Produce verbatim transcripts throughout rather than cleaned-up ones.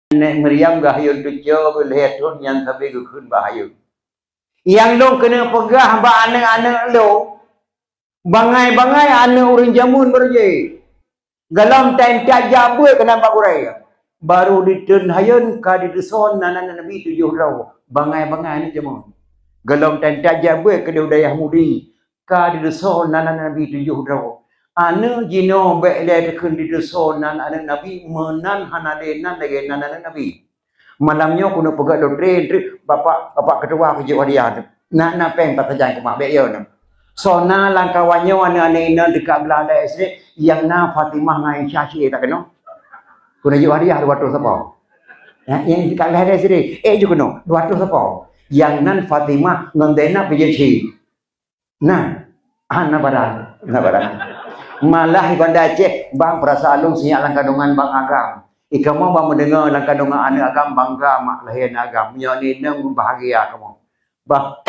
Nèk Maryam geuhayôn tujoh ploh lhèe thôn nyan sabe geukheun bak hayôn. Nyang lôn keuneuk peugah bak aneuk-aneuk lôn, bangai-bangai aneuk ureueng jameun baroe jih. Gohlom tan-tan jak beuet keunan bak gurèe. Barô diteun hayôn ka dideungoe nan aneuk Nabi tujoh droe. Bangai-bangai aneuk jameun. Gohlom tan-tan jak beuet keudéh u dayah Mudi. Ka dideungoe nan aneuk Nabi tujoh droe. Aneuk jinoe bèk lé takheun dideungoe nan aneuk Nabi, meunan hana lé nan lagèe nan aneuk Nabi. Malam nyoe keuneuk peugah doktrin, treuk bapak, bapak ketua keuh jok hadiah tu. Na, na péng pat sajan keumah, bèk yo na. Soe na lam kawan nyoe aneuk-aneuk inong teuka blah lam S D, nyang na Fatimah ngon Aisyah cit tak keunoe. Keuneuk jok hadiah dua ratus sapo. Ya, nyang teuka blah lam S D, eh, jok keunoe, dua ratus sapo. Nyang nan Fatimah ngon Zainab pih jeuet cit. Nah, hana barang, hana barang. Malah i Banda Aceh, bang, peurasaan lôn sinyak lam kandungan bang agam. I kamoe bang meudeungoe lam kandungan aneuk agam bangga mak lahé aneuk agam. Nyoe ni nang bahagia kamoe. Bah,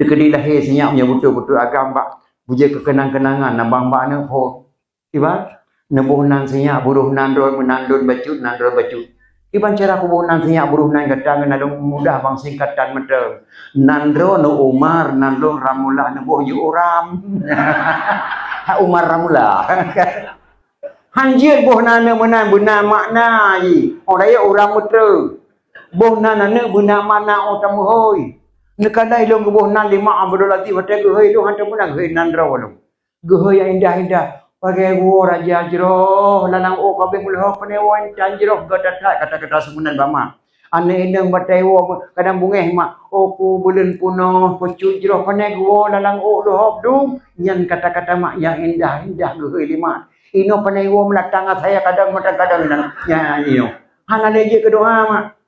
teukeudi lahé sinyak meunyoe beutôi-beutôi agam bak beujeuet keu keunang-keunangan nang bang bak aneuk phôn. Kiban, neuboh nan sinyak buroh nan droe meunan lôn bacut, nan droe bacut. Kiban cara kuboh nan sinyak buroh nan gata ngon lôn mudah bang singkatan mantong. Nan droe neu Umar, nan lôn Ramulah neuboh jeuet Uram. Umar Ramulah. Han jeuet boh nan meunan beuna makna jih. Oh, dayah Uram meutreu. Boh nan aneuk beuna makna oh tameuhôi. Neukadai lôn geuboh nan lé mak Abdul Latif watèe geuhôi lôn han tameunan geuhôi nan droe lôn. Geuhôi nyang indah-indah. Pagai woe raja jroh, lalang ôk ka abéh meuleuho, pane woe intan jroh, gata that kata-kata seumunan bak mak. Aneuk inong batèe woe kadang beungéh mak, "Oh, ku buleuen peunoh, peucut jroh, pane geuwoe lalang ôk leuhop dum." Nyan kata-kata mak nyang indah-indah geuhôi lé mak. Inoe pane woe meulatang asai kadang mata kadang nyan. Nyan inoe. Hana lé jeuet keu doa mak.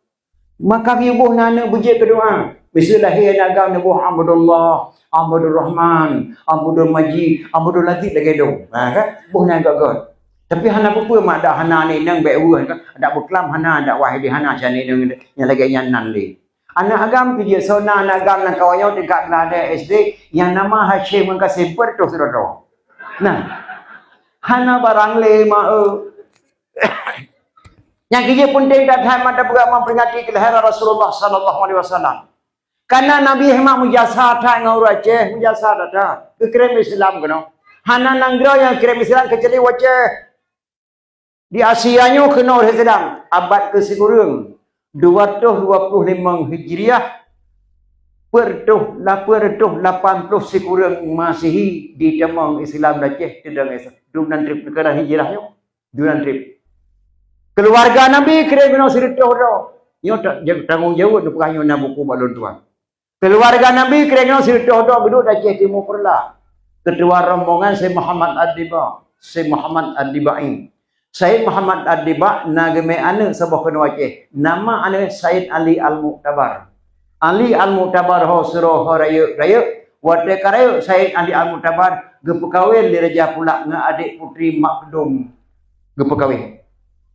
Maka geuboh nan aneuk beujeuet keu doa. Miseue lahé aneuk agam neuboh Abdullah, Abdul Rahman, Abdul Majid, Abdul Latif lagèe dong. Ha, kan? Boh nan göt-göt. Tapi hana peue-peue mak dak hana aneuk inong bèk weueh kan. Dak beuklam hana, dak wahé di hana, si aneuk inong nyang lagèe nyan nan lé. Aneuk agam pih jeuet soe na aneuk agam lam kawan nyoe tingkat blah lam S D nyang nama Hasyim ngon Kasim peuet reutôh sidroe-droe. Nah. Hana barang lé mak eu. Nyang keujeuet peunteng that-that mata peugah memperingati kelahiran Rasulullah sallallahu alaihi wasallam. Karena Nabi Muhammad meujasa that ngon ureueng Aceh, meujasa that-that. Geukirém Islam keunoe. Hana nanggroe nyang kirém Islam keucuali Aceh. Di Asia nyoe keunoe lheueh seudang abad keu sikureueng dua ratus dua puluh lima Hijriah, peuet reutôh, peuet reutôh lapan ploh sikureueng Masehi ditamong Islam di Aceh, teudong Islam. Dum nan treb keuadaan Hijriah nyoe. Dum nan treb. Keuluwarga Nabi kirém keunoe sireutôh droe. Nyoe ta-, tanggong jaweueb neupeugah nyoe na buku bak lôn tuan. Keuluwarga Nabi kirém keunoe sireutôh droe geuduek di Aceh Timu Peureulak. Keutua rombongan Syekh Muhammad Ad-Diba, Syekh Muhammad Ad-Dibai. Syekh Muhammad Ad-Diba na geumè aneuk saboh keunoe Aceh. Nama aneuk Said Ali Al-Muktabar. Ali Al-Muktabar ho sidroe ho rayeuk-rayeuk. Watèe ka rayeuk Said Ali Al-Muktabar geupeukawen lé Raja Pulak ngon adék Putri Makdum geupeukawen.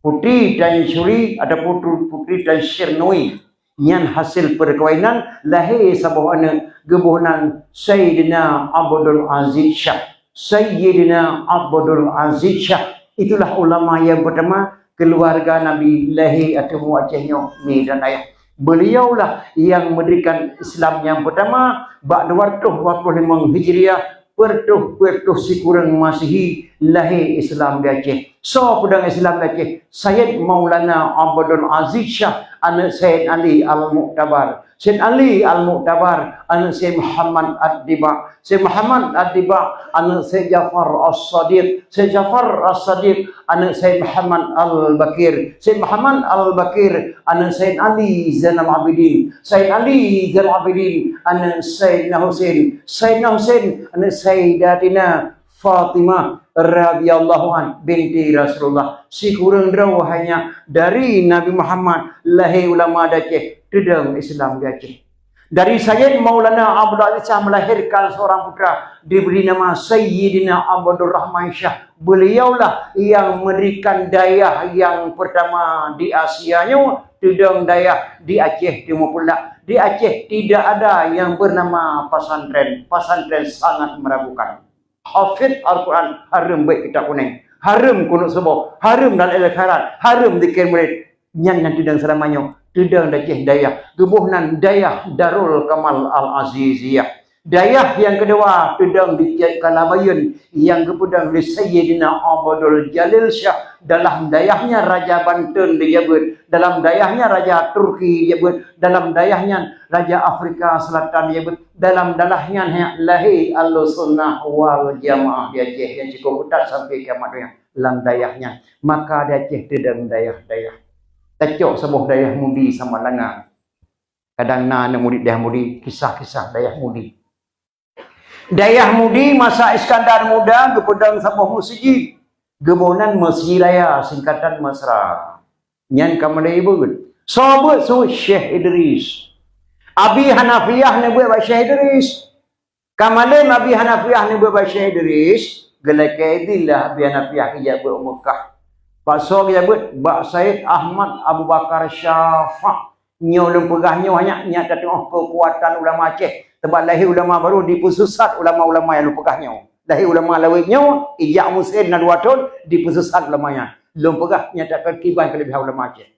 Putri Tan Syuri atawa Putri, Putri Tan Syirnui. Nyan hasil peukawinan lahé saboh aneuk geuboh nan Saidina Abdul Aziz Syah. Sayyidina Abdul Aziz Syah. Itulah ulama nyang peutama keuluwarga Nabi lahé ateueh Aceh nyoe, mi dan ayah. Beliaulah yang mendirikan Islam yang pertama bak dua ratus dua puluh lima Hijriah, peuet reutôh, peuet reutôh sikureueng Masehi lahé Islam di Aceh. Soe peudong Islam di Aceh? Sayyid Maulana Abdul Aziz Syah, aneuk Sayyid Ali Al-Muktabar. Sayyid Ali Al-Muktabar, aneuk Sayyid Muhammad Ad-Diba. Sayyid Muhammad Ad-Diba, aneuk Sayyid Ja'far As-Sadiq. Sayyid Ja'far As-Sadiq, aneuk Sayyid Muhammad Al-Baqir. Sayyid Muhammad Al-Baqir, aneuk Sayyid Ali Zainal Abidin. Sayyid Ali Zainal Abidin, aneuk Sayyidina Husain. Sayyidina Husain, aneuk Sayyidatina Fatimah radhiyallahu an binti Rasulullah. Sikureueng droe hanya dari Nabi Muhammad lahé ulama di Aceh, teudong Islam di Aceh. Dari Sayyid Maulana Abdul Aziz Syah melahirkan seorang putra diberi nama Sayyidina Abdul Rahman Syah. Beliaulah yang mendirikan dayah yang pertama di Asia nyoe, teudong dayah di Aceh Timu Peureulak. Di Aceh tidak ada yang bernama pesantren. Pesantren sangat meragukan. Hafid Al-Quran, hareuem beuet kitab kunéng, hareuem kunut suboh, hareuem dan ilmu khairat, hareuem zikir murid. Nyan nyang teudong seulama nyoe, teudong di Aceh dayah. Geuboh nan Dayah Darul Kamal Al-Aziziyah. Dayah nyang keudua teudong di Cot Kalabayeuen, nyang geupeudong lé Sayyidina Abdul Jalil Syah. Dalam dayah nyan Raja Banten dijabeuet, dalam dayah nyan Raja Turki dijabeuet, dalam dayah nyan Raja Afrika Selatan dijabeuet, dalam dayah nyan lahé Ahlussunnah wal Jamaah di Aceh nyang cukôp keutat sampoe kiamat donya lam dayah nyan. Maka di Aceh teudong dayah-dayah. Tacok saboh Dayah Mudi Samalanga. Kadang na aneuk murit Dayah Mudi, kisah-kisah Dayah Mudi. Dayah Mudi masa Iskandar Muda geupeudong saboh meuseujid. Geuboh nan Meuseujid Raya, singkatan Mesra. Nyan ka meulai beuet. Soe beuet su Syekh Idris. Abi Hanafiah neubeuet bak Syekh Idris. Ka malem Abi Hanafiah neubeuet bak Syekh Idris, geulakée idin lah Abi Hanafiah geujak beuet u Meukah. Bak soe geujak beuet? Bak Said Ahmad Abu Bakar Syafa. Nyoe lôn peugah nyoe hanya nyak tatuoh keukuatan ulama Aceh. Teuma lahé ulama baru dipeususat ulama-ulama nyang lôn peugah nyoe. Lahé ulama lawét nyoe, ijak musém na dua thon dipeususat ulama nyan. Lôn peugah nyak takeukibah keuleubeh ulama Aceh.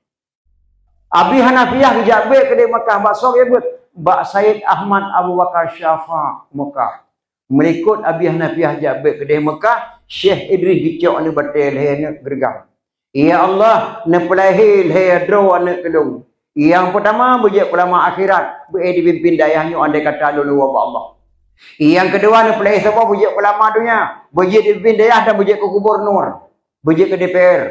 Abi Hanafiah geujak beuet keudeh Meukah bak soe geujak beuet? Bak Said Ahmad Abu Bakar Syafa Meukah. Meulikot Abi Hanafiah jak beuet keudeh Meukah, Syekh Idris geucok aneuk batée lhée aneuk geureugam. Ya Allah, neupeulahé lhée droe aneuk keu lôn. Nyang peutama beujeuet ulama akhirat, beu jipimpin dayah nyoe andai kata lôn luwa bak Allah. Nyang keudua neupeulahé saboh beujeuet ulama donya, beujeuet jipimpin dayah dan beujeuet keu gubunur, beujeuet keu D P R.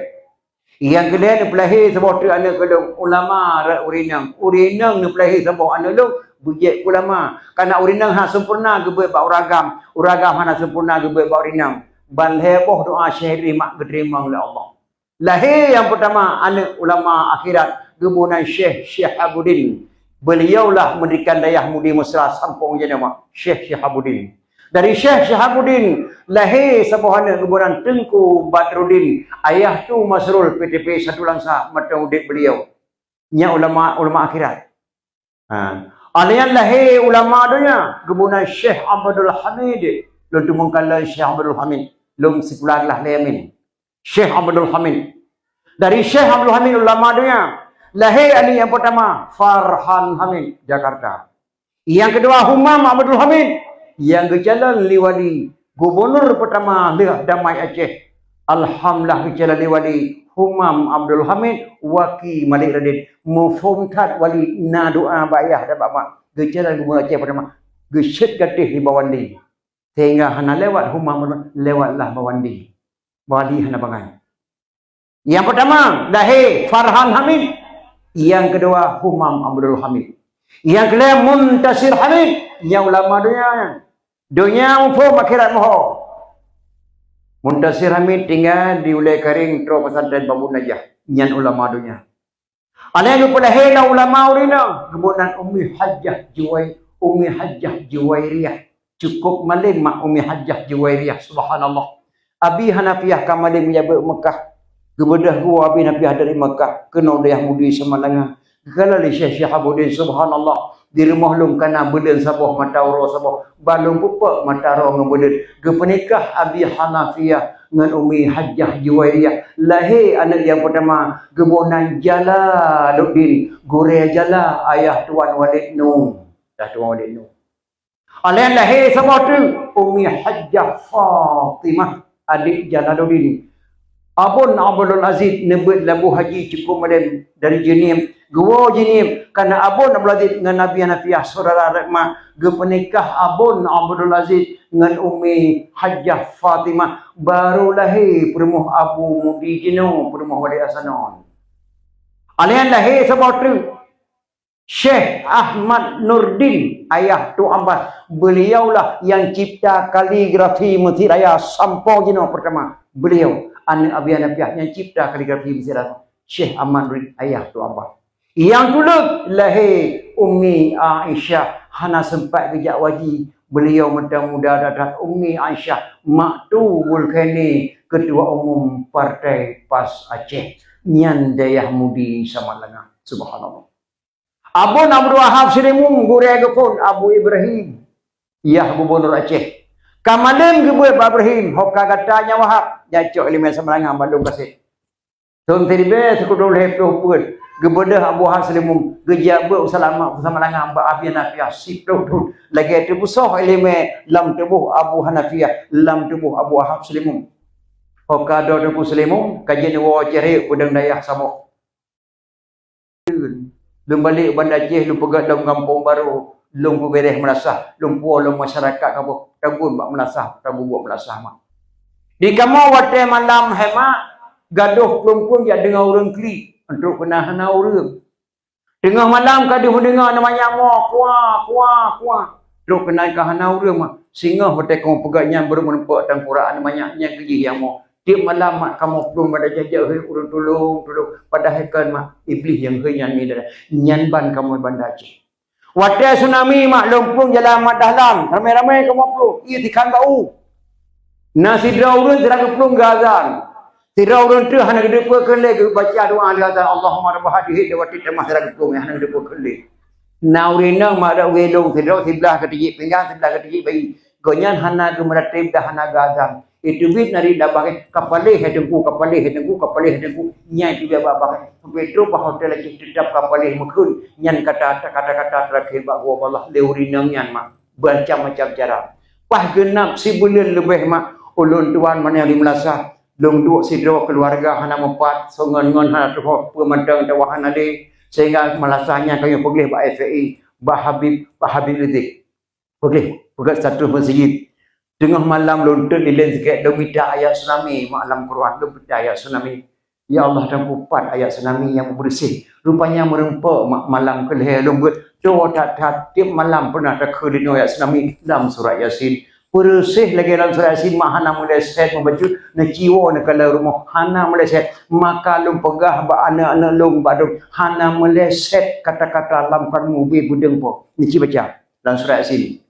Nyang keulhée neupeulahé saboh teuk aneuk keu lôn ulama rot ureueng inong. Ureueng inong neupeulahé saboh aneuk lôn beujeuet ulama. Kana ureueng inong hana sempurna geubeuet bak ureueng agam, ureueng agam hana sempurna geubeuet bak ureueng inong. Ban lhée boh doa Syekh Idris mak geuteurimong lé Allah. Lahé nyang peutama aneuk ulama akhirat geuboh nan Syekh Syihabuddin. Beuliaulah meundirikan Dayah Mudi Mesra sampoe jinoe, Syekh Syihabuddin. Dari Syekh Syihabuddin lahé saboh aneuk geuboh nan Teungku Badruddin, ayah Tu Masrul P T P Satu Langsa mantong udeb beuliau. Nyan ulama, ulama akhirat. Ha. Alian lahé ulama donya geuboh nan Syekh Abdul Hamid. Lôn teumeung kalon Syekh Abdul Hamid. Lôn sikula glah lé Yamin. Syekh Abdul Hamid. Dari Syekh Abdul Hamid ulama donya, lahé aneuk nyang peutama Farhan Hamid, Jakarta. Nyang keudua Humam Abdul Hamid nyang geucalon lé wali, gubunur peutama lheueh damai Aceh. Alhamdulillah geucalon lé wali Humam Abdul Hamid, Waki Malik Radin. Muphom that wali na doa bak yah dan bak mak. Geucalon gubunur Aceh peutama. Geucet gatéh di Bawandi. Sehingga hana lewat Humam, lewatlah Bawandi. Bawandi hana bangai. Nyang peutama, lahé Farhan Hamid. Nyang keudua, Humam Abdul Hamid. Nyang keulhée, Muntasir Hamid. Nyan ulama donya nyan. Donya muphom, akhirat moho. Muntasir Hamid tinggai di Ulée Karéng, troh pesantren Babun Najah. Nyan ulama donya. Aneuk geupeulahé lé ulama ureueng inong, geuboh nan Ummi Hajjah Juwai-, Ummi Hajjah Juwairiyah. Cukôp malem mak Ummi Hajjah Juwairiyah, subhanallah. Abi Hanafiah ka malem jak beuet Meukah. Geubeudôh geuwoe Abi Hanafiah dari Meukah keunoe Dayah Mudi Samalanga. Geukalon lé Syekh Syihabuddin, subhanallah. Di rumoh lôn kana beuleuen saboh, mata uroe saboh, ban lôn peupok mata uroe ngon beuleuen. Geupeunikah Abi Hanafiah ngon Ummi Hajjah Juwairiyah. Lahé aneuk nyang peutama geuboh nan Jalaluddin, gurée Jala, ayah Tuan Walid Nu. Ayah Tuan Walid Nu. Aneuk lahé saboh teuk, Ummi Hajjah Fatimah, adék Jalaluddin. Abon Abdul Aziz neubeuet laboh haji cukôp malem dari Jeunieb. Geuwoe Jeunieb, kana Abon Abdul Aziz ngon Abi Hanafiah syedara rot mak. Geupeunikah Abon Abdul Aziz ngon Ummi Hajjah Fatimah. Barô lahé peurumoh Abu Mudi jinoe, peurumoh Walid Hasanon. Aneuk lahé saboh teuk, Syekh Ahmad Nurdin, ayah Tu Abbas. Beuliaulah nyang cipta kaligrafi Meuseujid Raya sampoe jinoe peutama. Beuliau, aneuk Abi Hanafiah, nyang cipta kaligrafi Meuseujid Raya. Syekh Ahmad Nurdin, ayah Tu Abbas. Nyang tuleuek lahé Ummi Aisyah, hana seumpat geujak haji. Beuliau mantong muda that-that, Ummi Aisyah, mak Tu Bulkaini, keutua umum Partai PAS Aceh. Nyan Dayah Mudi Samalanga. Subhanallah. Abon Abdul Wahab Seurimum, gurée geuphon Abu Ibrahim, yah Gubunur Aceh. Ka malem geubeuet bak Ibrahim, ho ka gata nyan Wahab, jak cok ileumèe Samalanga bak lôn gasét. Thôn siribèe sikureueng lhèe plôh peuet, geubeudôh Abu Hafs Seulimeum, geujak beuet u Salamat, u Samalanga bak Abi Hanafiah siplôh thôn. Lagèe teupeusoh ileumèe lam tuboh Abu Hanafiah, lam tuboh Abu Hafs Seulimeum. Ho ka droe Teungku Seulimeum, ka jeuet neuwoe cérék peudong dayah saboh. Lôn balek u Banda Aceh, lôn peugöt lom gampông barô, lôn peubèrèh meulasah, lôn puwoe lom masyarakat kamoe, tagun bak meulasah, tabubuet meulasah mak. Di kamoe watèe malam hai mak, gadôh plueng-plueng jak deungö ureueng klik, trok keunan hana ureueng. Teungoh malam ka deuh deungö na manyak mo, kuah, kuah, kuah. Trok keunan ka hana ureueng mak. Singoh watèe kamoe peugöt nyan, barô meurumpok tangkurang na manyak, nyan keuh jih nyang mo. Tiep malam mak kamoe plueng Banda Aceh jak hôi ureueng tulông, tulông. Padahai kon mak, Iblih nyang hôi nyan mi dara. Nyan ban kamoe Banda Aceh. Watèe tsunami mak lôn plueng jalan Mat Dahlan, ramè-ramè kamoe plueng, ié tikhan bak u. Na sidroe ureueng sira geuplueng geuazan. Sidroe ureueng teuh hana geudeupeue kheun lé geubaca doa geuazan, Allahumma rabba hadhihi da'watit tammah sira geuplueng hana geudeupeue kheun lé. Na ureueng inong mak dak ureueng lôn sidroe siblah geutijik pinggan, siblah geutijik bayi. Gobnyan hana geumeurateb dan hana geuazan. Iteubiet na di babah, "Ka paléh hai Teungku, ka paléh hai Teungku, ka paléh hai Teungku." Nyan iteubiet babah. Sampoe trôh bak hotel lagèe teutap ka paléh meukeun. Nyan kata, kata-kata terakhir bak gob Allah lé ureueng inong nyan mak. Bermacam-macam cara. Paih geunap sibuleuen leubeh mak, ulôn tuan manyang di meulasah. Lôn duek sidroe keuluwarga hana meupat, soe ngon-ngon hana tuho, peue mantong atawa hana lé. Sehingga meulasah nyan ka lheueh peugleh bak F P I, bak Habib, bak Habib Rizik. Peugleh, peugöt status meuseujid. Teungoh malam lôn teuet lilén sikét, lôn mita ayat tsunami, mak lam Quran, lôn mita ayat tsunami. Ya Allah, Teungku, pat ayat tsunami nyang meubeureuséh. Rupanya meurumpok ma-, malam keu lhèe lôn beuet, toe that-that tiep malam pernah takheun linoe ayat tsunami lam surat Yasin. Beureuséh lagèe lam surat Yasin, mak hana meuleset meubacut, neuciwoe neukalon rumoh, hana meuleset. Maka lôn peugah bak aneuk-aneuk lôn bak dum, hana meuleset kata-kata lam Quran mubin beudeueng po. Neuci baca lam surat Yasin.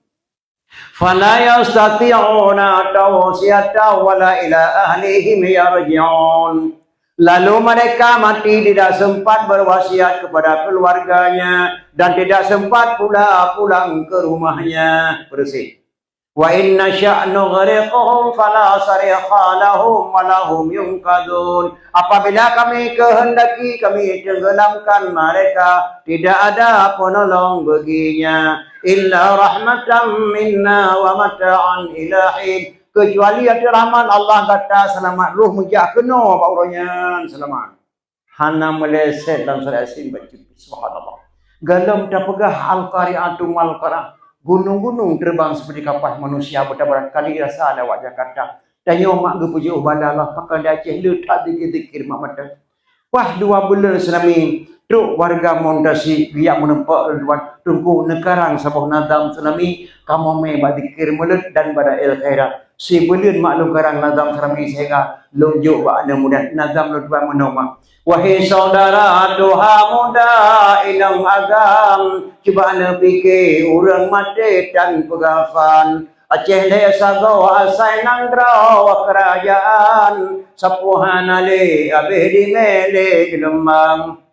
Fala yastati'una tawsiyatan wala ila ahlihim yarji'un. Lalu mereka mati tidak sempat berwasiat kepada keluarganya dan tidak sempat pula pulang ke rumahnya. Beureuséh. Wa in nasya' nughriqhum fala sarikha lahum wa lahum yunqadhun. Apabila Kami kehendaki, Kami tenggelamkan mereka, tidak ada penolong baginya. Illa rahmatan minna wa mata'an ila hin. Kecuali ateueh rahmat Allah gata seulamat, roh meujak keunoe bak uroe nyan seulamat. Hana meuleset lam surat Yasin bacut. Subhanallah. Galom tapeugah Al-Qari'atu mal Qari'ah. Gunong-gunong teubang seperti kapas, manusia beutabarangkali rasa lewat Jakarta. Tanyoe mak geupujoe banda Allah, pakon di Aceh le that zikir-zikir mak mata. Wah, dua buleuen tsunami, trok warga Muntasi geujak meurumpok lôn tuan Teungku neukarang saboh nazam tsunami, kamoe mé bak zikir mulod dan bada el khairat. Sibuleuen mak lôn karang nazam tsunami sehingga lôn jok bak aneuk muda nazam lôn tuan meunoe mak. Wahai saudara tuha muda inong agam, cuba neupike ureueng maté tan peugafan. Aceh lhèe sagoe asai nanggroe keurajaan, sapeue hana lé abéh dimé lé geulumbang.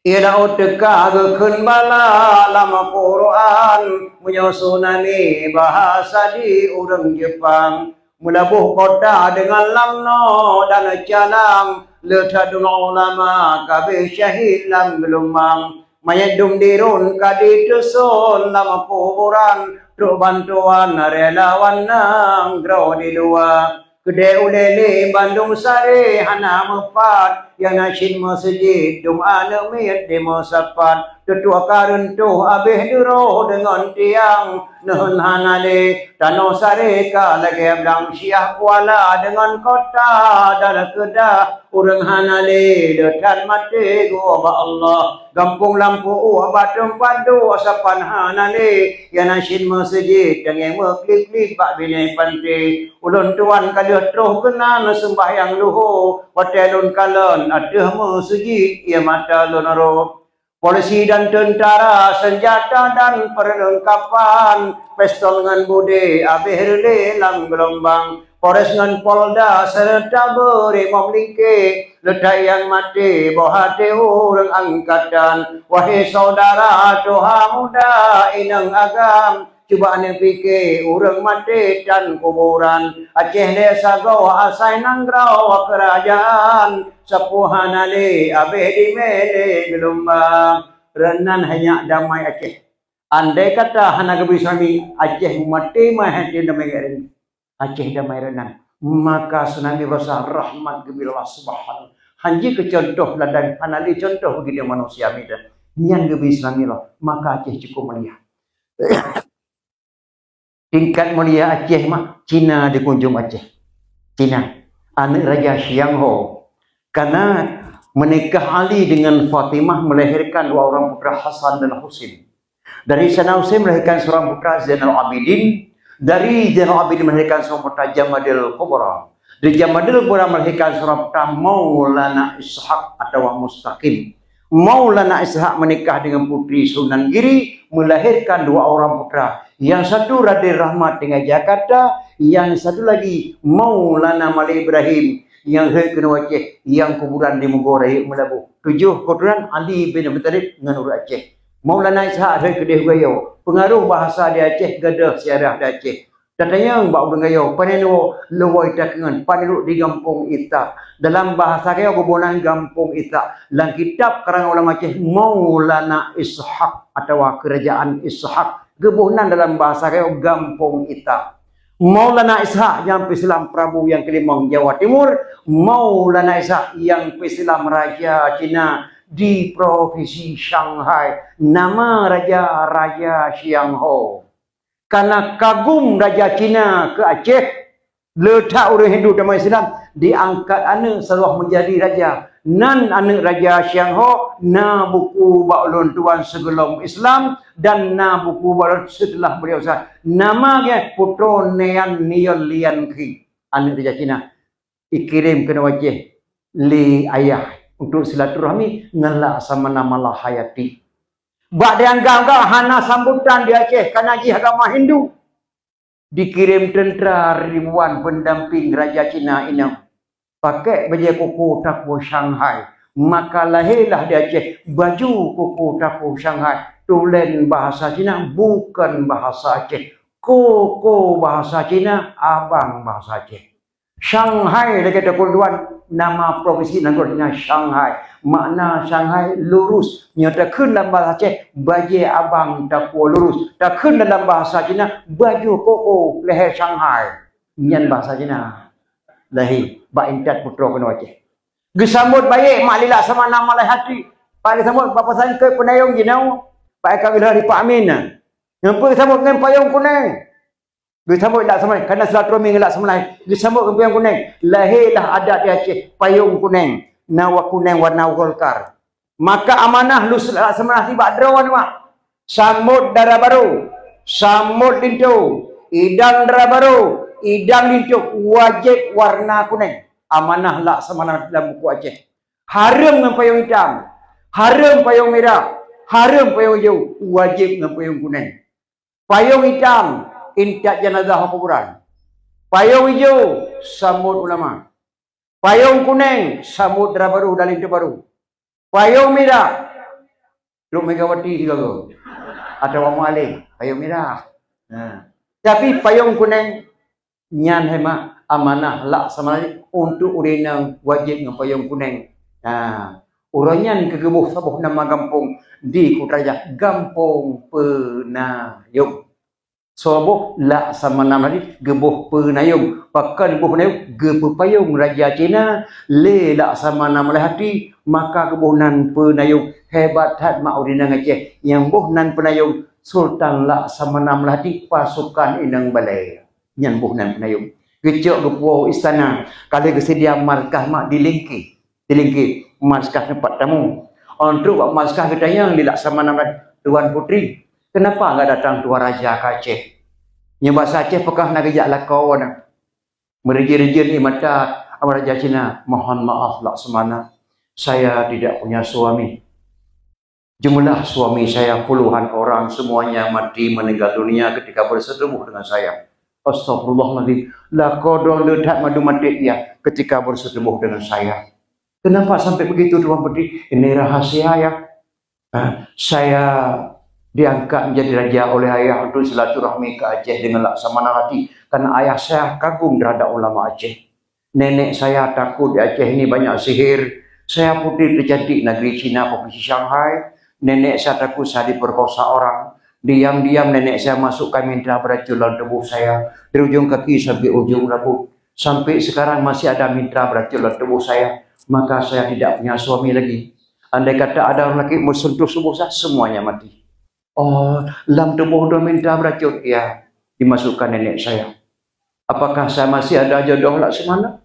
Ie laôt teuka geukheun bala lam Quran, meunyoe tsunami bahasa di ureueng Jepang. Meulaboh kota deungon lam noe dan calang, le that dum ulama ka abéh syahid lam geulumbang. Manyét dum dirun ka diteuson lam kuburan, trok bantuan relawan nanggroe di luwa. Keudéh ulèe lé bandum saré hana meupat, nyang na cit meuseujid dum aneuk miet dimeusapat. Teutuek ka reuntoh abéh duroe deungon tiang, neuheun hana lé tanoh saré ka lagèe blang siah Kuala deungon kota dan Keudah. Ureueng hana lé le that maté geuwoe bak Allah. Gampông lam pu'uh bak teumpat duek sapan hana lé, nyang na cit meuseujid teungoh meuklik-klik bak binéh panté. Ulôn tuan ka lheueh troh keunan seumbahyang luho, watèe lôn kalon ateueh meuseujid ie mata lôn rôh. Polisi dan teuntara, seunjata dan peurlengkapan, pistol ngon budé abéh reulée lam geulombang. Polres ngon Polda seureuta beurimòb lingké, le that nyang maté boh até ureueng angkatan. Wahé syedara tuha muda inong agam, cuba neupike ureueng maté tan kuburan. Aceh lhée sagoe asai nanggroe keurajeuen, Sapeue hana lé, abéh dimé lé geulumbang. Reunan hai nyak damai Aceh. Andai kata hana geubri tsunami, Aceh maté meuhai damai ngon Aceh damai reunan. Maka tsunami rasa rahmat geubri Allah Subhanahu. Hanjeuet keu contoh ladan, hana lé contoh bagi manusia mida. Nyan geubri tsunami Allah, maka Aceh cukup mulia. Tingkat mulia Aceh mak, Cina di kunjung Aceh. Cina, aneuk Raja Xiang Ho. Karena menikah Ali dengan Fatimah melahirkan dua orang putra Hasan dan Husin. Dari Hasan Husin melahirkan seorang putra Zainal Abidin. Dari Zainal Abidin melahirkan seorang putra Jamadil Kubra. Dari Jamadil Kubra melahirkan seorang putra Maulana Ishak atau Mustaqim. Maulana Ishak menikah dengan putri Sunan Giri, melahirkan dua orang putra. Yang satu Raden Rahmat tinggal Jakarta, yang satu lagi Maulana Malik Ibrahim, nyang rhot keunoe Aceh, nyang kuburan di Mugo Rayeuk Meulaboh. Tujoh keuturunan Ali bin Abi Thalib ngon ureuëng Aceh. Maulana Ishak rhot keudeh Gayo. Peungaroh bahasa di Aceh, gadôh syarah di Aceh. Tatanyong bak ureuëng Gayo, pane nyoe luwai takheun, pane duek di Gampông Itak. Dalam bahasa Gayo geuboh nan Gampông Itak. Lam kitab karangan ulama Aceh, Maulana Ishak atawa Kerajaan Ishak. Geuboh nan dalam bahasa Gayo Gampông Itak. Maulana Ishak nyang peusilam Prabu nyang keulimong Jawa Timur, Maulana Ishak nyang peusilam Raja Cina di Provinsi Shanghai, nama raja, Raja Xiang Ho. Karena kagum Raja Cina keu Aceh, le that ureuëng Hindu dan Islam diangkat aneuk saboh menjadi raja. Nan aneuk Raja Xiang Ho, na buku bak ulôn tuan sebelum Islam dan na buku bak ulôn setelah beliau Islam. Nama dia Putroe Nyan Nyeun Lian Khi, aneuk Raja Cina. Ikirém keunoe Aceh lé ayah untuk silaturahmi ngon Laksamana Malahayati. Bak dianggap-anggap hana sambutan di Aceh karena jih agama Hindu. Dikirém teuntara ribuan pendamping Raja Cina inong. Pakai bajée koko takue Shanghai. Maka lahirlah di Aceh baju koko takue Shanghai. Tulen bahasa Cina, bukan bahasa Aceh. Koko bahasa Cina, abang bahasa Aceh. Shanghai lagée takue tuan, nama provinsi nanggroe Cina Shanghai. Makna Shanghai lurus. Nyoe takheun lam bahasa Aceh, bajée abang takue lurus. Takheun dalam bahasa Cina, baju koko leher Shanghai. Nyan bahasa Cina. Lahé bak intat putroe keunoe Aceh. Geusambot baik mak lila sama nama lé hati. Pak geusambot bak pasangkeut peunayong jinoe. Pak ka geulah di Pak Amin na. Nyan pun geusambot ngon payong kuneng. Geusambot Laksamana, karena silaturahmi ngon Laksamana, geusambot ngon payong kuneng. Lahirlah adat di Aceh, payong kuneng. Na wa kuneng warna golkar. Maka amanah lus Laksamana sibak droe nyoe. Sambot dara barô, sambot linto, idang dara barô, idang linto, wajéb warna kuneng. Amanah Laksamana dalam buku Aceh. Hareuem ngon payong itam, hareuem payong mirah, hareuem payong ijô, wajéb ngon payong kuneng. Payong itam, intat janazah u kuburan. Payong ijô, sambot ulama. Payong kuneng, sambot dara barô dan linto barô. Payong mirah, Luk Megawati sigoe. Atawa Mualem, payong mirah. Nah. Tapi payong kuneng, nyan hai mak amanah Laksamana untuk ureuëng nyang wajéb ngon payong kuneng. Nah, uroe nyan keuh geuboh saboh nama gampông di Kuta Raja, Gampông Peunayong. Saboh Laksamana Malahati geuboh peunayong. Pakon geuboh peunayong? Geupeupayong Raja Cina lé Laksamana Malahati, maka geuboh nan peunayong. Hebat that mak ureuëng inong Aceh nyang boh nan peunayong, Sultan Laksamana Malahati pasukan inong balée. Nyan boh nan peunayong. Geucok geupuwoe u istana, ka lheueh geuseudia markah mak di Lingke. Di Lingke, markah teumpat tamu. Ôn trok bak markah geutanyong lé Laksamana, "Tuan Putri, kenapa enggak datang Tuan Raja ke Aceh?" Nyoe basa Aceh peugah na geujak lakoe na. Meurijin-rijin ié mata Raja Cina, "Mohon maaf Laksamana, saya tidak punya suami. Jumlah suami saya puluhan orang, semuanya mati meninggal dunia ketika bersetubuh dengan saya." "Astagfirullahaladzim, lakoe droe le that mandum maté ya ketika bersetubuh dengan saya." "Kenapa sampai begitu, Tuan Putri?" "Ini rahasia ya. Ah, saya diangkat menjadi raja oleh ayah untuk silaturahmi ke Aceh dengan Laksamana Malahati, karena ayah saya kagum terhadap ulama Aceh. Nenek saya takut di Aceh ini banyak sihir. Saya putri tercantik negeri Cina, provinsi Shanghai. Nenek saya takut saya diperkosa orang. Diam-diam nenek saya masukkan minta beracun dalam tubuh saya. Dari ujung kaki sampai ujung rambut. Sampai sekarang masih ada minta beracun dalam tubuh saya. Maka saya tidak punya suami lagi. Andai kata ada orang lagi menyentuh tubuh saya, semuanya mati. Oh, lam tubuh droe minta beracun? Ya, dimasukkan nenek saya. Apakah saya masih ada jodoh lak simana?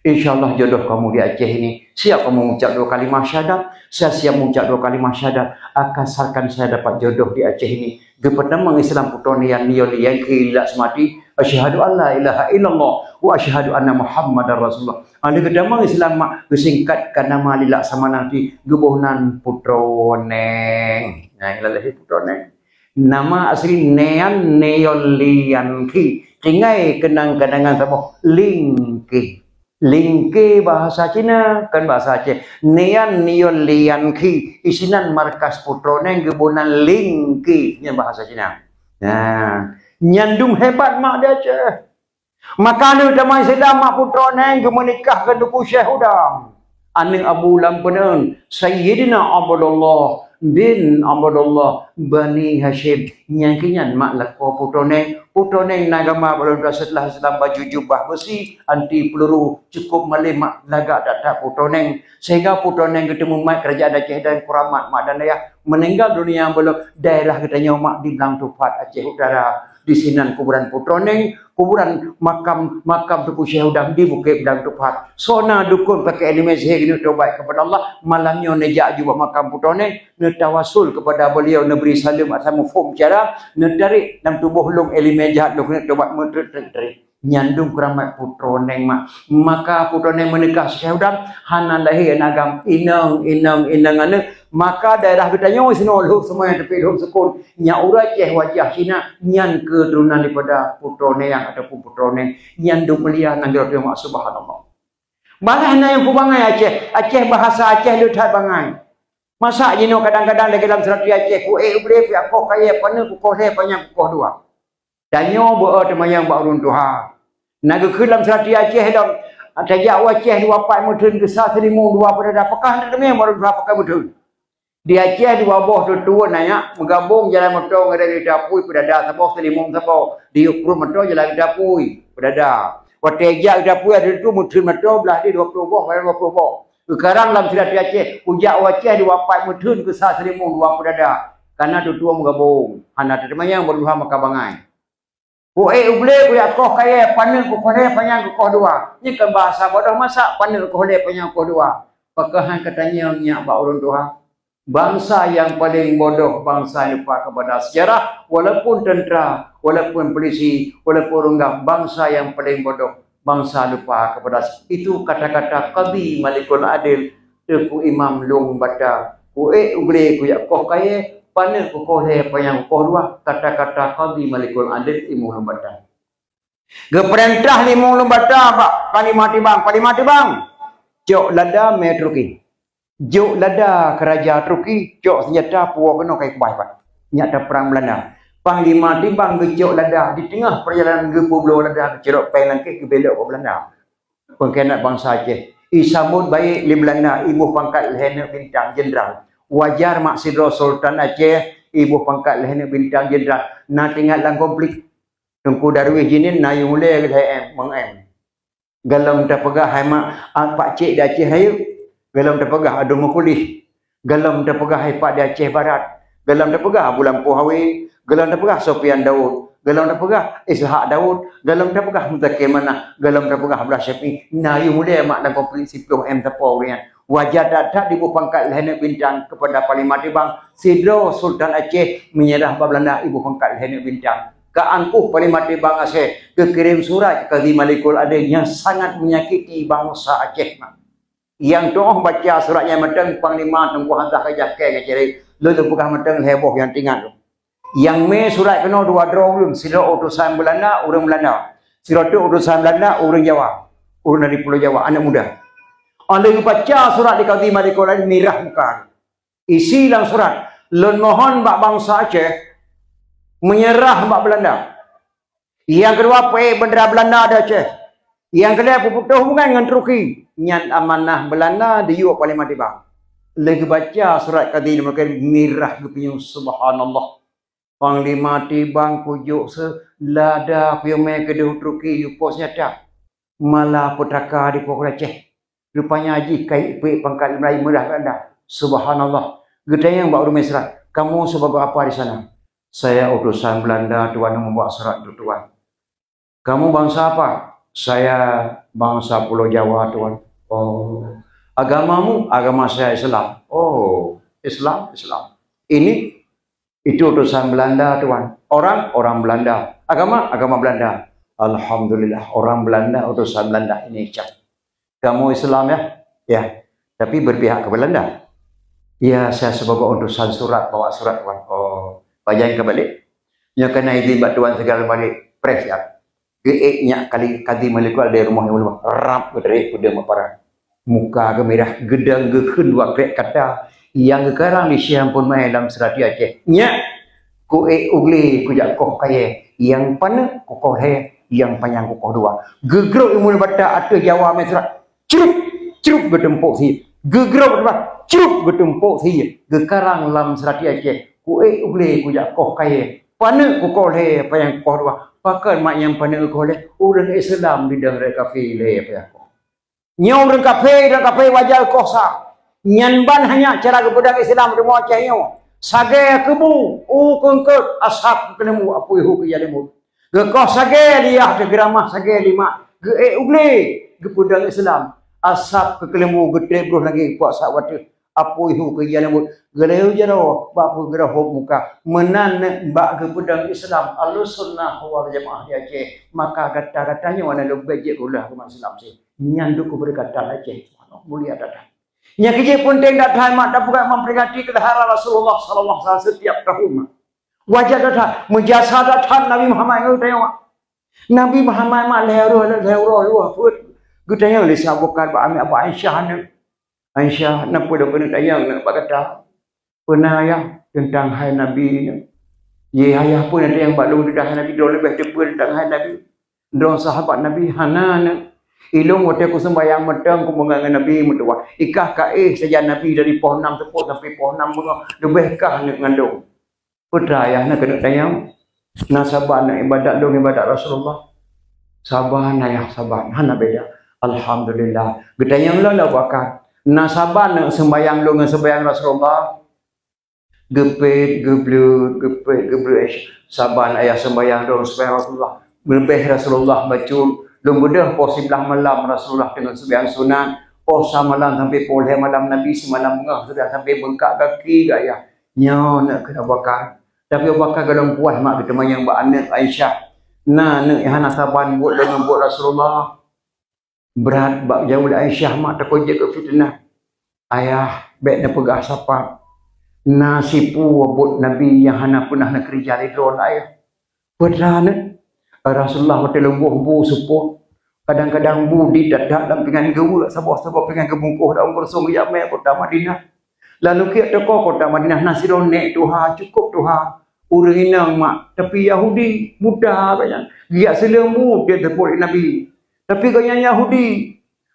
Insya Allah jodoh kamu di Aceh ini. Siap kamu mengucap dua kalimah syahadat? Saya siap mengucap dua kalimah syahadat. Asalkan saya dapat jodoh di Aceh ini. Geupeutamong Islam putroe nyan, nyoe Li Yanqi lilak seumati. Asyhadu an la ilaha illallah wa asyhadu anna Muhammadar Rasulullah. Lheueh geutamong Islam mak, geusingkat ka nama Li Laksamana, geuboh nan Putroe Neng. Nah, nyan lahé Putroe Neng. Nama asli nyan nyoe Li Yanqi. Tinggai keunong-keunongan saboh, Lingki. Lingki bahasa Cina, kon bahasa Aceh. Nyan nyoe Li Yanqi. Isinan markas Putroe Neng geuboh nan Lingki, nyan bahasa Cina. Nah, nyan dum hebat mak di Aceh. Maka lheueh teuma Islam mak Putroe Neng geumeunikah keu Teungku Syekh Hudang, aneuk Abu Lam Peuneuen, Sayyidina Abdullah bin Abdullah Bani Hasyim. Nyang keu nyan mak lakoe Putroe Neng. Putroe Neng na gama bak lôn seuteulah Islam baju jubah beusi, anti peluru, cukup malem mak lagak that-that Putroe Neng. Sehingga Putroe Neng geuteumeumai keurajaan Aceh dan kuramat mak dan ayah. Meuninggal dunia bak lôn daerah geutanyoe mak di Blang Tupat, Aceh Utara. Di sinan kuburan Putroe Neng, kuburan makam, makam Teungku Syekh Hudang di Bukét Blang Tupat. Soe na dukon pakai ileumèe sihé geuneuk tobat kepada Allah, malam nyoe neujak aju bak makam Putroe Neng, neutawasul kepada beliau, neubri saleuem asai muphom cara, neutarek lam tuboh lôn ileumèe jahat lôn keuneuk tobat meutrét-trét. Nyan dum keuramat Putroe Neng mak. Maka Putroe Neng meunikah Syekh Hudang, hana lahé aneuk agam, inong, inong, inong aneuk. Maka daerah geutanyoe sinoe Lhôk Seumai teupie Lhôk Seukon, nyan ureueng Aceh wajah Cina, nyan keuturonan daripada Putroe Neng ataupun Putroe Neng, nyan dum mulia nan jroh teuh mak, subhanallah. Balaih na nyang peubangai Aceh, Aceh bahasa Aceh le that bangai. Masa jinoe kadang-kadang lagèe lam seurati Aceh, ku ék u glé, ku jak koh kayèe, paneuk ku koh lhèe, panyang ku koh dua. Tanyoe beu-o teumanyong bak ureueng tuha. Na geukheun lam seurati Aceh dong, tajak u Aceh dua pat meutheun, geusa seulimong dua peudada, pakon hana teumanyong bak ureueng tuha pakon meutheun. Di Aceh dua boh tutoe nyan meugabong jalan moto ngon dari Tapui peudada saboh, seulimong saboh. Di Ukhrul moto jalan Tapui peudada. Watèe jak Tapui ada tu meutheun moto blah di dua ploh boh, dua ploh boh. Seukarang lam seurati Aceh, kujak u Aceh dua pat meutheun, geusa seulimong dua peudada. Kareuna tutoe meugabong, hana teuteumanyong bak ureueng tuha maka bangai. Ku ék u glé, ku jak koh kayèe, paneuk ku koh lhèe, panyang ku koh dua. Nyan kon bahasa bodoh masak, paneuk koh lhèe, panyang koh dua. Pakon han katanyong nyak bak ureueng tuha? Bangsa yang paling bodoh, bangsa yang lupa kepada sejarah, walaupun tentara, walaupun polisi, walaupun ureueng GAM, bangsa yang paling bodoh, bangsa lupa kepada se-, itu kata-kata Qadhi Malikul Adil, Teungku Imam Lueng Bata, ku ék u glé ku jak koh kayèe, paneuk ku koh lhèe, panyang ku koh dua, kata-kata Qadhi Malikul Adil Imam Lueng Bata. Geupeurintah Imam Lueng Bata bak Panglima Tibang, Panglima Tibang, cok lada mè Turki. Jok lada keu raja Turki, cok seunjata puwoe keunoe kai keubah pat. Nyak taprang Beulanda. Panglima Tibang geucok lada, di teungoh peurjalanan geupeubloe lada, geucirok péng lam kèh, geubelok bak Beulanda. Peungkhianat bansa Aceh. Isambot baik lé Beulanda, iboh pangkat lhèe neuk bintang jeundral. Wajar mak sidroe Sultan Aceh iboh pangkat lhèe neuk bintang jeundral. Na teuingat lam konflik. Teungku Darwis Jinin na yue mulai lhèe M, meu'en. Gohlom tapeugah hai mak, a, Pak Cik di Aceh Rayeuk. Gohlom tapeugah Adung Meukulih. Gohlom tapeugah hai Pak di Aceh Barat. Gohlom tapeugah Abu Lampôh Awe. Gohlom tapeugah Sofian Daud. Gohlom tapeugah Ishak Daud. Gohlom tapeugah Muzakir Manaf. Gohlom tapeugah Abdullah Syafi'i. Na yue mulai mak lam konflik siploh M sapo ureueng nyan. Wajar that-that diboh pangkat lhèe neuk bintang keupada Panglima Tibang. Sidroe Sultan Aceh meunyeurah bak Beulanda iboh pangkat lhèe neuk bintang. Keu Angkuh Panglima Tibang Aceh geukirém surat keu Qadhi Malikul Adil nyang sangat menyakiti bansa Aceh nyan. Nyang teungoh baca surat nyan mantong Panglima Teungku Hamzah Gajah Kèe ngon Célék, lôn peugah mantong lhèe boh nyang teuingat lôn. Nyang mè surat keunoe dua droe ureueng, sidroe utosan Beulanda, ureueng Beulanda. Sidroe teuk utosan Beulanda, ureueng Jawa. Ureueng dari Pulo Jawa, aneuk muda. Óh lheueh geubaca surat di Qadhi Malikul Adil, mirah muka. Isi lam surat, lôn mohon bak bansa Aceh meunyeurah bak Beulanda. Nyang keudua, peuék beundera Beulanda di Aceh. Nyang keudua, peuputôh hubungan ngon Turki. Nyan amanah Beulanda diyue Panglima Tibang. Lheueh geubaca surat kadhi nyan, mirah geupinyueng, subhanallah. Panglima Tibang kujok seulada piumé keudeh Turki yue pos nyata. Malah peutaka di Pokok Aceh. Rupanya jih ka ipeuék pangkat mulai mirah Beulanda. Subhanallah. Geutanyong bak ureuëng Misra, "Kamu sebagai apa di sana?" "Saya utusan Beulanda, Tuan, membawa surat untuk Tuan." "Kamu bangsa apa?" "Saya bangsa Pulau Jawa, Tuan." "Oh, agamamu?" "Agama saya Islam." "Oh, Islam, Islam." "Ini, itu utusan Beulanda, Tuan." "Orang?" "Orang Beulanda." "Agama?" "Agama Beulanda." "Alhamdulillah, orang Beulanda, utusan Beulanda ini, Cak." "Kamu Islam, ya?" "Ya, tapi berpihak ke Belanda." "Ya, saya sebagai utusan surat, bawa surat, Tuan." "Oh, pajan ka balik?" "Nyoe ka na izin bak Tuan segala balik, preh siat." Geuék nyak kali kadhi meulikot dari rumoh nyang ulama. Rap geutrek peudeueng bak paran. Muka geumirah, geudong geukheun dua krek kata nyang geukarang di Syekh Ampon Mae lam seurati Aceh. "Nyak, kuék u glé kujak koh kayée, nyang paneuk kukoh lhée, nyang panyang kukoh dua." Geugrok ilmu bata ateueh Jawa Mesra. Crup, crup geutumpok sie. Geugrok bah, crup geutumpok sie. Geukarang lam seurati Aceh. "Kuék u glé kujak koh kayée. Paneuk kukoh lhée, panyang kukoh dua." Pakon mak nyang paneuk kukoh lhée? Ureuëng Islam didong rot kafé lhée payah koh. Nyoe ureuëng kafé, ureuëng kafé wajar koh sa. Nyan ban hanya cara geupeudong Islam rumoh Aceh nyoe. Sagée keubu, u keungkot, asab keuleumbu, apui hu keu jalémut. Geukoh sagée liah, teugeuramah sagée limak, geuék u glé, geupeudong Islam. Asab keu keuleumbu geutreb broh lagée puak sak wateueh, apui hu keu jalémut, geuleu jaroe bak peugeuroh hop muka. Meunan bak geupeudong Islam Ahlussunnah wal Jamaah di Aceh. Maka gata-gata nyoe na leubeh jeuet geulah umat Islam sih. Nyan duku beureukat Aceh. Mulia that-that. Nyang keujeuet peunteng that-that mak tapeugah memperingati kelahiran Rasulullah sallallahu alaihi wasallam setiap tahun, mak. Wajar that-that, meujasa that-that Nabi Muhammad ngon geutanyoe, mak. Nabi Muhammad, mak, lhée uroe, lhée uroe, lhée uroe peuet. Geutanyong lé si Abu Bakar bak Ami-, bak Aisyah aneuk. "Aisyah, na peue lôn keuneuk tanyong neuk bak gata?" "Peue na, Ayah?" "Teuntang hai Nabi nyoe." "Yé, Ayah, peue na tanyong bak lôn teuntang hai Nabi? Droe leubeh teupeue teuntang hai Nabi." "Droe sahabat Nabi." "Hana neuk. Ilôn watée kuseumbahyang mantong kumeungon ngon Nabi meutuwah. Ikah ka éh sajan Nabi dari poh nam seupôt sampoe poh nam beungoh, leubeh kah neuk ngon lôn." "Peue teuma, Ayah, na keuneuk tanyong?" "Na saban neuk ibadat lôn ngon ibadat Rasulullah?" "Saban, Ayah, saban. Hana beda." "Alhamdulillah." Geutanyong lom lé Abu Bakar, "Na saban neuk seumbahyang lôn ngon seumbahyang Rasulullah?" Geupet, geubleut, geupet, geubleut. "Saban, Ayah, seumbahyang lôn, seumbahyang Rasulullah. Leubeh Rasulullah bacut. Lôn beudôh poh siblaih malam Rasulullah teungoh seumbahyang sunat. Poh sa malam sampoe poh lhée malam Nabi simalam beungoh seumbahyang sampoe beungkak gaki geuh, Ayah." Nyoe neuk keu Abu Bakar. Tapi Abu Bakar gohlom puih mak geuteumanyong bak aneuk Aisyah. "Na neuk nyang hana saban buet lôn ngon buet Rasulullah?" Brat bak jaweub Aisyah mak takot jeuet keu fiteunah. "Ayah, bék neupeugah sapat. Na sipu buet Nabi nyang hana peunah neukeurija lé droe, Ayah." "Peue teuma neuk?" "Rasulullah watée lôn boh bu seupôt, kadang-kadang bu dit that-that lam pingan geuweuek, saboh-saboh pingan geubungkôh daun geursong geujak mé kota Madinah. Lalu kiek teuko kota Madinah na sidroe nék tuha, cukôp tuha. Ureuëng inong mak, tapi Yahudi, muda gobnyan. Geujak seuleueng bu tiep seupôt lé Nabi. Tapi gobnyan Yahudi.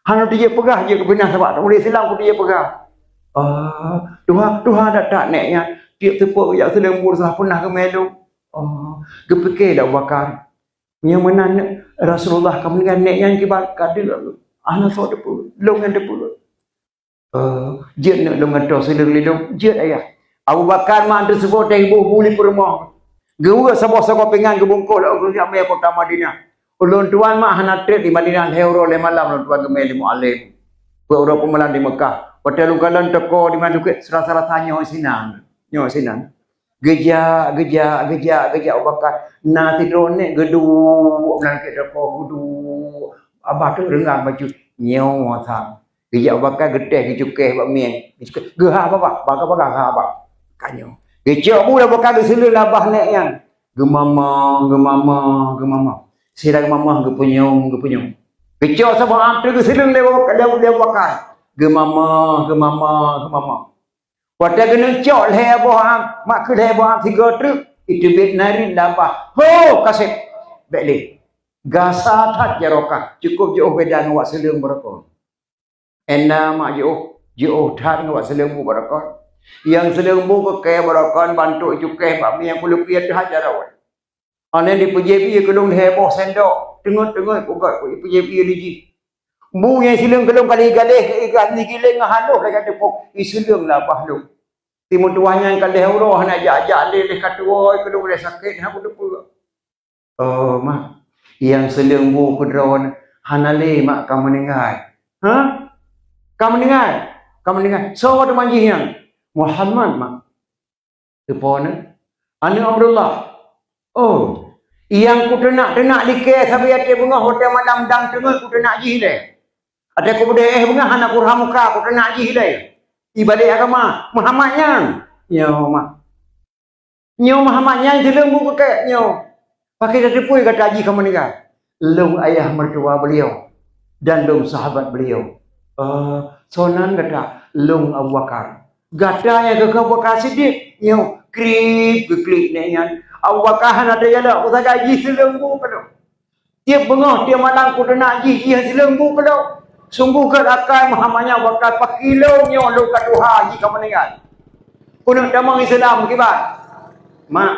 Hana teujieb peugah jeuet keu fiteunah sabab ureuëng Islam keu teujieb peugah." "Ah, tuha, tuha that-that nék nyan. Tiep seupôt geujak seuleueng bu salah peunah geumé lôn." Oh, geupike lé Abu Bakar, "Meunyoe meunan Rasulullah ka meuninggai, nék nyan kiban ka deuek, hana soe teupeu, lôn nyang teupeu." "Eh, jeuet neuk lôn gantoe seuleueng lé lôn?" "Jeuet, Ayah." Abu Bakar mak teuseubut teuh boh bu lé peurumoh. Geuweuek saboh-saboh pingan geubungkôh lom geujak mé kota Madinah. "Ulôn tuan mak hana treb di Madinah lhée uroe lhée malam lôn tuan geumé lé Mualem. Peuet uroe peuet malam di Meukah. Watée lôn kalon teuko di Madinah, sirasa-rasa nyoe sinan, nyoe sinan." Geujak, geujak, geujak, geujak Abu Bakar. Na sidroe nék geuduek, na sidroe geuduek. Abah tu reungang bacut. Nyoe sang. Geujak Abu Bakar geuteh geucukéh bak mieng. Geucukéh. Geuha babah, baka-baka ha babah. Ka nyoe. Geucok bu Abu Bakar geuseuleueng lé abah nék nyan. Geumamah, geumamah, geumamah. Sira geumamah, geupeunyong, geupeunyong. Geucok saboh ap teuk geuseuleueng lé Abu Bakar, lé Abu Bakar. Geumamah, geumamah, geumamah. Watée geuneuk cok lhée boh ap, mak keu lhée boh ap sigoe treuk, iteubiet narit lé abah. Ho, kaseb! Bék lé. Gasa that jarokah, cukup jiôh beda ngon wak seuleueng barokon. Ena mak jiôh, jiôh that ngon wak seuleueng bu barokon. Nyang seuleueng bu keu kèe barokon, bantuk cukéh bak mieng, puluh pie that jarokah. Aneuk dipeujép ié keu lôn lhèe boh sendok, teungeut-teungeut peugöt dipeujép ié lé jih. Bu nyang seuleueng keu lôn ka lheueh galéh, ka lheueh giléng ngon haloh lagèe teupok, iseuleueng lam babah lôn. Timeutuwah nyan ka lhèe uroe hana jak-jak lé, lheueh ka tuwoe keu lôn lé sakét, hana kuteupeu. Oh, mak, nyang seuleueng bu keudroe hana lé, mak, ka meuninggai. Ha? Ka meuninggai? Ka meuninggai. Soe teuma jih nyan? Muhammad, mak. Teupeue nyan? Aneuk Abdullah. Oh, nyang kuteunak-teunak di kèe sabe até beungoh watèe malam dang teungeut kuteunak jih lé. Até kubeudôh éh beungoh hana kurhah muka kuteunak jih lé. Ibadat agama Muhammad nyan. Nyoe, mak. Nyoe Muhammad nyan seuleueng bu keu kèe nyoe. Pakri tateupeue gata jih ka meuninggai. Lôn ayah mertua beliau dan lôn sahabat beliau. Eh, soe nan gata? Lôn Abu Bakar. Gata nyang keu Abu Bakar Siddiq nyoe, krip geuklik nèk nyan. Abu Bakar hana teujalak, sagai jih seuleueng bu keu lôn. Tiep beungoh, tiep malam kuteunak jih, jih seuleueng bu keu lôn. Sunggoh gèt akai Muhammad nyan, Abu Bakar, pakri lôn nyoe lôn ka tuha jih ka meuninggai. Keuneuk tamong Islam kiban. Mak,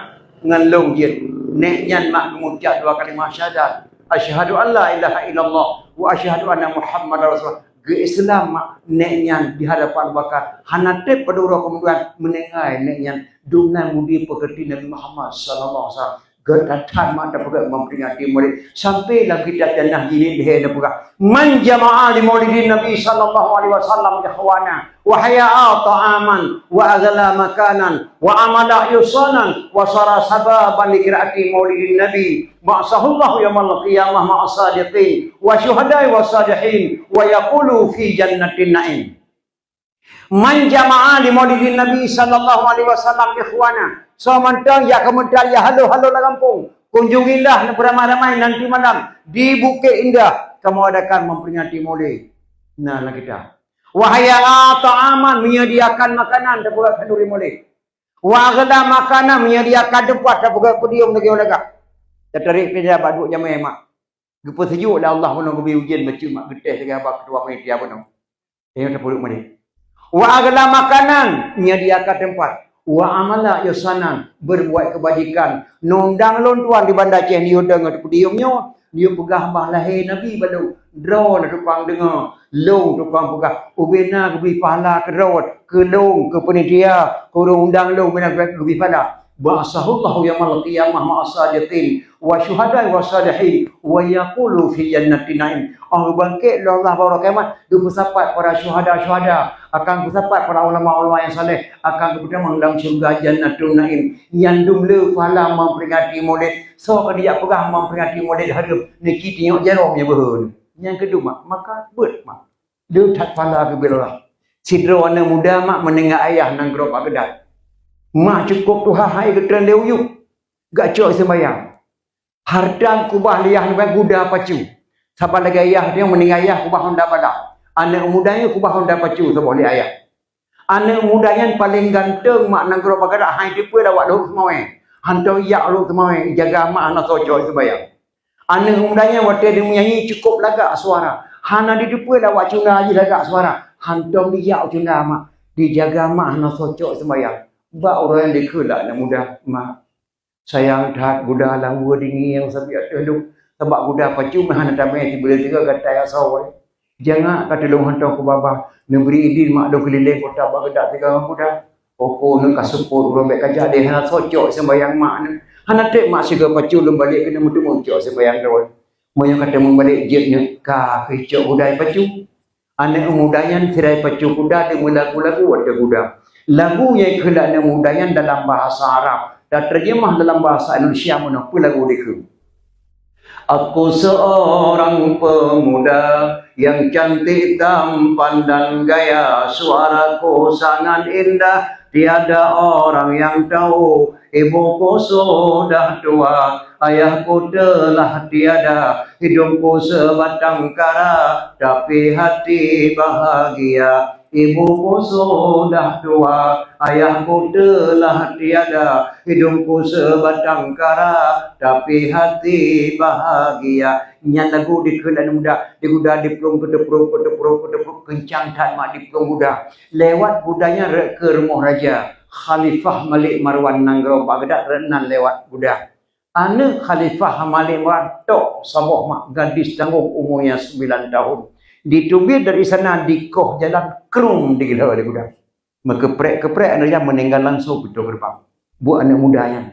ngon lôn jeuet. Nèk nyan mak geumucap dua kalimah syahadat. Asyhadu an la ilaha illallah wa asyhadu anna Muhammadar Rasulullah. Geu-Islam mak nèk nyan di hadapan Abu Bakar. Hana trép padub uroe keumudian meuninggai nèk nyan. Dum nan mudi peugöt Nabi Muhammad sallallahu alaihi wasallam. Geutantan mak tapeugah memperingati Maulid. Sampai lam kitab Jannah Jilid lhèe na peugah, "Man jama'a li maulidin Nabi sallallahu alaihi wasallam ikhwana, wa hayya'a ta'aman, wa aghla makanan, wa amala ihsanan, wa sara sababan li qiraati maulidin Nabi, ba'atsahullahu yaumal qiyamah ma'as sadiqin, wa syuhada'i was salihin, wa yaqulu fi jannatin na'im." Man jama'a li maulidin Nabi sallallahu alaihi wasallam ikhwana. Soe mantong jak keu meuntang, jak halo-halo lam gampông. Kunjungilah beramai-ramai nanti malam di Bukit Indah, kamoe adakan memperingati Maulid. Nah, lam kitab. Wa hayya'a ta'aman, menyediakan makanan, tapeugah khanduri Maulid. Wa aghla makanan, menyediakan teumpat, tapeugah podium lagèe lagak. Tatarék pih bak duek jamèe mak. Geupeuseujok lé Allah bunoe, geubri ujeuen bacut mak, geutéh lagèe haba ketua panitia bunoe. Nyoe tapeuduek Maulid. Wa aghla makanan, menyediakan teumpat. Wa amala ihsanan, berbuat kebajikan. Neundang lôn tuan di Banda Aceh, neuyue deungoe podium nyoe, neuyue peugah bah lahé Nabi bak lôn. Droeneuh tukang deungoe, lôn tukang peugah. Ubé na geubri pahala keu droe, keu lôn, keu panitia, keu ureueng undang lôn, ubé na geubri pahala. Ba'atsahullahu yaumal qiyamah ma'as sadiqin, wa syuhada'i was salihin, wa yaqulu fi jannatin na'im. Oh, geubangkét lé Allah bak uroe kiamat, geupeusapat para syuhada-syuhada, akan geusapat para ulama-ulama nyang saleh, akan geupeutamong lam syeuruga Jannatun Na'im. Nyan dum le pahala memperingati Maulid. Soe ka dijak peugah memperingati Maulid hareuem, neuci tinyok jaroe nyang beuhe. Nyang keudua, maka beuet mak. Deuh that pahala geubri Allah. Sidroe aneuk muda mak meuninggai ayah nanggroe bak geudat. Mak cukôp tuha hai geutreun lé u yup. Gak cok seumbahyang. Hareuta keubah lé ayah nibak guda pacu. Saban lagèe ayah nyoe meuninggai ayah keubah honda balap. Aneuk muda nyoe keubah honda pacu saboh lé ayah. Aneuk muda nyan paleng ganteng mak nanggroe bak geudat, hai teupeue lawak lhok seumawé. Hantom jak lhok seumawé, jaga mak hana soe cok seumbahyang. Aneuk muda nyan watèe jimeunyanyi cukôp lagak suara. Hana jiteupeue lawak cunda jih lagak suara. Hantom jijak cunda mak. Jijaga mak hana soe cok seumbahyang. Bak uroe nyan dikheun lé aneuk muda, "Mak, sayang that guda lam weue dingieng sabe ateueh lôn. Sabab guda pacu meuhan tamè sibuleuen tiga gatai asoe." Jangak ka tulông hantom keu babah, neubri idin mak lôn keulileng kota bak geudat sigoe ngon guda. Oko neuk ka seupôt uroe bèk ka jak deh hana soe cok seumbahyang mak neuk. Hana trép mak sigoe pacu lôn balek keuneuk meuteumèe cok seumbahyang droe. Meunyoe ka teumèe balek jeuet neuk ka keuh cok guda pacu. Aneuk muda nyan sidai pacu guda deungon lagu-lagu ateueh guda. Lagu nyang kheun lé aneuk muda nyan dalam bahasa Arab, dan terjemah dalam bahasa Indonesia meunoe peue lagu dikheun. Aku seorang pemuda yang cantik tampan dan gaya, suaraku sangat indah, tiada orang yang tahu. Ibuku sudah tua, ayahku telah tiada, hidungku sebatang kara, tapi hati bahagia. Ibuku sudah tua, ayahku telah tiada, hidungku sebatang kara, tapi hati bahagia. Nyan lagu dikheun aneuk muda, diguda diplueng keuteuprok, keuteuprok, keuteuprok, keuncang that mak diplueng guda. Lewat guda nyan rot keu rumoh raja, Khalifah Malik Marwan nanggroe bak geudat rot nan lewat guda. Aneuk Khalifah Malik Marwan tok saboh mak gadis tanggong umurnya sembilan tahun. Diteubiet dari sana dikoh jalan krum digeulheu lé guda. Meukeprek-keprek aneuk nyan meuninggai langsung pintoe geureubang. Buet aneuk muda nyan.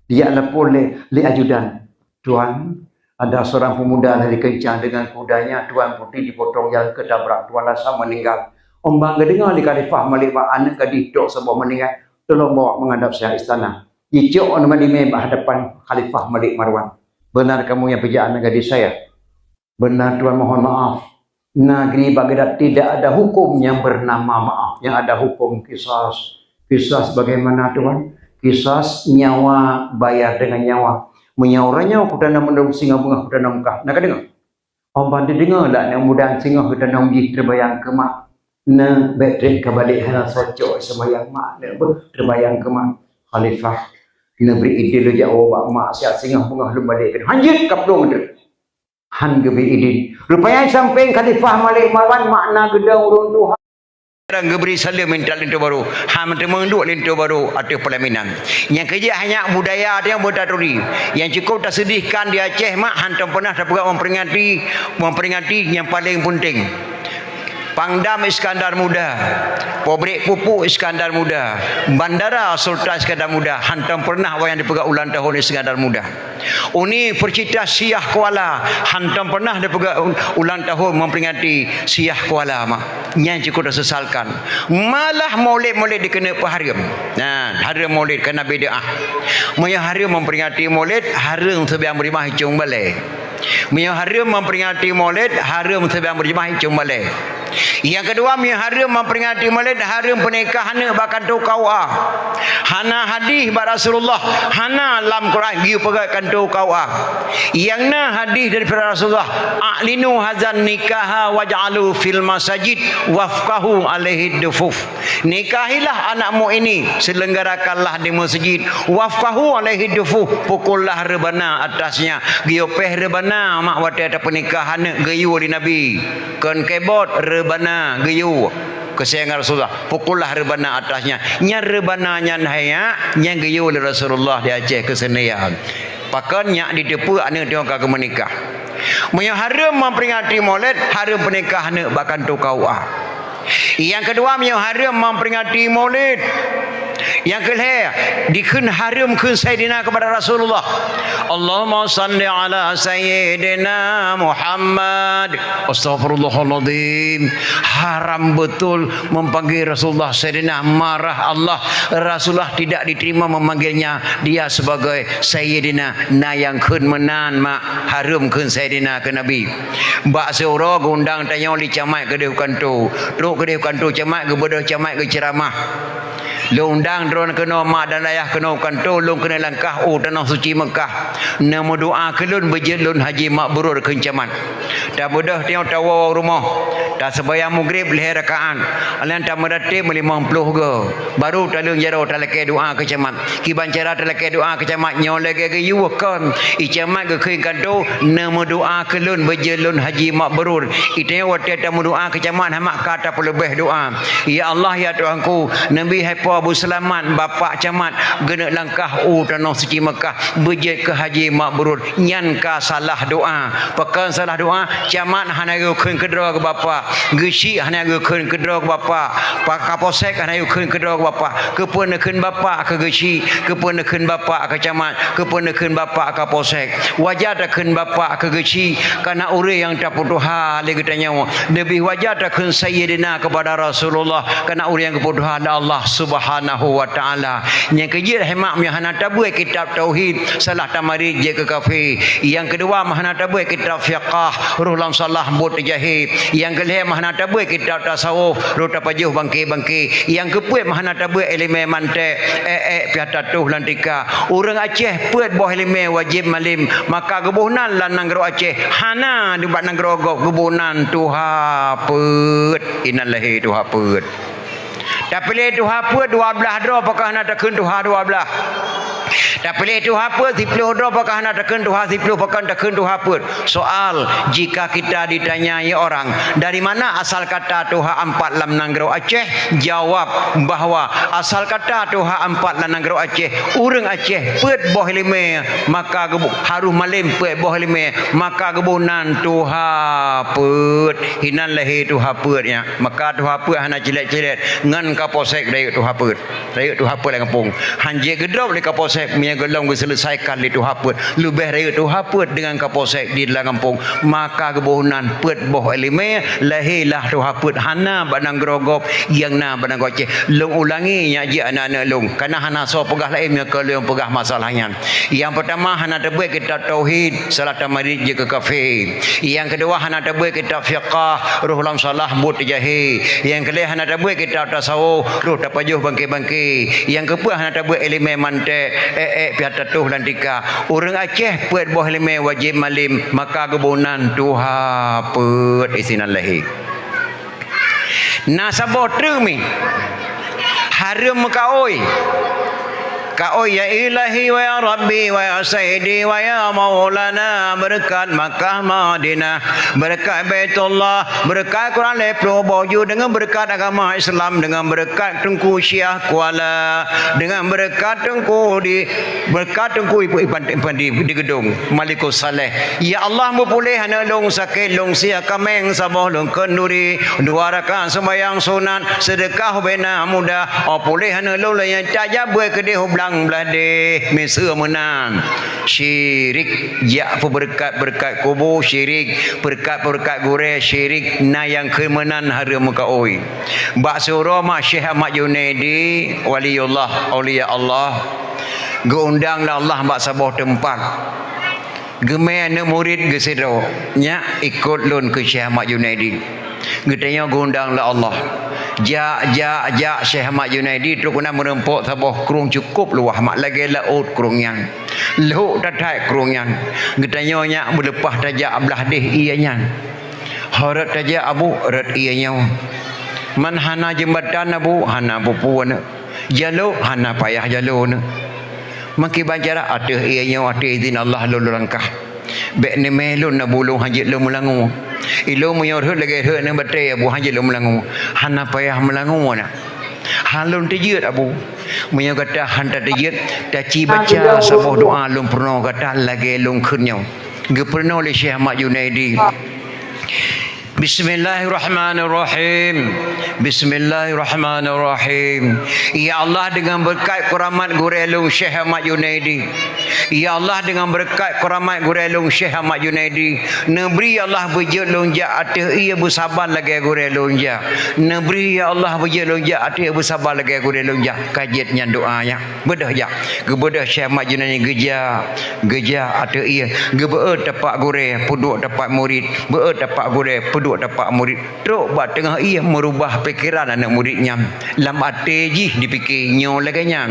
Dijak lapor lé, lé ajudan. "Tuan, ada seorang pemuda lari kencang dengan kudanya, Tuan, putri dipotong jalan ketabrak, Tuan rasa meninggal." Óh ban geudeungoe lé Khalifah Malik Marwan aneuk gadis tok saboh meuninggai, tolong bawa menghadap saya istana. Jicok aneuk muda nyan bak hadapan Khalifah Malik Marwan. "Benar kamu yang pijak aneuk gadis saya?" "Benar, Tuan, mohon maaf. Negeri Baghdad tidak ada hukum yang bernama maaf. Yang ada hukum kisas." "Kisas bagaimana, Tuan?" "Kisas nyawa bayar dengan nyawa. Meunyoe uroe nyoe kutanam meunan singoh beungoh kutanam kah." Na kadeungoe? Óh ban dideungoe lé aneuk muda singoh geutanam jih teubayang keu mak. "Na, bék trép ka balek hana socok seumayang mak, na beuh teubayang keu mak." "Khalifah, neubri idin lôn jak woe bak mak, siat singoh beungoh lôn balek keunoe." "Hanjeuet ka plueng treuk." Han geubri idin. Rupanya sampéng Khalifah Malik Marwan mak na geudong ureueng tuha. Geubri saleuem intat linto barô. Han meuteumé duek linto barô ateueh peulaminan. Nyang keujeuet hanya budaya teuh nyang beutaturi. Nyang cukup taseudihkan di Aceh mak hantom peunah tapeugah memperingati, memperingati nyang paleng peunteng. Pangdam Iskandar Muda, pabrik pupuk Iskandar Muda, bandara Sultan Iskandar Muda, hantom peunah wayang dipeugah ulang tahun Iskandar Muda. Universitas Syiah Kuala, hantom peunah dipeugah ulang tahun memperingati Syiah Kuala mak. Nyan cukup tasesalkan. Malah maulid-maulid dikeuneuk peuhareuem. Nah, hareuem maulid kana bid'ah. Meunyoe hareuem memperingati maulid, hareuem seubiyang beurijmaih icong balée. Meunyoe hareuem memperingati maulid, hareuem seubiyang beurijmaih icong balée. Nyang keudua, meunyoe hareuem memperingati maulid, hareuem peunikah aneuk bak kantô K U A. Hana hadih bak Rasulullah, hana lam Quran geuyue peugah kantô K U A. Nyang na hadih daripada Rasulullah, "A'linu hadzan nikaha waj'alu fil masajid wafqahu alaihi dufuf." Nikahilah anakmu ini, selenggarakanlah di masjid. Wafqahu alaihi dufuf, pukullah reubana atasnya. Geuyue péh reubana mak watée tapeunikah aneuk geuyue lé Nabi. Kon kebot, reubana geuyue. Keuseungan Rasulullah, pukullah reubana atasnya. Nyan reubana nyan hanya nyang geuyue lé Rasulullah di Aceh keuseunian. Pakon nyak diteupeue aneuk tanyoe ka geumeunikah. Meunyoe hareuem memperingati maulid, hareuem peunikah aneuk bak kantô K U A. Nyang keudua, meunyoe hareuem memperingati maulid. Nyang keulhée, dikheun hareuem kheun Saidina keupada Rasulullah. Allahumma salli ala Sayyidina Muhammad. Astaghfirullahaladzim. Haram betul memanggil Rasulullah Saidina, marah Allah. Rasulullah tidak diterima memanggilnya dia sebagai Sayyidina. Na nyang kheun meunan mak, hareuem kheun Saidina keu Nabi. Bak siuroe geuundang tanyoe lé camat keudeh u kantô. Trok keudeh u kantô camat, geubeudôh camat geuceuramah. "Lôn undang droeneuh keunoe mak dan ayah keunoe u kantô, lôn keuneuk langkah u tanoh suci Meukah. Neumeudoá keu lôn beujeuet lôn haji mabrur," kheun camat. Tabeudôh tanyoe tawoe u rumoh. Taseumayang Maghrib lhée rakaat. Alèh nyan tameuratéb meulimong ploh goe. Baru taleueng jaroe talakée doá keu camat. Kiban cara talakée doá keu camat nyoe lagée geuyue kon. Ié camat geukheun kantô, "Neumeudoá keu lôn beujeuet lôn haji mabrur." Ié tanyoe watée tameudoá keu camat hana ka tapeuleubeh doá. "Ya Allah, ya Tuhanku, neubi hai po beuseulamat bapak camat geuneuk langkah u tanoh suci Meukah beujeuet keu haji mabrur." Nyan ka salah doá. Pakon salah doá? Camat hana geukheun keudroe keu bapak. Geuchik hana geukheun keudroe keu bapak. Pak Kapolsek hana geukheun keudroe keu bapak. Keupeue neukheun bapak keu geuchik? Keupeue neukheun bapak keu camat? Keupeue neukheun bapak keu Kapolsek? Wajar takheun bapak keu geuchik, kana ureuëng nyang tapeutuha lé geutanyoe. Leubeh wajar takheun Sayyidina keupada Rasulullah, kana ureuëng nyang geupeutuha lé Allah Subhanahu Subhanahu wa Ta'ala. Nyang keujeuet hai mak meunyoe hana tabeuet kitab tauhid, salah tamarit jeuet keu kafé. Nyang keudua, meuhana tabeuet kitab fiqah, roh lam salah buet teujahé. Nyang keulhèe, meuhana tabeuet kitab tasawuf, roh tapajoh bangké-bangké. Nyang keupeuet, meuhana tabeuet ileumèe mantek, ék-ék piah tatoh lam tika. Ureueng Aceh peuet boh ileumèe wajéb malém, maka geuboh nan lam nanggroe Aceh. Hana nibak nanggroe gob, geuboh nan tuha peuet. Inan lahé tuha peuet. Tapiléh tuha peuet dua blaih droe, pakon hana takheun tuha dua blaih? Tapiléh tuha peuet siploh droe, pakon hana takheun tuha siploh, pakon takheun tuha peuet? Soal, jika kita ditanyai orang, "Dari mana asal kata tuha ampat lam nanggroe Aceh?" Jawab bahwa asal kata tuha ampat lam nanggroe Aceh, ureueng Aceh peuet boh ileumèe, maka geuboh, harôh malém peuet boh ileumèe, maka geuboh nan tuha peuet. Inan lahé tuha peuet nyan. Maka tuha peuet hana cilet-cilet ngon kapolsek rayeuk tuha peuet. Rayeuk tuha peuet lam gampông. Han jeuet geudrop lé kapolsek, meunyoe gohlom geuseuleusaikan lé tuha peuet. Leubeh rayeuk tuha peuet deungon kapolsek di dalam gampông. Maka geuboh nan peuet boh ileumèe, lahé lah tuha peuet, hana bak nanggroe gob, nyang na bak nanggroe Aceh. Lôn ulangi nyan jih aneuk-aneuk lôn. Kareuna hana soe peugah laén meunyoe kon lôn peugah masalah nyan. Nyang peurtama, hana tabeuet kitab tauhid, salah tamarit jeuet keu kafé. Nyang keudua, hana tabeuet kitab fiqah, roh lam salah buet teujahé. Nyang keulhèe, hana tabeuet kitab tasawuf, roh tapajoh bangké-bangké. Nyang keupeuet, hana tabeuet ileumèe mantek, ék-ék piah tatoh lam tika. Ureueng Aceh peuet boh ileumèe wajéb malém, maka geuboh nan tuha peuet isinan lahé. Na saboh treuk mi. Hareuem meukaôi. Kaôi, "Ya Ilahi wa ya Rabbi wa ya Sayyidi wa ya Maulana, beureukat Makkah Madinah, beureukat Baitullah, beureukat Quran lhèe ploh boh ju, deungon beureukat agama Islam, deungon beureukat Teungku Syiah Kuala, deungon beureukat Teungku di, beureukat Teungku Ipan, Ipan di, di Geudong." Malikus Saleh. Ya Allah, meupuléh aneuk lôn sakét, lôn sie kaméng saboh, lôn kheun duri, dua rakaat seumayang sunat, seudeukah ubena muda, oh puléh aneuk lôn lagèe nyan, tajak beuet keudéh u blang blaih deh, miseue meunan. Syirik, jak peubeureukat-beureukat kubu, syirik, peureukat-peureukat gurèe, syirik, na nyang kheun meunan hareuem meukaôi. Bak siuroe mak Syekh Ahmad Junaidi, waliullah, aulia Allah, geuundang lé Allah bak saboh teumpat. Geumè aneuk murit geusidroe, "Nyak, ikot lôn keu Syekh Ahmad Junaidi." Geutanyoe geuundang lé Allah. Jak, jak, jak Syekh Ahmad Junaidi trok keunan meureumpok saboh krueng cukôp luwah mak lagèe laôt krueng nyan. Lhok that-that krueng nyan. Geutanyoe nyak beuleupah tajak blaih deh ié nyan. Ho rot tajak Abu, rot ié nyoe. Man hana jeumbatan Abu, hana peue-peue na. Jalo, hana payah jalo na. Meukiban cara ateueh ié nyoe, ateueh idhin Allah lôn langkah. Bèk neumè lôn Abu, lôn hanjeuet lôn meulangue. Ilôn meunyoe rhot lagèe rhot aneuk batèe Abu, hanjeuet lôn meulangue. Hana payah meulangue na. Han lôn teujeuet Abu. Meunyoe gata han tateujeuet, taci baca saboh doa lôn peurunoe gata lagèe lôn kheun nyoe. Geupeurunoe lé Syekh Ahmad Junaidi. Bismillahirrahmanirrahim. Bismillahirrahmanirrahim. Ya Allah, deungon beureukat keuramat gurèe lôn Syekh Ahmad Junaidi. Ya Allah, deungon beureukat keuramat gurèe lôn Syekh Ahmad Junaidi, neubri ya Allah beujeuet lôn jak ateueh ié beusaba lagèe gurèe lôn jak. Neubri ya Allah beujeuet lôn jak ateueh ié beusaba lagèe gurèe lôn jak. Ka jeuet nyan doa nyan. Beudôh jak. Geubeudôh Syekh Ahmad Junaidi geujak, geujak ateueh ié, geubeuet tapak gurèe, peuduek tapak murit, beuet tapak gurèe, peuduek tapak murit. Trok bak teungoh ié meurubah pikeran aneuk murit nyan. Lam até jih dipike nyoe lagèe nyan,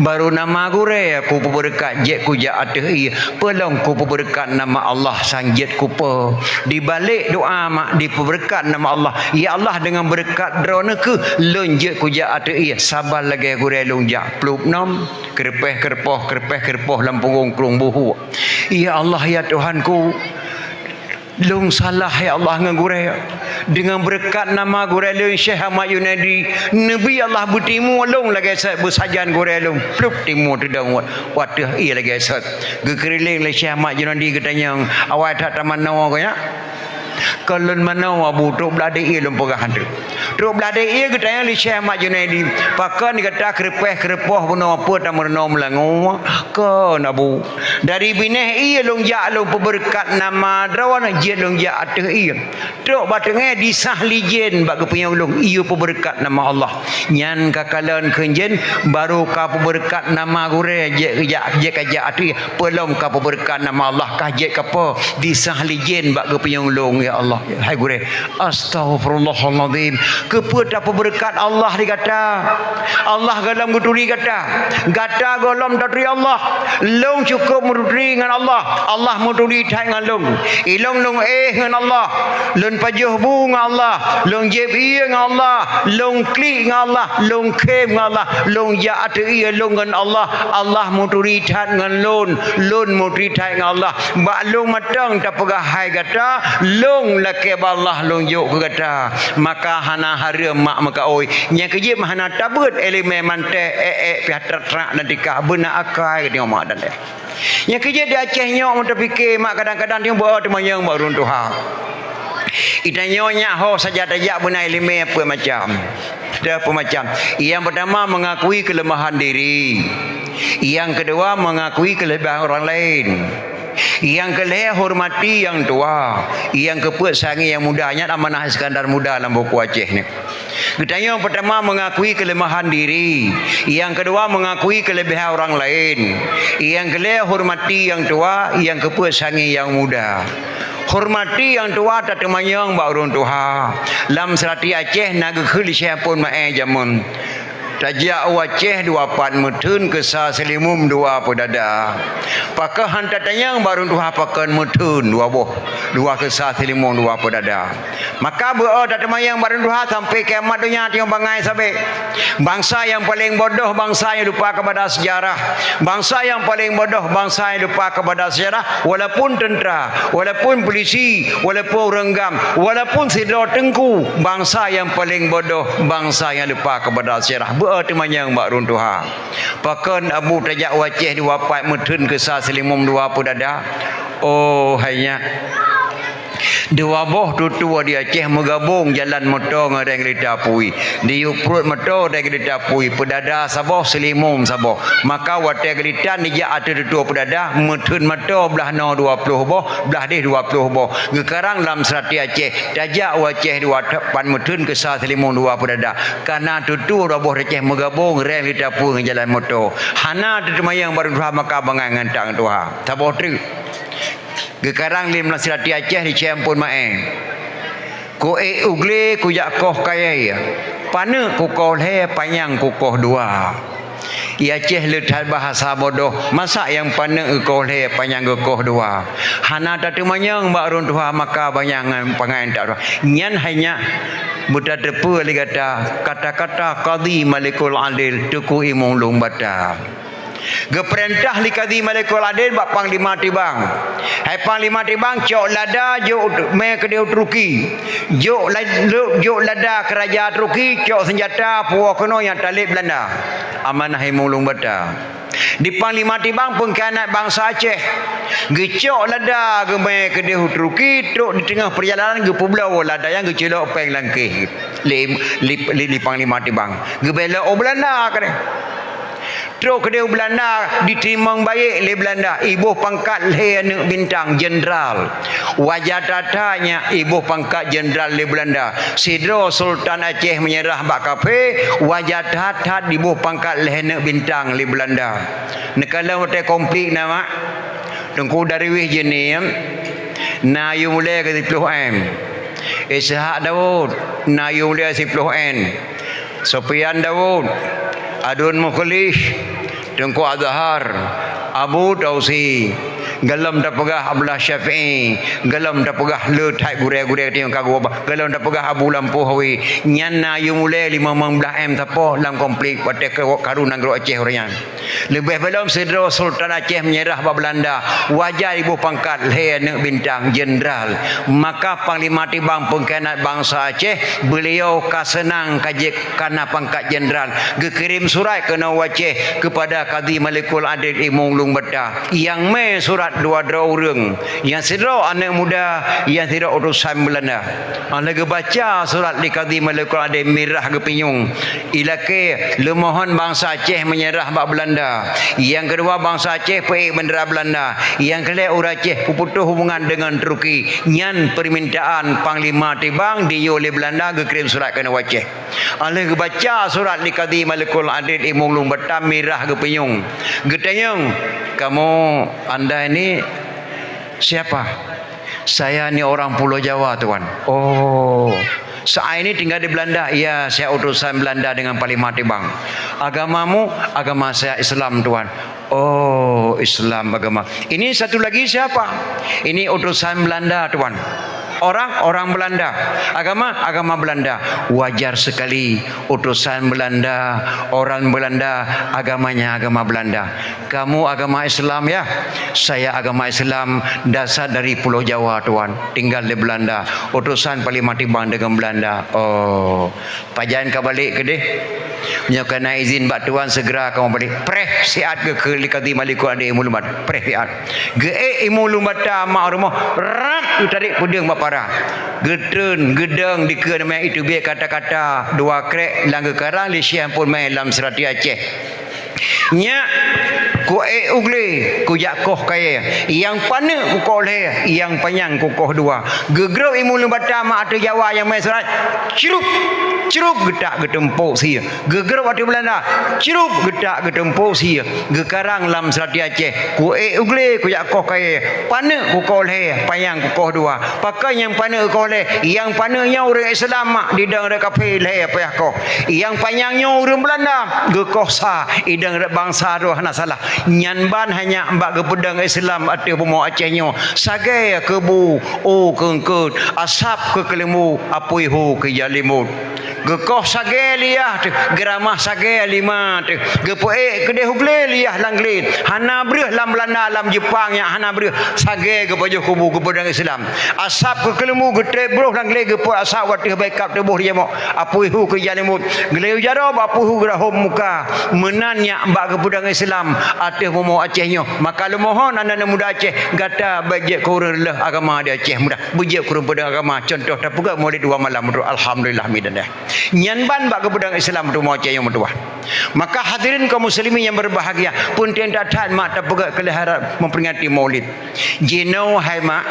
"Barô nama gurèe kupeubeureukat jeuet kujak ateueh ié, peulom kupeubeureukat nama Allah sang jeuet kupeue." Dibalek doa mak dipeubeureukat nama Allah, "Ya Allah, deungon beureukat Droeneuh kheueh lôn jeuet kujak ateueh ié, saba lagèe gurèe lôn jak." Plup nom. Keureupeh-keureupôh, keureupeh-keureupôh lam punggong krueng buhuk. Ya Allah, ya Tuhanku, lôn salah, ya Allah, ngon gurèe. Deungon beureukat nama gurèe lôn Syekh Ahmad Junaidi, neubri Allah beutimu lôn lagèe sot beusajan gurèe lôn. Plup timu teudong wat, ateueh ié lagèe sot. Geukeurileng lé Syekh Ahmad Junaidi geutanyong, awai that tamanoe keuh nyak. Kon lôn manoe Abu, trok blah dek ié lôn peugah treuk. Trok blah dek ié geutanyong lé Syekh Ahmad Junaidi, "Pakon gata keureupeh-keureupoh bunoe, peue tameurunoe meulangue?" "Kon Abu, dari binéh ié lôn jak lôn peubeureukat nama droeneuh, jeuet lôn jak ateueh ié. Trok bak teungoh disah lijén bak geupeunyoe lôn, ié peubeureukat nama Allah. Nyan ka kalon kheun jén, barô ka peubeureukat nama gurée, jeuet jak, jeuet ka jak ateueh ié." "Peulom ka peubeureukat nama Allah, ka jeuet ka po, disah lijén bak geupeunyoe lôn, ya Allah, hai gurée." "Astaghfirullahalazim. Keupeue tapeubeureukat Allah di gata? Allah gohlom geuturi gata. Gata gohlom taturi Allah. Lôn cukôp meuturi ngon Allah. Allah meuturi that ngon lôn. Ilôn lôn éh ngon Allah. Lôn pajoh bu ngon Allah. Lôn jieb ié ngon Allah. Lôn klik ngon Allah. Lôn khém ngon Allah. Lôn jak ateueh ié lôn ngon Allah. Allah meuturi that ngon lôn. Lôn meuturi that ngon Allah. Bak lôn mantong tapeugah hai gata, lôn lakée bak Allah lôn jok keu gata." Maka hana hareuem mak meukaôi. Nyang keujeuet hana tabeuet iéleumé, manté ék-ék piah trak-trak dan tikah, beuna akai geutanyoe mak dan ayah. Nyang keujeuet di Aceh nyoe meutapike mak kadang-kadang tanyoe beu teumanyong bak ureuëng tuha. Geutanyoe nyak ho saja tajak beuna iéleumé peue macam. Dah peue macam. Nyang pertama mengakui kelemahan diri. Nyang kedua mengakui kelebihan orang lain. Nyang keulhée hormati nyang tuha. Nyang keupeuet sangi nyang muda. Nyan amanah Iskandar Muda lam buku Aceh nyoe. Geutanyoe pertama mengakui kelemahan diri, nyang kedua mengakui kelebihan orang lain, nyang keulhée hormati nyang tuha, nyang keupeuet sangi nyang muda. Hormati nyang tuha tateumanyong bak ureuëng tuha. Lam seurati Aceh na geukheun lé Syekh Ampon Maé jameun. Tajak u Aceh dua pat meutheun, keusa seulimum dua peudada. Pakon han tatanyong bak ureuëng tuha pakon meutheun dua boh, dua keusa seulimum dua peudada. Maka beu-o tateumanyong bak ureuëng tuha sampai kiamat donya tanyoe bangai sabe. Bangsa nyang paleng bodoh, bangsa nyang lupa kepada sejarah. Bangsa nyang paleng bodoh, bangsa nyang lupa kepada sejarah. Walaupun tentera, walaupun polisi, walaupun ureuëng GAM, walaupun sidroe teungku, bangsa nyang paleng bodoh, bangsa nyang lupa kepada sejarah. Beu-o teumanyong bak ureuëng tuha. Pakon Abu tajak u Aceh dua pat meutheun, keusa seulimum dua peudada? Oh, hai nyak. Dua boh tutoe di Aceh meugabong jalan moto ngon reng geulita apui. Diyue pruet moto reng geulita apui, peudada saboh, seulimum saboh. Maka watée geulitan dijak ateueh tutoe peudada, meutheun moto blah noe dua ploh boh, blah deh dua ploh boh. Geukarang lam seurati Aceh, tajak u Aceh dua pat meutheun, keusa seulimum dua peudada. Kana tutoe dua boh di Aceh meugabong reng geulita apui ngon jalan moto. Hana tateumayang bak ureuëng tuha, maka bangai ngon tang tuha. Saboh treuk. Geukarang lé lam seurati Aceh di Syekh Ampon Maé. Ku ék u glé kujak koh kayée, paneuk kukoh lhée, panyang kukoh dua. Di Aceh le that bahasa bodoh, masa nyang paneuk geukoh lhée, panyang geukoh dua. Hana tateumanyong bak ureuëng tuha, maka bangai ngon pangai tang tuha. Nyan hai nyak beutateupeue lé gata kata-kata Kadhi Malikul Adil Teungku Imum Lueng Bata. Geupeurintah lé Kadhi Malikul Adil bak Panglima Tibang. Hai Panglima Tibang, cok lada, jok mé keudeh u Turki. Jok la-, jok lada keu raja Turki, cok seunjata, puwoe keunoe nyang taleb Beulanda. Amanah Imum Lueng Bata. Di Panglima Tibang peungkhianat bansa Aceh. Geucok lada geumé keudeh u Turki, trok di teungoh peurjalanan geupeubloe lada nyan geuculok péng lam kéh lé, lé, lé, lé Panglima Tibang. Geubelok u Beulanda keudeh. Trok keudeh u Beulanda, jiteurimong baik lé Beulanda, iboh pangkat lhée aneuk bintang, jeundral. Wajar that-that nyan iboh pangkat jeundral lé Beulanda. Sidroe Sultan Aceh meunyeurah bak kafé, wajar that-that iboh pangkat lhée aneuk bintang lé Beulanda. Neukalon watée konflik na mak, Teungku Darwis Jeunieb, na yue mulai keu siploh M. Ishak Daud, na yue mulai siploh N. Sofyan Daud, Adun Mukhlis, Teungku Azhar, Abu Tausi, gohlom tapeugah Abdullah Syafi'i, gohlom tapeugah le that gurée-gurée nyang ka geuba, gohlom tapeugah Abu Lampôh Hawi. Nyan na yue mulai limong blah M sapoh lam konflik watée ka-, karu nanggroe Aceh uroe nyan. Leubeh gohlom sidroe Sultan Aceh meunyeurah bak Beulanda, wajar iboh pangkat lhée aneuk bintang, jeundral. Maka Panglima Tibang peungkhianat bansa Aceh, beuliau ka seunang ka jeuet kana pangkat jeundral, geukirém surat keunoe u Aceh keupada Kadhi Malikul Adil Imum Lueng Bata, nyang mé surat dua droe ureuëng, nyang sidroe aneuëk muda, nyang sidroe utosan Beulanda. Óh lheueh geubaca surat lé Kadhi Malikul Adil, mirah geupinyueng. Ilakée leumohon bansa Aceh meunyeurah bak Beulanda. Nyang keudua, bansa Aceh peuék bendera Beulanda. Nyang keulhée, ureuëng Aceh peuputôh hubungan deungon Turki. Nyan peumintaan Panglima Tibang diyue lé Beulanda geukirém surat keunoe u Aceh. Óh lheueh geubaca surat lé Kadhi Malikul Adil, Imeum Ulueng Batam mirah geupinyueng. Geutanyong, "Kamu, Anda ini siapa?" "Saya ni orang Pulau Jawa, Tuan." "Oh, saat ini tinggal di Belanda?" "Iya, saya utusan Belanda dengan Panglima Tibang." "Agamamu?" "Agama saya Islam, Tuan." "Oh, Islam agama. Ini satu lagi siapa?" "Ini utusan Belanda, Tuan." "Orang?" "Orang Belanda." "Agama?" "Agama Belanda." Wajar sekali, utusan Belanda, orang Belanda, agamanya agama Belanda. "Kamu agama Islam, ya?" "Saya agama Islam, dasar dari Pulau Jawa, Tuan. Tinggal di Belanda." Utusan Panglima Tibang deungon Belanda. "Oh, pajan ka balek keudeh?" "Meunyoe ka na izin bak Tuan, segera kamoe balek." Preh siat geukheun lé Kadhi Malikul Adil Imeum Ulueng Batam. Preh siat. Geuék Imeum Ulueng Batam mak rumoh, rap geutarék peudeueng bak para. Geutreun, geudong dikeue namanya itu biet kata-kata dua krek lam geukarang lé Syekh Ampon Mé lam Seurati Aceh. "Nyak, kuék u glé, kujak koh kayée. Nyang paneuk kukoh lhée, nyang panyang kukoh dua." Geugrôp Imeum Ulueng Batam mak ateueh Jawa nyang meusurat, crup, crup geutak geuteumpok sie. Geugrôp ateueh Beulanda, crup geutak geuteumpok sie. Geukarang lam Seurati Aceh, "Kuék u glé, kujak koh kayée. Paneuk kukoh lhée, panyang kukoh dua." Pakon nyang paneuk kukoh lhée? Nyang paneuk nyoe ureuëng Islam mak, didong rot kafé lhée payah koh. Nyang panyang nyoe ureuëng Beulanda, geukoh sa, idong rot bansa droe hana salah. Nyan ban hanya bak geupeudong Islam ateueh bumoe Aceh nyoe. Sagai keu bu, u keu eungkôt, asab keu keuleumbu, apui hu keu jalimut. Geukoh sagai liah teuh, geuramah sagai lima teuh, geupeuék keudeh u glé liah lam glé. Hana breueh lam Beulanda, lam Jeupang nyan hana breueh. Sagai geupajoh kubu geupeudong Islam. Asab keu keuleumbu geutrép broh lam glé, geupeuet asab u ateueh baikab tuboh dijamok. Apui hu keu jalimut, glé u jaroe, apui hu geurahom muka. Meunan nyak bak geupeudong Islam ateueh bumoe Aceh nyoe. Maka leumohon aneuëk-aneuëk muda Aceh, gata bék jeuet keu ureuëng reuloh agama di Aceh muda. Beujeuet keu ureuëng peudong agama, cuntoh tapeugah mulod dua malam, alhamdulillah, midan deh. Nyan ban bak geupeudong Islam bumoe Aceh nyang meutuwah. Maka hadirin kaum muslimin yang berbahagia, peunteng that-that mak tapeugah keu lheueh harab memperingati Maulid. Jinoe hai mak,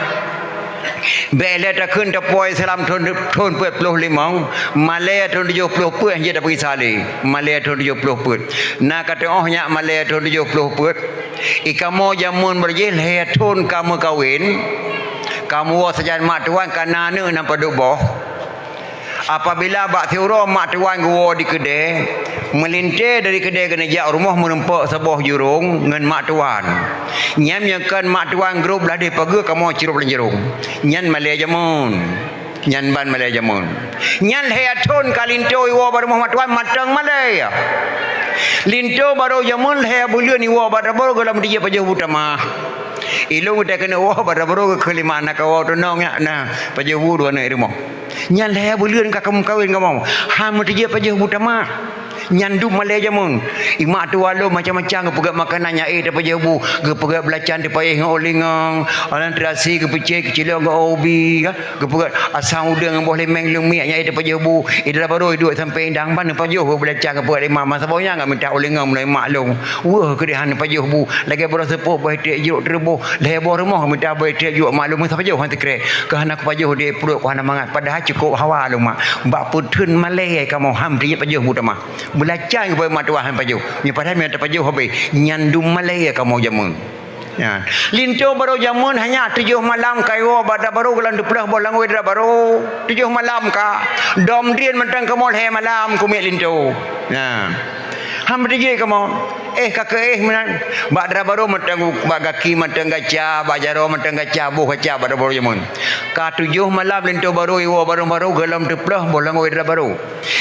bék lé takheun tapuwoe Islam thon, thon peuet ploh limong, malée thon tujoh ploh peuet hana tapeugisa lé. Malée thon tujoh ploh peuet. Na ka teuoh nyak malée thon tujoh ploh peuet. I kamoe jameun beurajih lhée thon ka meukawen, ka meuwoe sajan mak tuan ka na aneuëk na padub boh. Apabila bak siuroe mak tuan geuwoe di keudée, meulintée dari keudée keuneuk jak rumoh meurumpok saboh jurông ngon mak tuan. Nyan meunyoe kon mak tuan grôp blah deh pageue kamoe cirôp lam jurông. Nyan malée jameun. Nyan ban malée jameun. Nyan lhée thon ka linto iwoe bak rumoh mak tuan mantong malée. Linto barô jameun lhée buleuen iwoe bak dara barô gohlom tijép pajoh bu tamah. Ilôn geutanyoe keuneuk woe bak dara barô geukheun lé mak na kawoe tunong nyak na pajoh bu dua aneuëk rumoh. Nyan lhée buleuen ka kamoe kawen kamoe. Han meutijép pajoh bu tamah. Nyan dum malée jameun. I mak tuan lôn macam-macam geupeugét makanan nyang ék tapajoh bu, geupeugét beulacan teupaéh ngon ulingong, alan terasi geupeucé keucilong ngon ubi, ka, geupeugét asam udeueng ngon boh limeng leumiek nyang ék tapajoh bu. I dara barô iduek sampoe indang ban neupajoh bu beulacan geupeugét lé mak, masa boh nyan ka mita ulingong meunurot mak lôn. Weueh keudeh han neupajoh bu, lagée barô seupôt boh iték jrok teureubôh, lhée boh rumoh mita boh iték jrok mak lôn meusapajoh han teukrek. Keu hana kupajoh di pruet ku hana mangat, padahai cukôp hawa lôn mak. Bak peutheun malée kamoe han meutijép pajoh bu tamah. Beulacan geupeugét mak tuan han pajoh. Nyoe padahai meunyoe tapajoh habéh. Nyan dum malée kamoe jameun. Nyan. Linto barô jameun hanya tujoh malam ka iwoe bak dara barô gohlom teuploh boh langôi dara barô. Tujoh malam ka. Dom drien mantong kamoe lhée malam keumiet linto. Nyan. Han meutijép kamoe. Éh ka keuéh meunan. Bak dara barô mantong bak gaki mantong gaca, bak jaroe mantong gaca, boh gaca bak dara barô jameun. Ka tujoh malam linto barô iwoe bak dara barô gohlom teuploh boh langôi dara barô.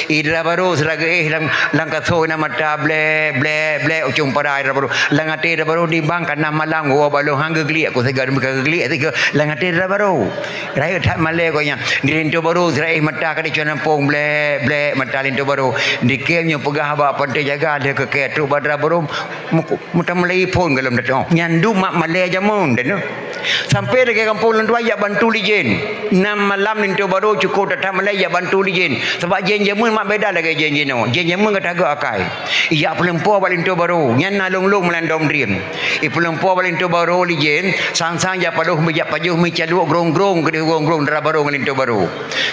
I dara barô sira geuéh lam, lam kasoe na mata blé, blé, blé ucong para i dara barô. Lam até dara barô di bang ka nam malam geuwoe bak lôn han geugliek ku siga demi ka geugliek siga lam até dara barô. Rayeuk that malée gobnyan. Di linto barô sira éh mata ka dicue nampông blé, blé mata linto barô. Di kém nyoe peugah bak panté jaga lheueh keu kée trok bak dara barô. Muku-, meutamulai phon golom datang. Nyan dum mak malèe jameun teuh. Sampai lagèe gampông lôn tuan jak bantu lé jén. Nam malam linto barô cukôp that-that malèe jak bantu lé jén. Sabab jén jameun mak beda lagèe jén jinoe. Jén jameun ka tagok akai. Ijak peuleumpoe bak linto barô. Nyan na lôn-lôn meulandom drien. Ipeuleumpôh bak linto barô lé jén, sang-sang jak pajoh mi, jak pajoh mi caluek grong-grong, keudéh grong-grong dara barô ngon linto barô.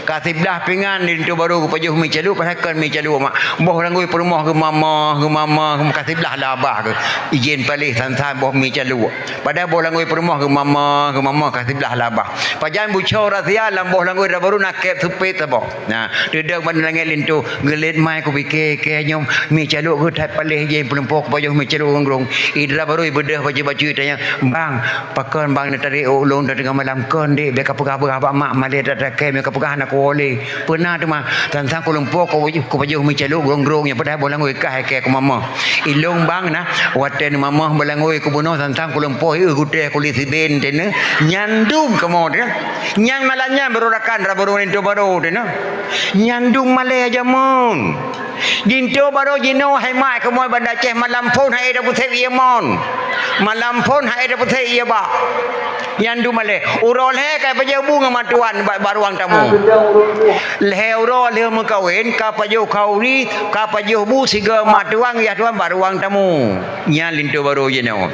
Ka siblah pingan linto barô geupajoh mi caluek, padahai kon mi caluek mak. Boh langgôi peurumoh geumama, geumama, geumama, ka siblah labah geuh. Ijén paléh sang-sang boh mi caluek. Padahai boh langgôi peurumoh geumama, geumama, ka siblah labah. Pajan buco rasia lam boh langgôi dara barô na kép seupet saboh. Nah, teudong bak langét linto, geulet mai kupike, kèe nyoe mi caluek geuh that paléh jén peuleumpoe kupajoh mi caluek grong-grong. Idra barô ibeudôh bacut-bacut itanyong, "Bang, pakon bang neutarek ulôn teungoh malam kon dek, bèk kapeugah-peugah bak mak malèe that-that kèe, bèk kapeugah hana kuwoe lé." "Peue na teuma?" "Sang-sang kuleumpoe ku-, kupajoh mi caluek grong-grong nyoe padahai boh langgôi kah kèe kumama." "Ilôn bang na, watèe neumama boh langgôi kubunoe sang-sang kuleumpoe, eu gutèe kulét siben teuh nyan dum kamoe teuh." Nyan malam nyan barô rakan dara barô linto barô teuh na. Nyan dum malèe jameun. Linto barô jinoe hai mak kamoe Banda Aceh malam phon hai tapeusék ié mon. Malam phon hai tapeusék ié bak. Nyan dum malèe. Uroe lhèe ka pajoh bu ngon mak tuan bak, bak ruang tamu. Lhèe uroe lheueh meukawen ka pajoh khauri, ka pajoh bu sigoe mak tuan yah tuan bak ruang tamu. Nyan linto barô jinoe.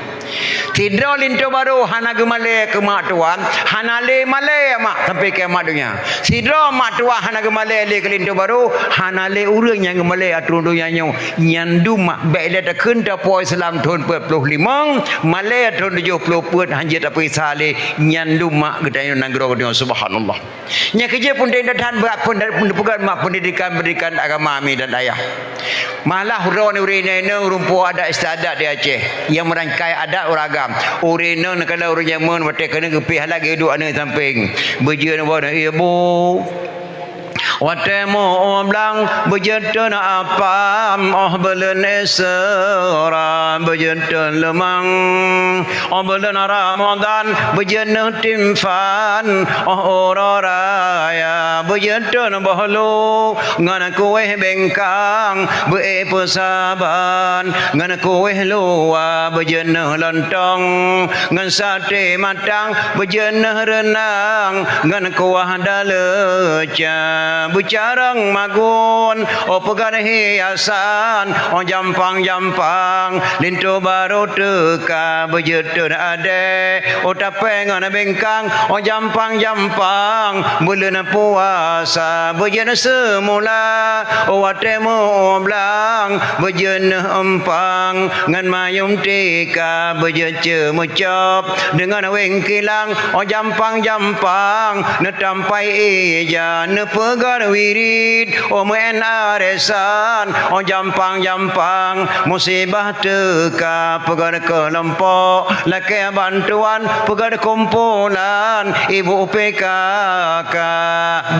Sidroe linto barô hana geumalèe keu mak tuan, hana lé malèe mak sampai kiamat donya. Sidroe mak tuan hana geumalèe lé keu linto barô, hana lé ureueng nyang geumalèe ateueh donya nyoe. Nyan dum mak bèk lé takheun tapo Islam thôn peuet ploh limong, malèe thôn tujoh ploh peuet hanjeuet tapeuriksa lé, nyan dum mak geutanyoe nanggroe geutanyoe, subhanallah. Nyang keujeuet peunteng that-that bak pen-, peugöt mak pendidikan-pendidikan agama mi dan ayah. Malah uroe nyoe ureueng inong rumpok adat istiadat di Aceh nyang meurangkai adat ureueng agam. Ureueng inong neukalon ureueng jameun watèe keuneuk geupih alat geuduek aneuk sampéng. Beujeuet nibak ibu. Watèe meu-ueh blang beujeuet teun apam, óh buleuen Isra beujeuet teun leumang. Óh buleuen Ramadhan beujeuet neuh timphan, óh uroe raya beujeuet teun boh lu ngon kuéh bengkang beu-ék peusaban, ngon kuéh luwa beujeuet neuh lontong, ngon saté matang beujeuet neuh reunang, ngon kuah daleuca beucarông magun, óh peugöt hiasan, óh jampang-jampang, linto barô teuka beujeuet teun adèe, óh tapèe ngon bengkang, óh jampang-jampang, buleuen puasa beujeuet seumula, óh watèe meu-ueh blang beujeuet neuh eumpang, ngon mayôm teuka beujeuet ceumeucop, deungon wéng kilang, óh jampang-jampang, neutampai ija, neupeugöt wirid, óh meu'en arisan, óh jampang-jampang, musibah teuka peugöt keulompok, lakèe bantuan peugöt kumpulan, ibu P K K.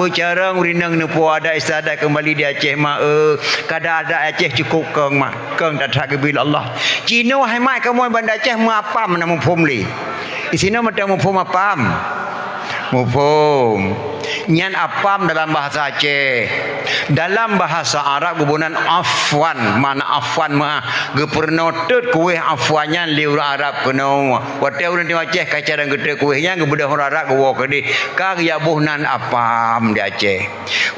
Beucarông ureueng inong neupo adat istiadat keumbali di Aceh mak, eu, kada adat Aceh cukôp kong mak, kong that-that geubri lé Allah. Jinoe hai mak kamoe Banda Aceh meuapam na muphom lé. Disinoe mantong muphom apam. Muphom. Nyan apam dalam bahasa Aceh. Dalam bahasa Arab geuboh nan afwan, makna afwan meu'ah. Geupeurunoe teut kuéh afwan nyan lé ureueng Arab keunoe. Watèe ureueng di Aceh ka carông geuteut kuéh nyan geubeudôh ureueng Arab geuwoe keudéh. Ka geujak boh nan apam di Aceh.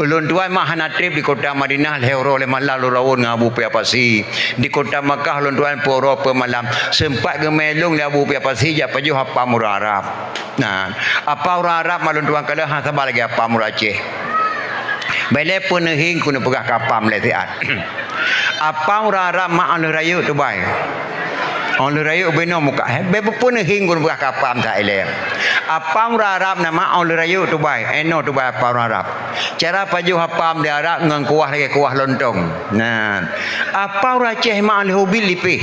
Ulôn tuan mak hana trép di kota Madinah lhèe uroe lhèe malam lôn rawon ngon Abu Pia Pasi. Di kota Makkah ulôn tuan peuet uroe peuet malam. Seumpat geumè lôn lé Abu Pia Pasi jak pajoh apam ureueng Arab. Nah, apam ureueng Arab mak lôn tuan kalon hana saban lagèe apam ureueng Aceh. Bèk lé peuneuhing keuneuk peugah keu apam lé siat. Apam ureueng Arab mak óh lheueh rayeuk tubai. Óh lheueh rayeuk binoe muka, eh, bèk peuneuhing keuneuk peugah keu apam that ilèe. Apam ureueng Arab na mak óh lheueh rayeuk tubai, eh, inoe tubai apam ureueng Arab. Cara pajoh apam di Arab ngon kuah lagèe kuah lontong. Nah, apam ureueng Aceh mak óh lheueh ubit lipéh.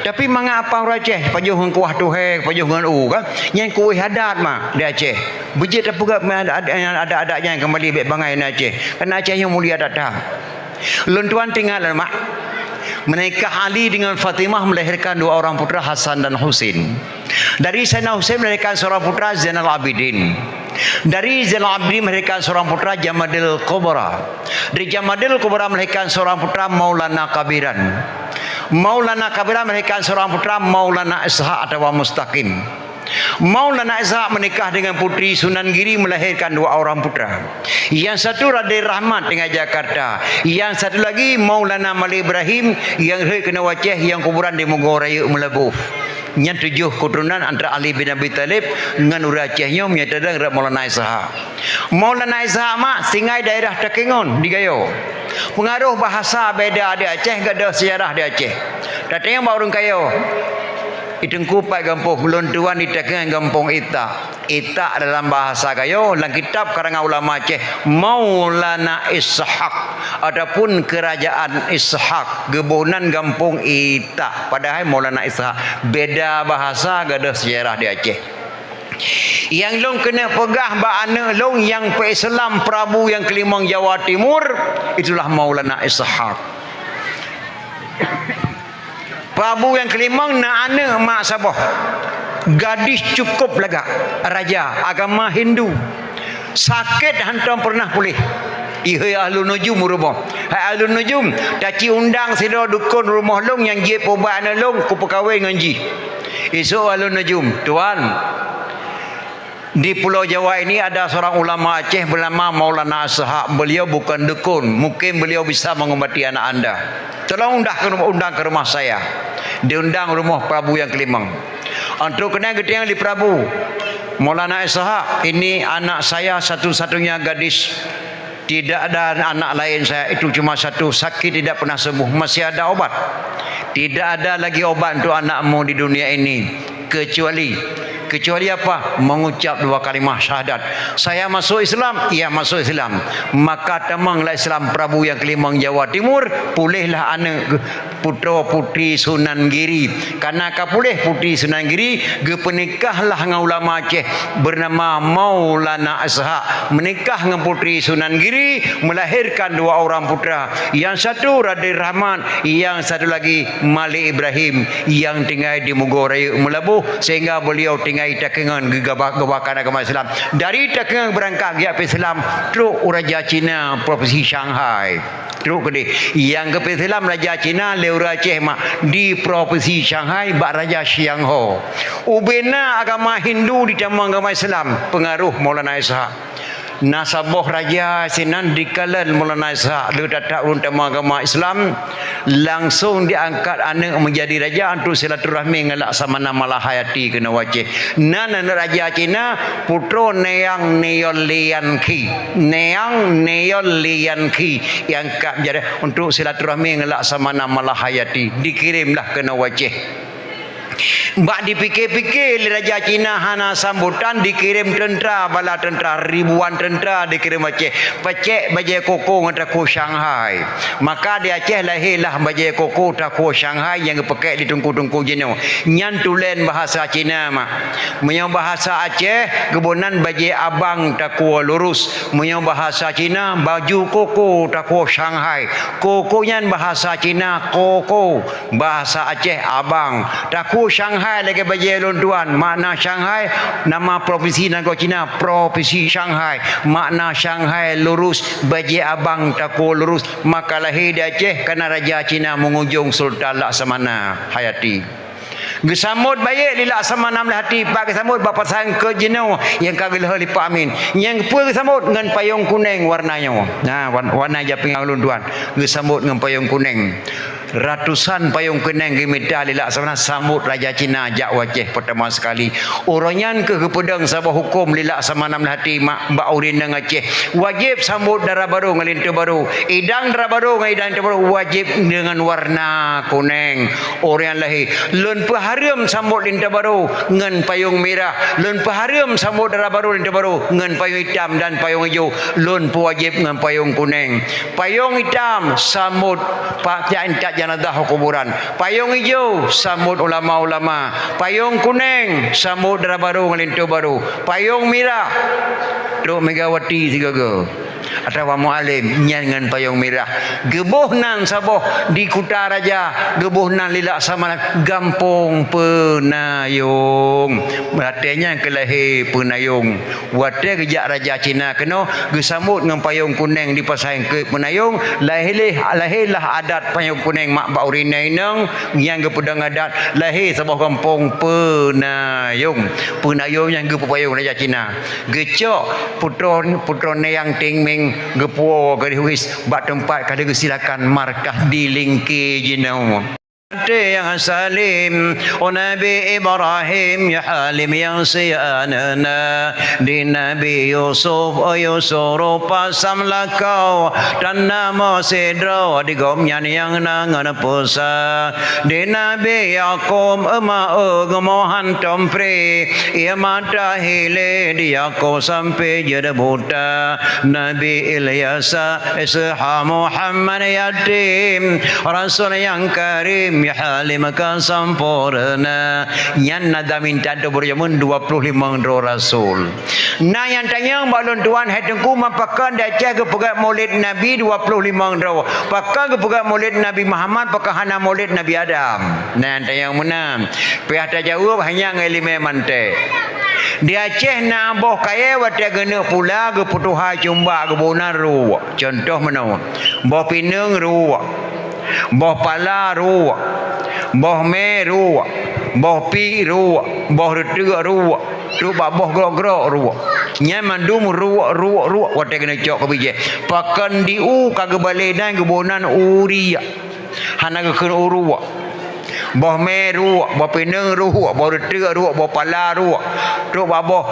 Tapi mangat apam ureueng Aceh pajoh ngon kuah tuhèe, pajoh ngon u kan. Nyan kuéh adat mak di Aceh. Beujeuet tapeugah adat-adat nyan keumbali bèk bangai na Aceh. Karena Aceh nyoe mulia that-that. Lôn tuan teuingat lé mak. Menikah Ali dengan Fatimah melahirkan dua orang putra Hasan dan Husin. Dari Sayyidina Husain melahirkan seorang putra Zainal Abidin. Dari Zainal Abidin melahirkan seorang putra Jamadil Kubra. Dari Jamadil Kubra melahirkan seorang putra Maulana Kabiran. Maulana Kabira melahirkan seorang putra Maulana Ishak atawa Mustaqim. Maulana Ishak menikah dengan Putri Sunan Giri, melahirkan dua orang putra. Yang satu Raden Rahmat tinggai Jakarta, yang satu lagi Maulana Malik Ibrahim yang rhot keunoe Aceh, yang kuburan di Mugo Rayeuk Meulaboh. Nyan tujoh keuturonan antara Ali bin Abi Thalib ngon ureuëng Aceh nyoe meunyoe tadong rot Maulana Ishak. Maulana Ishak mak tinggai daerah Takengon di Gayo. Peungaroh bahasa beda di Aceh, gadôh seujarah di Aceh. Tatanyong bak ureuëng Gayo, "I Teungku pat gampông?" "Ulôn tuan di Takengon gampông Itak." Itak dalam bahasa Gayo, lam kitab karangan ulama Aceh, Maulana Ishak ataupun Kerajaan Ishak, geuboh nan gampông Itak, padahai Maulana Ishak. Beda bahasa, gadôh seujarah di Aceh. Nyang lôn keuneuk peugah bak aneuëk lôn nyang peuislam Prabu nyang keulimong Jawa Timur, itulah Maulana Ishak. Prabu nyang keulimong na aneuëk mak saboh. Gadis cukup lagak, raja agama Hindu. Sakét hántom peureunah puléh. Ihé ahlu nujum rumoh. Hai ahlu nujum, taci undang sidroe dukon rumoh lôn nyang jeuet peuubat aneuëk lôn kupeukawen ngon jih. Isok ahlu nujum, "Tuan, di Pulau Jawa ini ada seorang ulama Aceh bernama Maulana Ishak. Beliau bukan dukun. Mungkin beliau bisa mengobati anak anda. Tolong undang ke, undang ke rumah saya." Diundang rumoh Prabu nyang keulimong. Óh trok keunan geutanyong lé Prabu, "Maulana Ishak, ini anak saya satu-satunya gadis. Tidak ada anak lain saya, itu cuma satu, sakit tidak pernah sembuh. Masih ada obat?" "Tidak ada lagi obat untuk anakmu di dunia ini, kecuali." "Kecuali apa?" "Mengucap dua kalimah syahadat." "Saya masuk Islam." "Iya, masuk Islam." Maka tamong lam Islam Prabu nyang keulimong Jawa Timur, puléhlah aneuëk putroe Putri Sunan Giri. Karena ka puléh Putri Sunan Giri, geupeunikahlah ngon ulama Aceh bernama Maulana Ishak. Menikah ngon Putri Sunan Giri, melahirkan dua orang putra. Yang satu Raden Rahmat, yang satu lagi Malik Ibrahim yang tinggai di Mugo Rayeuk Meulaboh, sehingga beliau tinggai Takengon geugaba-, geubakan agama Islam. Dari Takengon beurangkat geujak Islam, trok u raja Cina, provinsi Shanghai. Trok keudeh. Nyang geupeuislam raja Cina lé ureuëng Aceh mak di provinsi Shanghai bak Raja Xiang Ho. Ubena agama Hindu ditamong agama Islam, peungaroh Maulana Ishak. Na saboh raja sinan dikalon Maulana Ishak, lheueh that-that ureuëng tamong agama Islam, langsong diangkat aneuëk menjadi raja untuk silaturahmi ngon Laksamana Malahayati keunoe Aceh. Nan aneuëk raja Cina, putroe Neang Neol Lian Khi. Neang Neol Lian Khi nyang ka menjadi untuk silaturahmi ngon Laksamana Malahayati. Dikirimlah keunoe Aceh. Bak dipike-pike lé raja Cina hana sambutan, dikirim teuntra, bala teuntra, ribuan teuntra dikirim Aceh. Pacék bajée koko ngon takue Shanghai. Maka di Aceh lahé lah bajée koko takue Shanghai nyang geupakée lé teungku-teungku jinoe. Nyan tulen bahasa Cina mak. Meunyoe bahasa Aceh, geuboh nan bajée abang takue lurus. Meunyoe bahasa Cina, baju koko takue Shanghai. Koko nyan bahasa Cina koko, bahasa Aceh abang. Takue Shanghai lagée bajée lôn tuan. Makna Shanghai, nama provinsi nanggroe Cina, provinsi Shanghai. Makna Shanghai lurus, bajée abang takue lurus. Maka lahé di Aceh kana raja Cina meungujong Sultan Laksamana Hayati. Geusamot bayeuk lé Laksamana Malahayati, pat geusamot bak pasan keu jinoe nyang ka geulheueh lé Pak Amin. Nyang peue geusamot ngon payong kuneng warna nyoe. Nah, wan-, warna japingan ulôn tuan. Geusamot ngon payong kuneng. Ratusan payong kuneng geumita lé Laksamana sambot raja Cina jak u Aceh peurtama sekali. Uroe nyan keuh geupeudong saboh huköm lé Laksamana Malahayati mak bak ureuëng inong Aceh. Wajéb sambot dara barô ngon linto barô. Idang dara barô ngon idang linto barô wajéb deungon warna kuneng. Ureuëng nyang lahé, lôn peuhareuem sambot linto barô ngon payong mirah. Lôn peuhareuem sambot dara barô linto barô ngon payong itam dan payong ijo. Lôn peuwajéb ngon payong kuneng. Payong itam sambot pa-, tiak intat janazah u kuburan. Payong ijo sambot ulama-ulama. Payong kuneng sambot dara barô ngon linto barô. Payong mirah trok Megawati sigoe-goe. Atawa Mualem, nyan ngon payong mirah. Geuboh nan saboh di Kuta Raja, geuboh nan lilak Samalam, Gampông Peunayông. Watèe nyan keu lahé Peunayông. Watèe geujak raja Cina keunoe, geusambot ngon payong kunèng di Pasai Eungkôt Peunayông, lahé lé, lahé lah adat payong kunèng mak bak ureueng inong, nyang geupeudong adat, lahé saboh gampông Peunayông. Peunayông nyang geupeupayong raja Cina. Geucok putroe, putroe Nayang Ting Ming geupuwoe keu Deuh Uwais bak teumpat ka lheueh geusilakan markah di Lingke jinoe. Até nyang Salim, oh Nabi Ibrahim, ya Halim nyang sianeuna, di Nabi Yusuf, oh Yusuf rupa sam lakoe, tan na meusidroe di gobnyan nyang na ngon peusa, di Nabi Yakub, euma-eu geumoe hántom pri, Ie mata hilé di Yakub sampoe jeuet buta. Nabi Ilyasa, Ishaq, Muhammad yatim. Rasul nyang karim, ya Halim ka sampoereuna. Nyan na damin tantu beureujameun dua ploh limong droe rasul. Na nyang tanyong bak lôn tuan, hai Teungku, ma pakon di Aceh geupeugét Maulid Nabi dua ploh limong droe? Pakon geupeugét Maulid Nabi Muhammad, pakon hana Maulid Nabi Adam? Na nyang tanyong meunan. Payah tajaweueb hanya ngon ileumèe mantek. Di Aceh na boh kayèe watèe geuneuk pula geupeutuha cumbak geuboh nan ruek. Cuntoh meunoe, boh pineung ruek, boh pala ruek, boh mè ruek, boh piek ruek, boh reuteuk ruek, trok bak boh grok-grok ruek. Nyan mandum ruek, ruek, ruek watèe geuneuk cok keu bijèh. Pakon di u ka geubalek nan geuboh nan u riek. Hana geukheun u ruek. Boh mè ruek, boh pineung ruek, boh reuteuk ruek, boh pala ruek. Trok bak boh,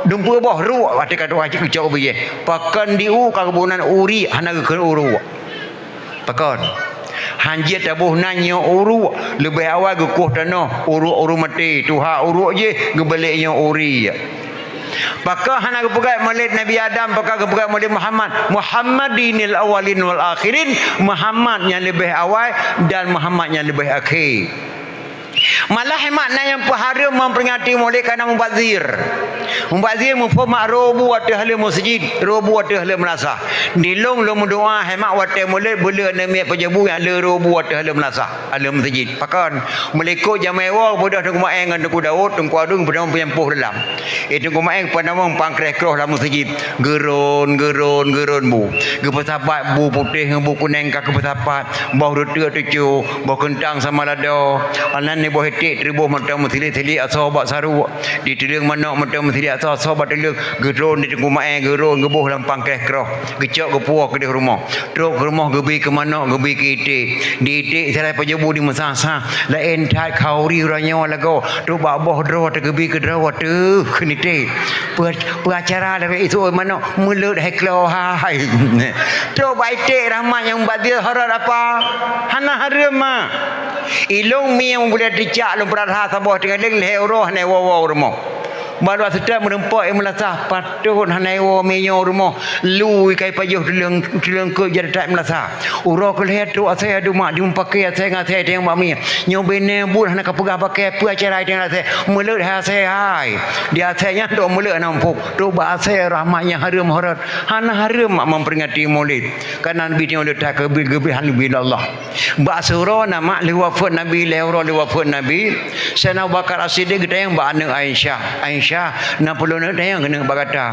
dumpeue boh ruek, watèe ka trok haji geucok bijèh. Pakon di u ka geuboh nan u riek, hana geukheun u ruek. Pakon? Han jeuet taboh nan nyoe u ruek, leubeh awai geukoh tanoh, u ruek ureueng maté, tuha u ruek jih, geubalek nyoe u riek. Pakon hana geupeugah Maulid Nabi Adam, pakon geupeugah Maulid Muhammad? Muhammadinil awwalin wal akhirin, Muhammad nyang leubeh awai dan Muhammad nyang leubeh akhé. Malah hai mak na nyang peuhareuem memperingati Maulid kareuna mubazir. Mubazir muphom mak rô bu ateueh haleue meuseujid, rô bu ateueh haleue meulasah. Di lôn, lôn meudoa hai mak watèe Maulid beuleuek aneuk miet pajoh bu nyang le rô bu ateueh haleue meulasah. Haleue meuseujid. Pakon? Meulikot jamèe woe geubeudôh Teungku Maé ngon Teungku Daud, Teungku Adui geubeudôh meupimpôh dalam. Eh, Teungku Maé geupeunamong pankréh kroh lam meuseujid. Geuron, geuron, geuron bu. Geupeusapat bu putéh ngon bu kunèng ka geupeusapat. Boh reuteuk tujoh, boh keuntang sama lado. Anan ni boh iték teureubôh mantong meusilik-silik asoe bak saruek. Di tuleueng manok mantong meusilik asoe, asoe bak tuleueng. Geuron di Teungku Maé, geuron geuboh lam pankréh kroh. Geucok geupuwoe keudéh rumoh. Trok keu rumoh geubi keu manok, geubi keu iték. Di iték sirai pajoh bu di meusa-sa. Laén that khauri uroe nyoe lagoe. Trok bak boh droe teuh geubi keu droe teuh keu iték. Peu, peu acara lagèe itu manok meuleuet hai klo hai. Trok bak iték rahmat nyang mubazir horot apa? Hana hareuem ma. Ilôn mi nyang bulèe teucak lôn peurasa saboh teungoh lhèe uroe hana iwoe-woe u rumoh. Bak luwa seutôt meureumpok i meulasah, patot hana iwoe mi nyoe u rumoh. Lu ikai pajoh tuleueng, tuleueng keuh jeuet that meulasah. Uroe keu lhèe trok asèe, aduh mak, jeuet meupaké asèe ngon asèe teuh nyang bak mi. Nyoe binéh buet hana kapeugah paké peue acara teuh ngon asèe. Meuleuet hai asèe hai. Di asèe nyan trok meuleuet hana muphom. Trok bak asèe rahmat nyang hareuem horot. Hana hareuem mak memperingati Maulid. Kareuna Nabi nyoe le that keubiet-biet hana geubri lé Allah. Bak Asyura na mak lheueh wafeuet Nabi, lhèe uroe lheueh wafeuet Nabi, Saidina Abu Bakar As-Siddiq geutanyong bak aneuk Aisyah, "Aisyah, na peue lôn neuk tanyong keuneuk bak gata?"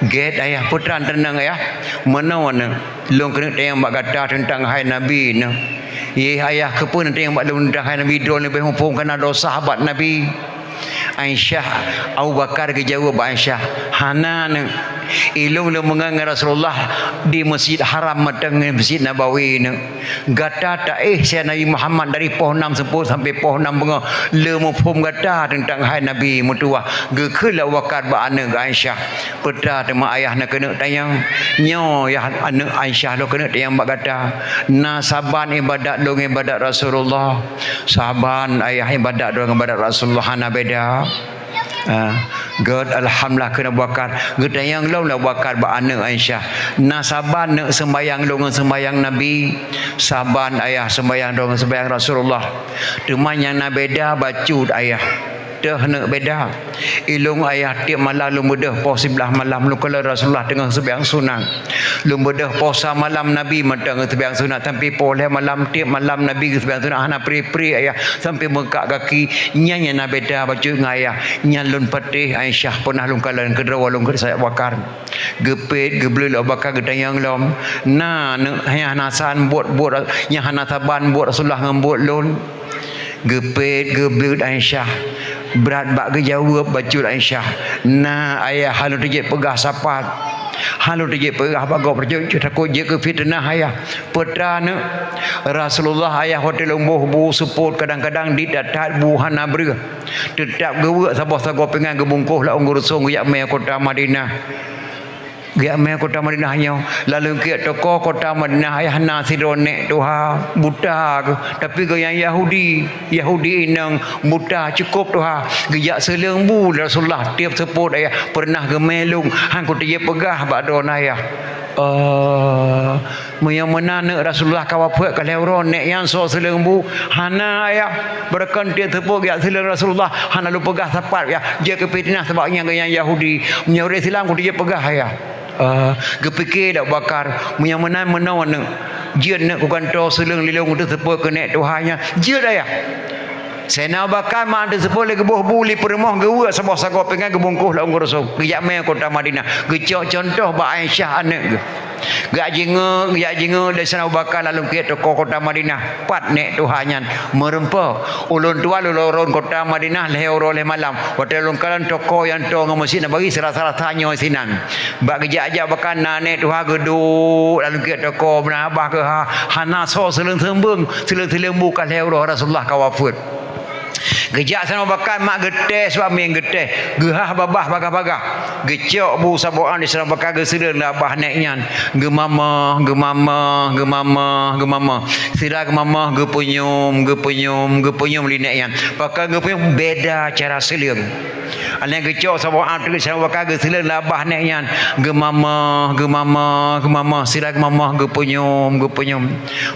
"Gèt ayah, peue treuk tanyong ayah?" "Meunoe aneuk, lôn keuneuk tanyong bak gata teuntang hai Nabi nyoe." "Yeh ayah, keupeue neutanyong bak lôn teuntang hai Nabi?" "Droeneuh leubeh muphom kareuna droeneuh sahabat Nabi." Aisyah, Abu Bakar geujaweueb bak Aisyah, "Hana neuk. Ilôn lôn meungon ngon Rasulullah di Masjid Haram mantong ngon Masjid Nabawi neuk. Gata taéh siat Nabi Muhammad dari poh nam seupôt sampoe poh nam beungoh, le muphom gata teuntang hai Nabi meutuwah." Geukheun lé Abu Bakar bak aneuk Aisyah, "Peue treuk teuma ayah neuk keuneuk tanyong? Nyoe yah aneuk Aisyah lôn keuneuk tanyong bak gata. Na saban ibadat lôn ngon ibadat Rasulullah." Saban ayah ibadat droe ngon ibadat Rasulullah hana beda. Ah, gèt alhamdulillah kheun Abu Bakar. Geutanyong lom lé Abu Bakar bak aneuk Aisyah. Na saban neuk seumbahyang lôn ngon seumbahyang Nabi. Saban ayah seumbahyang droe ngon seumbahyang Rasulullah. Teuma nyang na beda bacut ayah. Deuh neuk beda. Ilôn ayah tiep malam lôn beudeuh poh siblaih malam lôn kalon Rasulullah teungoh seubiang sunat. Lôn beudeuh poh sa malam Nabi mantong seubiang sunat sampai poh lhée malam tiep malam Nabi seubiang sunat hana pri-pri ayah sampai meukak gaki. Nyan nyang na beda bacut ngon ayah. Nyan lôn patéh Aisyah peunah lôn kalon keudroe lôn keu Abu Bakar. Geupet, geubleut lé Abu Bakar geutanyong lom, "Na neuk nyang hana san buet-buet nyang hana saban buet Rasulullah ngon buet lôn?" Geupet, geubleut Aisyah. Brat bak geujaweueb bacut Aisyah, "Na ayah, hana teujeuet peugah sapat. Hana teujeuet peugah bak gob rajuk takot jeuet keu fiteunah ayah." Peue teuma neuk? Rasulullah ayah watée lôn boh bu seupôt kadang-kadang dit that-that bu hana breueh. Teutab geuweuek saboh sagoe pingan geubungkôh lam ôn geurusong geujak mé kota Madinah. Geujak mé kota Madinah nyoe, lalu kiek toko kota Madinah ayah na sidroe nék tuha buta geuh, tapi geuh nyang Yahudi. Yahudi inong buta cukôp tuha. Geujak seuleueng bu lé Rasulullah tiep seupôt ayah, "Peureunah geumé lôn, han kuteujeuet peugah bak droeneuh ayah." Oh, meunyoe meunan neuk Rasulullah ka wafeuet ka lhée uroe nék nyan soe seuleueng bu? Hana ayah. Beureukan tiep seupôt geujak seuleueng Rasulullah, hana lôn peugah sapat ayah. Jeuet keu fiteunah sabab nyang geuh nyang Yahudi. Meunyoe ureuëng Islam kuteujeuet peugah ayah. Ah, geupike lé Abu Bakar, meunyoe meunan meunoe neuk, jeuet neuk kugantoe seuleueng lé lôn teuseupôt keu nék tuha nyan, jeuet ayah. Saidina Abu Bakar mak teuseupôt lé geuboh bu lé peurumoh geuweuek saboh sagoe pingan geubungkôh lam ôn geurusong geujak mé kota Madinah, geucok cuntoh bak Aisyah aneuëk geuh. Geujak jingeuk, geujak jingeuk lé Saidina Abu Bakar lalu kiek toko kota Madinah, pat nék tuha nyan meureumpok. Ulôn tuan lôn lôn rhot kota Madinah lhée uroe lhée malam. Watée lôn kalon toko nyang toe ngon Masjid Nabawi sira-sira tanyoe sinan. Bak geujak-jak Abu Bakar na nék tuha geuduek lalu kiek toko beuna babah geuh ha, hana soe seuleueng seumbeueng, seuleueng-seuleueng bu ka lhée uroe Rasulullah ka wafeuet. Geujak Saidina Abu Bakar mak geutés bak mieng geutés, geuhah babah bagah-bagah. Geucok bu saboh an di Saidina Abu Bakar geuseuleueng lam babah nék nyan. Geumamah, geumamah, geumamah, geumamah. Sira geumamah geupeunyum, geupeunyum, geupeunyum lé nék nyan. Pakon geupeunyum beda cara seuleueng. Alèh geucok saboh an teuk Saidina Abu Bakar geuseuleueng lam babah nék nyan. Geumamah, geumamah, geumamah, sira geumamah geupeunyum, geupeunyum.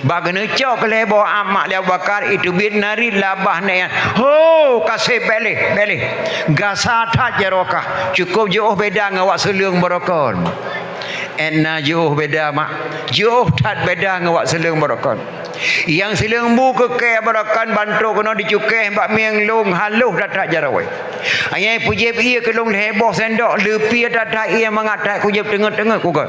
Bak geuneucok keu lhée boh amat lé Abu Bakar, iteubiet narit lam babah nék nyan. Ho, ka sép bék lé, bék lé. Gasa that jaroe kah. Cukôp jiôh beda ngon awak seuleueng beurokon. Ena jiôh beda mak. Jiôh that beda ngon awak seuleueng beurokon. Nyang seuleueng bu keu kée beurokon bantrok keunoe dicukéh bak mieng lôn haloh that-that jaroe. Nyang peujieb ié keu lôn lhée boh sendok, leupie that-that ié mangat that kujieb teungeut-teungeut kugon.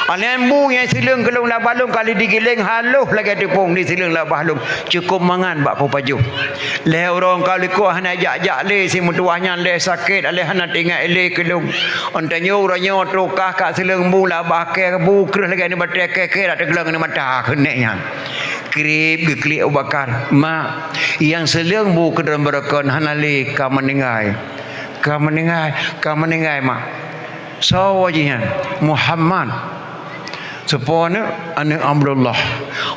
Alèh bu nyang seuleueng keu lôn lam babah lôn ka lheueh digiléng haloh lagèe teupông diseuleueng lam babah lôn, cukôp mangat bak kupajoh. Lhée uroe ka likot hana jak-jak lé, si meutuwah nyan lé sakét, alèh hana teuingat lé keu lôn. Ôn tanyoe uroe nyoe trok kah ka seuleueng bu lam babah kée bu kreueh lagèe nibak batée kée-kée dak teugleng nibak mata keuneuk nyan. Krieb geuklik Abu Bakar, "Mak, nyang seuleueng bu keu droe beurokon hana lé ka meuninggai. Ka meuninggai, ka meuninggai, Mak." Soe jih nyan? Muhammad. Soe po aneuëk? Aneuëk Abdullah.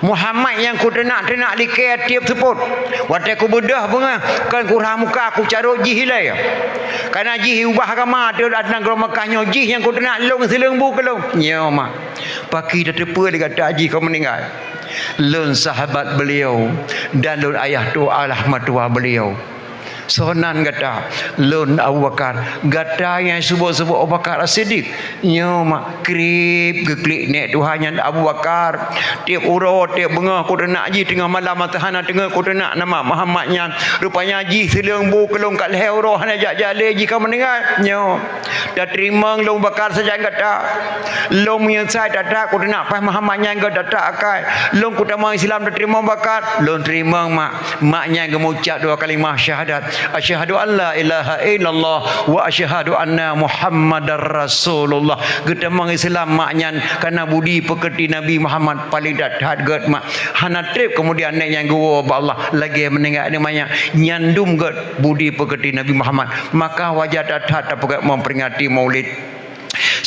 Muhammad nyang kuteunak-teunak likée tiep seupôt. Watée kubeudôh beungoh, kon kurhah muka, kucarôt jih ilée. Kareuna jih ubah agama ateueh nanggroe Makkah nyoe, jih nyang kuteunak lôn seuleueng bu keu lôn. Nyoe mak, pakri tateupeue lé gata jih ka meuninggai. Lôn sahabat beliau dan lôn ayah tu adalah meutuwah beliau. Soe nan gata? Lôn Abu Bakar. Gata nyang seubut-seubut Abu Bakar As-Siddiq. Nyoe mak, krieb geuklik nék tuha nyan Abu Bakar. Tiep uroe, tiep beungoh kuteunak jih teungoh malam mata hana teungeut kuteunak nama Muhammad nyan. Rupanya jih seuleueng bu keu lôn ka lhée uroe hana jak-jak lé jih ka meuninggai. Nyoe. Tateurimong lôn Abu Bakar sajan gata. Lôn meunyeusai that-that kuteunak paih Muhammad nyan gata-that akai. Lôn kutamong Islam tateurimong Abu Bakar. Lôn teurimong mak. Mak nyan geumucab dua kalimah syahadat. Asyhadu an la ilaha illallah wa asyhadu anna Muhammadar Rasulullah. Geutamong Islam mak nyan kareuna budi peukeuti Nabi Muhammad paleng that-that gét mak. Hana treb keumudian nék nyan geuwoe bak Allah lagée meuninggai aneuëk manyak. Nyan dum gét budi peukeuti Nabi Muhammad. Maka wajar that-that tapeugét memperingati Maulid.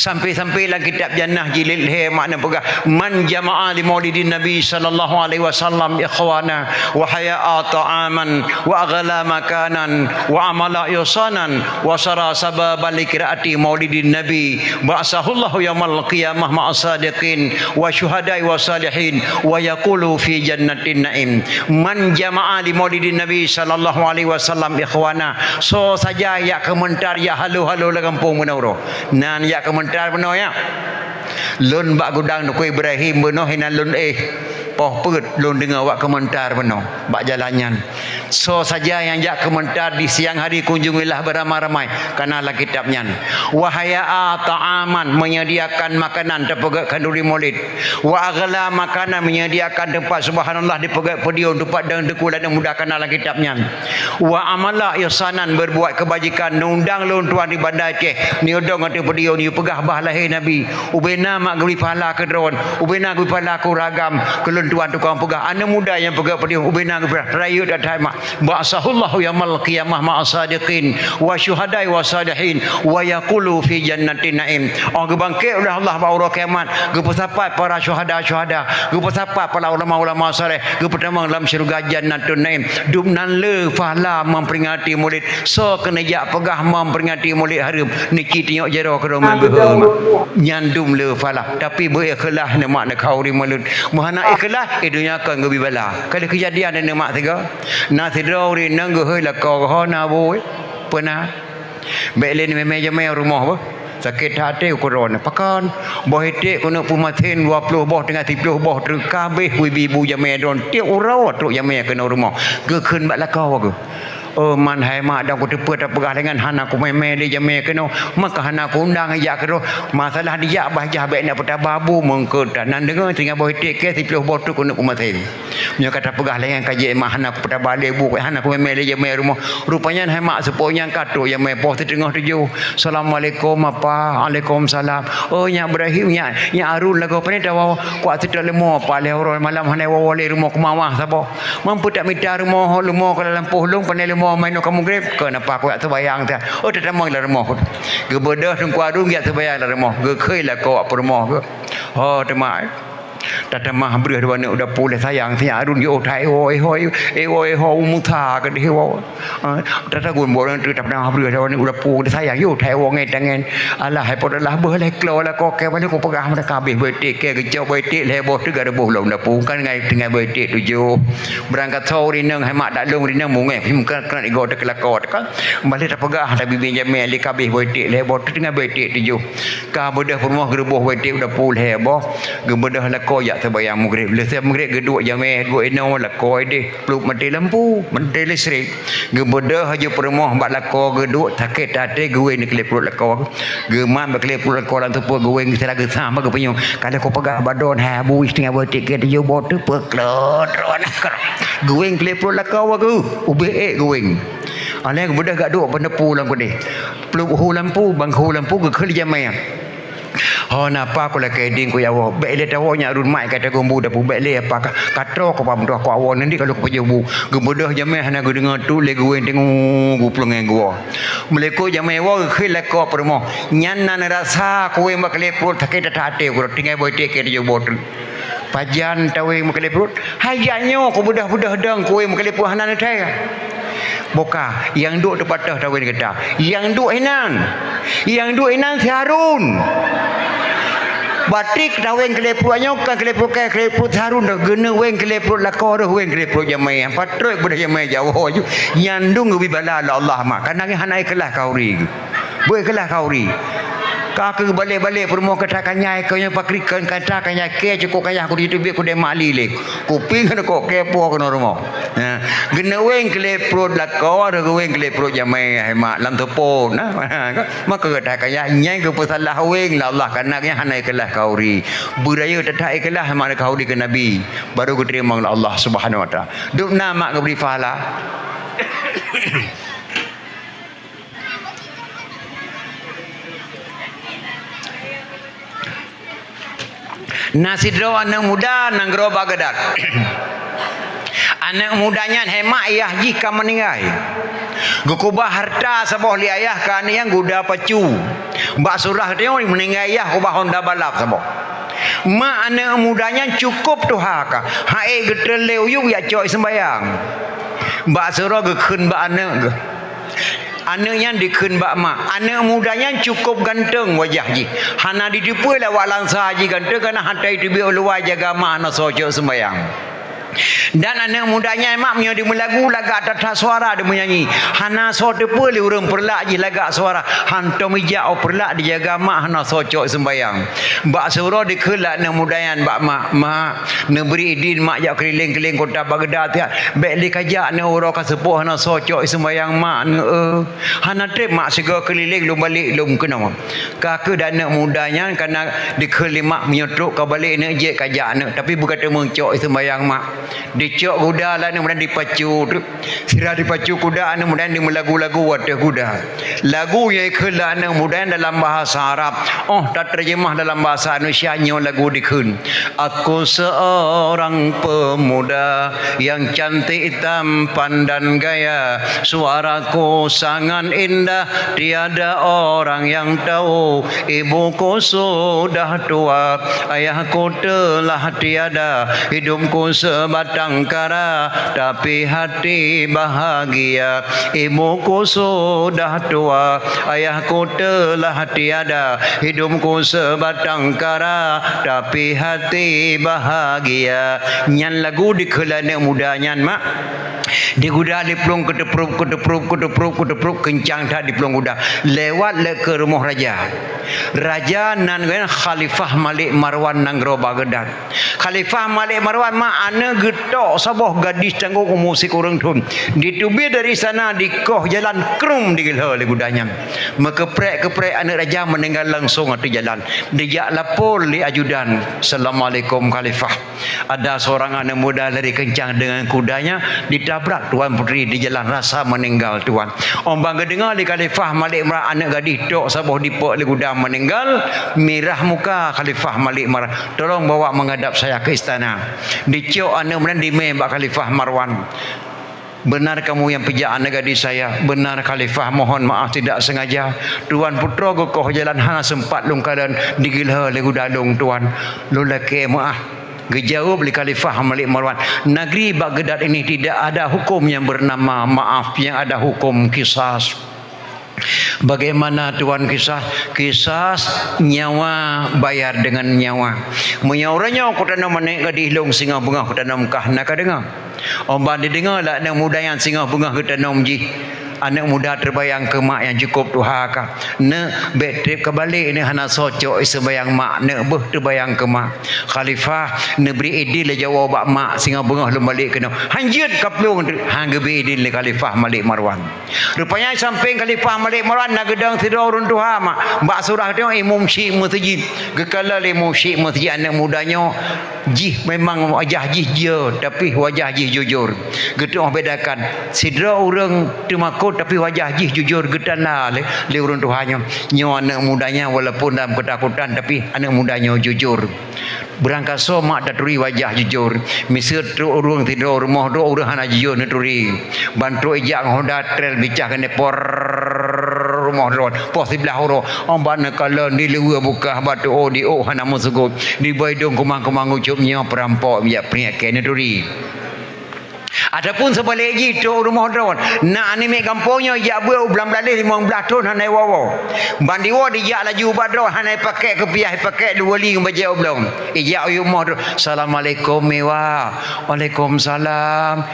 Sampai-sampai lam kitab Jannah jilid lhèe mak neupeugah, "Man jama'a li maulidin Nabi sallallahu alaihi wasallam ikhwana wa haya'a ta'aman wa aghala makanan wa amala ihsanan wa sara sababan li qiraati maulidin Nabi ba'asahullahu yaumal qiyamah ma'as sadiqin wa syuhada'i wa salihin wa yaqulu fi jannatin na'im." Man jama'a li maulidin Nabi sallallahu alaihi wasallam ikhwana. Soe saja jak keumeuntar jak halo-halo lam gampông meunoe uroe. Nan jak keumeuntar bunoe nyan. Lôn bak gudang Teungku Ibrahim bunoe hinan lôn éh. Poh peuet lôn deungoe awak keumeuntar bunoe bak jalan nyan. Soe saja nyang jak keumeuntar di siang hari kunjungilah beramai-ramai, kana lam kitab nyan. Wa haya'a ta'aman, menyediakan makanan teupeugét khanduri Maulid. Wa aghla makanan, menyediakan teumpat subhanallah dipeugét podium, teumpat dong teuku lam aneuk muda kana lam kitab nyan. Wa amala ihsanan, berbuat kebajikan, neundang lôn tuan di Banda Aceh, neudong ateueh podium, neupeugah bah lahé Nabi. Ubena mak geubri pahala keu droen, ubena geubri pahala keu ureueng agam, keu lôn tuan tukang peugah, aneuk muda nyang peugah podium, ubena geubri pahala, rayeuk that-that mak. Ba'asahullahu yaumal qiyamah ma'as sadiqin wa syuhada'i wa salihin wa yaqulu fi jannatin na'im. Oh geubangkét uleh Allah bak uroe kiamat, geupeusapat para syuhada-syuhada, geupeusapat para ulama-ulama saleh, geupeutamong lam syeuruga Jannatun Naim. Dum nan le pahala memperingati Maulid. Soe keuneuk jak peugah memperingati Maulid hareuem, niki tinyok jaroe keudroe meubeuhôi. Nyan dum le pahala. Tapi beu ikhlas neumak neukhauri Maulid. Meuhana ikhlas, eh, donya kon geubri bala. Ka lheueh keujadian neumak sigoe. Na sidroe ureueng inong geuhôi lakoe geuh na bu, peuna. Bèk lé neumè-mè jamè rumoh beuh. Sakét that até ukeue droeneuh. Pakon? Boh iték keuneuk peumasen dua ploh boh teungoh siplôh boh treuk ka abéh ibu-ibu jamè droeneuh. Tiep uroe trok jamè keunoe rumoh. Geukheun bak lakoe geuh. Oh man hai mak, dong kuteupeue tapeugah lé nyan hana kumè-mè lé jamè keunoe. Maka hana kuundang jak keudroe. Masalah dijak bah jah bèk neuk peutaba bu meungkot. Nan deungoe teungoh boh iték kèe siplôh boh treuk keuneuk peumasen. Nyoe ka tapeugah lé nyan ka jeuet mak hana kupeutaba lé bu, hana kumè-mè lé jamè rumoh. Rupanya hai mak seupôt nyan ka trok jamè poh siteungoh tujoh. "Assalamualaikum apa." "Waalaikumsalam." "Oh nyak Ibrahim, nyak, nyak Harun lagoe pane tawoe?" "Kuat seutôt leumo apa lé uroe malam hana woe-woe lé rumoh keumawah saboh. Mampu tak mita rumoh leumo keu lam lampôh lôn pane leumo mainoe ka mugreb?" "Keu napa kuat seubayang ta?" "Oh tatamong lam rumoh." Geubeudôh Teungku Harun jak seubayang lam rumoh. Geukheun lakoe peurumoh geuh. "Ho teuma." Tatamah breuh dua aneuk u dapu lé sayang si Harun yoh that iwoe-iwoe, iwoe-iwoe u Musa keudeh iwoe. Ah, tatagun boh ureueng tu tatamah breuh dua aneuk u dapu lé sayang yoh that iwoe ngen tangen. Alah hai po adalah beuh lé klo lakoe kèe balik kupeugah meureka abéh boh iték kèe geucok boh iték lhèe boh teuk geuboh lom dapu kan ngai teungoh boh iték tujoh. Beurangkat soe ureueng inong hai mak dak lôn ureueng inong mungèh him kan keunan igoe teuka lakoe teuka. Balik tapeugah tabi-bi jamè lé ka abéh boh iték lhèe boh teuk teungoh boh iték tujoh. Ka beudôh peurumoh geuruboh boh iték u dapu lhèe boh. Geubeudôh lakoe jak seubayang mugreb. Lheuh seumayang mugreb geuduek jamè duek inoe lakoe deh plup maté lampu, maté listrik. Geubeudôh laju peurumoh bak lakoe geuduek sakét até geuwéng di keuléh pruet lakoe. Geumat bak keuléh pruet lakoe lam teupeu geuwéng geusala geusam bak geupeunyoe. Ka lheueh kupeugah bak droeneuh hai abu teungoh boh iték kèe tujoh boh teuk peuklot droeneuh. Geuwéng keuléh pruet lakoe geuh ubé ék geuwéng. Alèh geubeudôh gak duek peuneupeu lam keudeh. Plup hu lampu, bang hu lampu geukheun lé jamè. Ho na apa ku lakèe ding ku ya woe. Bèk lé tawoe nyak run mak ka tagong bu dapu bèk lé apa ka, ka troh ku pameutuah ku awoe nanti ka lheueh ku pajoh bu. Geubeudôh jamè hana geudeungoe tu lé geuwéng teungoh geupeulungèe geuwoe. Meulikot jamè woe geukheun lakoe peurumoh. Nyan na neurasa kuwéng bak keuléh pruet sakét that até ku teungoh boh iték kèe tujoh boh treuk. Pajan tawéng bak keuléh pruet. Hai jak nyoe kubeudôh-beudôh dong kuwéng bak keuléh pruet hana neuthèe. Boh ka, nyang duek teupatéh tawéng gata. Nyang duek hinan. Nyang duek hinan si Harun. Batik tawéng keuléh pruet nyoe kon keuléh pruet kèe, keuléh pruet si Harun dong. Geuneuk wéng keuléh pruet lakoe dong wéng keuléh pruet jamè. Patrok beudôh jamè jawoe ju. Nyan dong geubri bala lé Allah mak. Kana nyan hana ikhlas khauri. Beu ikhlas khauri. Ka keuh balek-balek peurumoh kata kanyai keu nyoe pakri keu kata kanyai kèe cukôp kayah ku di teubiet ku deh mak li lé. Kupi keuneuk kok kèe po keunoe rumoh. Ha, geuneuk wéng keuléh pruet lakoe, geuwéng keuléh pruet jamè hai mak lam teupon. Nah, maka kata kanyai nyang geupeusalah wéng lé Allah kana nyan hana ikhlas khauri. Beuraya that-that ikhlas mak khauri keu Nabi, baru geuteurimong lé Allah Subhanahu Wa Taala. Dum na mak geubri pahala. Na sidroe aneuk muda nanggroe Baghdad. Aneuk muda nyan hai mak yah jih ka meuninggai. Geukeubah hareuta saboh lé ayah keu aneuk nyan guda pacu. Bak surah teuh meuninggai ayah keubah honda balap saboh. Mak aneuk muda nyan cukôp tuha ka, han ék geutreun lé u yup jak cok i seumbahyang. Bak sidroe geukheun bak aneuk geuh. Aneuk nyan dikheun bak mak. Aneuk muda nyan cukôp ganteng wajah jih. Hana jiteupeue lé awak lansa jih ganteng, kareuna han teubiet u luwa jaga mak hana soe cok seumbahyang. Dan aneuk muda nyan mak meunyoe jimeulagu lagak that-that suara jimeunyanyi. Hana soe teupeue lé ureuëng peureulak jih lagak suara. Hantom ijak u peureulak jijaga mak hana soe cok seumbahyang. Bak sidroe dikheun lé aneuk muda nyan bak mak, "Mak, neubri idin mak jak keuliléng-keuliléng kota Baghdad siat. Bék lé kajak aneuk uroe ka seupôt hana soe cok seumbahyang mak neueu." Hana trép mak sigoe keuliléng lom balek lom keunoe. Ka keuh aneuk muda nyan kana dikheun lé mak meunyoe trok ka balek neuk jeuet kajak aneuk, tapi beuka teumeucok seumbahyang mak. Dicok guda lé aneuk muda dipacu, sira dipacu guda aneuk muda nyan dimeulagu-lagu watée guda. Lagu nyang ikheun lé aneuk muda nyan dalam bahasa Arab. Oh, tateujeumah dalam bahasa Indonesia nyoe lagu dikheun. Aku seorang pemuda yang cantik tampan dan gaya, suaraku sangat indah, tiada orang yang tahu. Ibuku sudah tua, ayahku telah tiada. Hidupku sebatang kara, tapi hati bahagia. Ibuku sudah tua, ayahku telah tiada. Hidupku sebatang kara, tapi hati bahagia. Nyan lagu dikheun lé aneuk muda nyan mak. Diguda lé plueng keuteuprop, keuteuprop, keuteuprop, keuteuprop, keuncang that di plueng guda. Lewat lé keu rumoh raja. Raja nan geuh Khalifah Malik Marwan nanggroe Baghdad. Khalifah Malik Marwan mak aneuk geutok saboh gadis tanggong umu sikureueng thon. Diteubiet dari sana dikoh jalan krum digeulhô lé guda nyan. Meukeuprek-keuprek aneuk raja meuninggai langsong ateueh jalan. Dijak lapor lé ajudan, "Assalamualaikum Khalifah. Ada seorang aneuk muda lari kencang dengan kudanya, ditabrak Tuan Putri di jalan rasa meninggal Tuan." Óh ban geudeungoe lé Khalifah Malik Marwan aneuk gadis tok saboh dipok lé guda meuninggal, mirah muka Khalifah Malik Marwan. "Tolong bawa menghadap saya ke istana." Dicok aneuk muda nyan dimé bak Khalifah Marwan. "Benar kamu yang pijak aneuk gadis saya?" "Benar Khalifah, mohon maaf tidak sengaja. Tuan putroe geukoh jalan hana sempat lôn kalon digeulhô lé guda lôn Tuan. Lôn lakée meuáh." Geujaweueb lé Khalifah Malik Marwan, "Negeri Baghdad ini tidak ada hukum yang bernama maaf, yang ada hukum kisas." "Bagaimana Tuan kisas?" "Kisas nyawa bayar dengan nyawa. Meunyoe uroe nyoe kutanom aneuk gadis lôn singoh beungoh kutanom kah na ka deungoe." Óh ban dideungoe lé aneuk muda nyan singoh beungoh geutanom jih. Aneuk muda teubayang keu mak nyang cukôp tuha ka. "Neuk, bék trép ka balek neuk hana soe cok seumbahyang mak neuk beuh teubayang keu mak." "Khalifah, neubri idin lé jawoe bak mak singoh beungoh lôn balek keunoe." Han jeuet ka plueng teuk, han geubri idin lé Khalifah Malik Marwan. Rupanya sampéng Khalifah Malik Marwan na geudong sidroe ureuëng tuha mak. Bak surah teuh imum syik meuseujid. Geukalon lé imum syik meuseujid aneuk muda nyoe jih memang wajah jih jiyeu, tapi wajah jih jujur. Geutuoh bedakan, sidroe ureuëng teumakot tapi wajah jih jujur geutanda lé, lé ureuëng tuha nyoe. Nyoe aneuk muda nyan walaupun dalam keutakutan tapi aneuk muda nyoe jujur. Beurangkasoe mak taturi wajah jujur. Miseue trok ureuëng sidroe rumoh droe ureuëng hana jujur neuturi. Ban trok ijak ngon honda trel bicah keuneuk por rumoh droe, poh siblaih uroe. Óh ban neukalon diluweue bukah bak tuoh diôk hana meusugot. Diboi dong kumang-kumang ucôb nyoe peurampok jak peuringkat kée neuturi. Ataupun seubalek jih trok rumoh droe, na aneuk miet gampông nyoe ijak beuet u blang blaléh limong blaih thon hana iwoe-woe. Ban diwoe dijak laju ubak droe hana ipakék keupiah, ipakék dua li ngon bajée oblong. Ijak u rumoh droe, "Assalamualaikum Miwa." "Waalaikumsalam."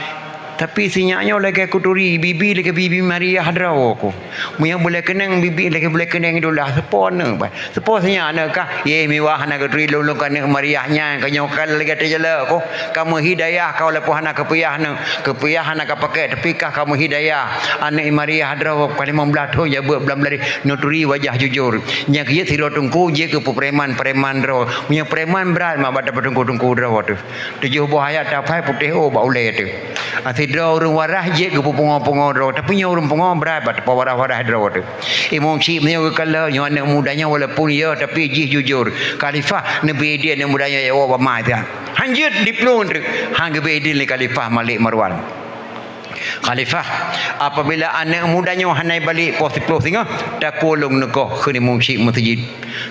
Tapi sinyak nyoe lagée kuturi, bibi lagée bibi Mariah droe ku. Meunyoe bulée keuneng bibi lagée bulée keuneng idola, seupôt aneuk bah. Seupôt sinyak aneuk kah, yeh Miwa hana geuturi lôn, lôn ka aneuk Mariah nyan, ka nyoe ka lagée teujalok ku. Ka meuhidayah ka walaupun hana keupiah aneuk, keupiah hana ka pakék, tapi kah ka meuhidayah. Aneuk Mariah droe ka limong blaih thon jak beuet blang blaléh, neuturi wajah jujur. Nyang keu jeuet sidroe teungku jeuet keu peupreman-preman droe. Meunyoe preman brat mak bak teungku-teungku droe teuh. Tujoh boh ayat taphai putéh ôk bak ulée teuh. Ah, sidroe ureuëng waras jeuet geupeupungo-pungo droe, tapi nyoe ureuëng pungo brat bak teupeu waras-waras droe teuh. Imum syik meunyoe geukalon nyoe aneuk muda nyoe walaupun yeh tapi jih jujur. Khalifah neubri idin aneuk muda nyoe jak woe bak ma teuh. Han jeuet diplueng teuk, han geubri idin lé Khalifah Malik Marwan. Khalifah, apabila aneuk muda nyoe hana balek poh siplôh singoh, takue lôn neukoh kheun Imum Syik Meuseujid.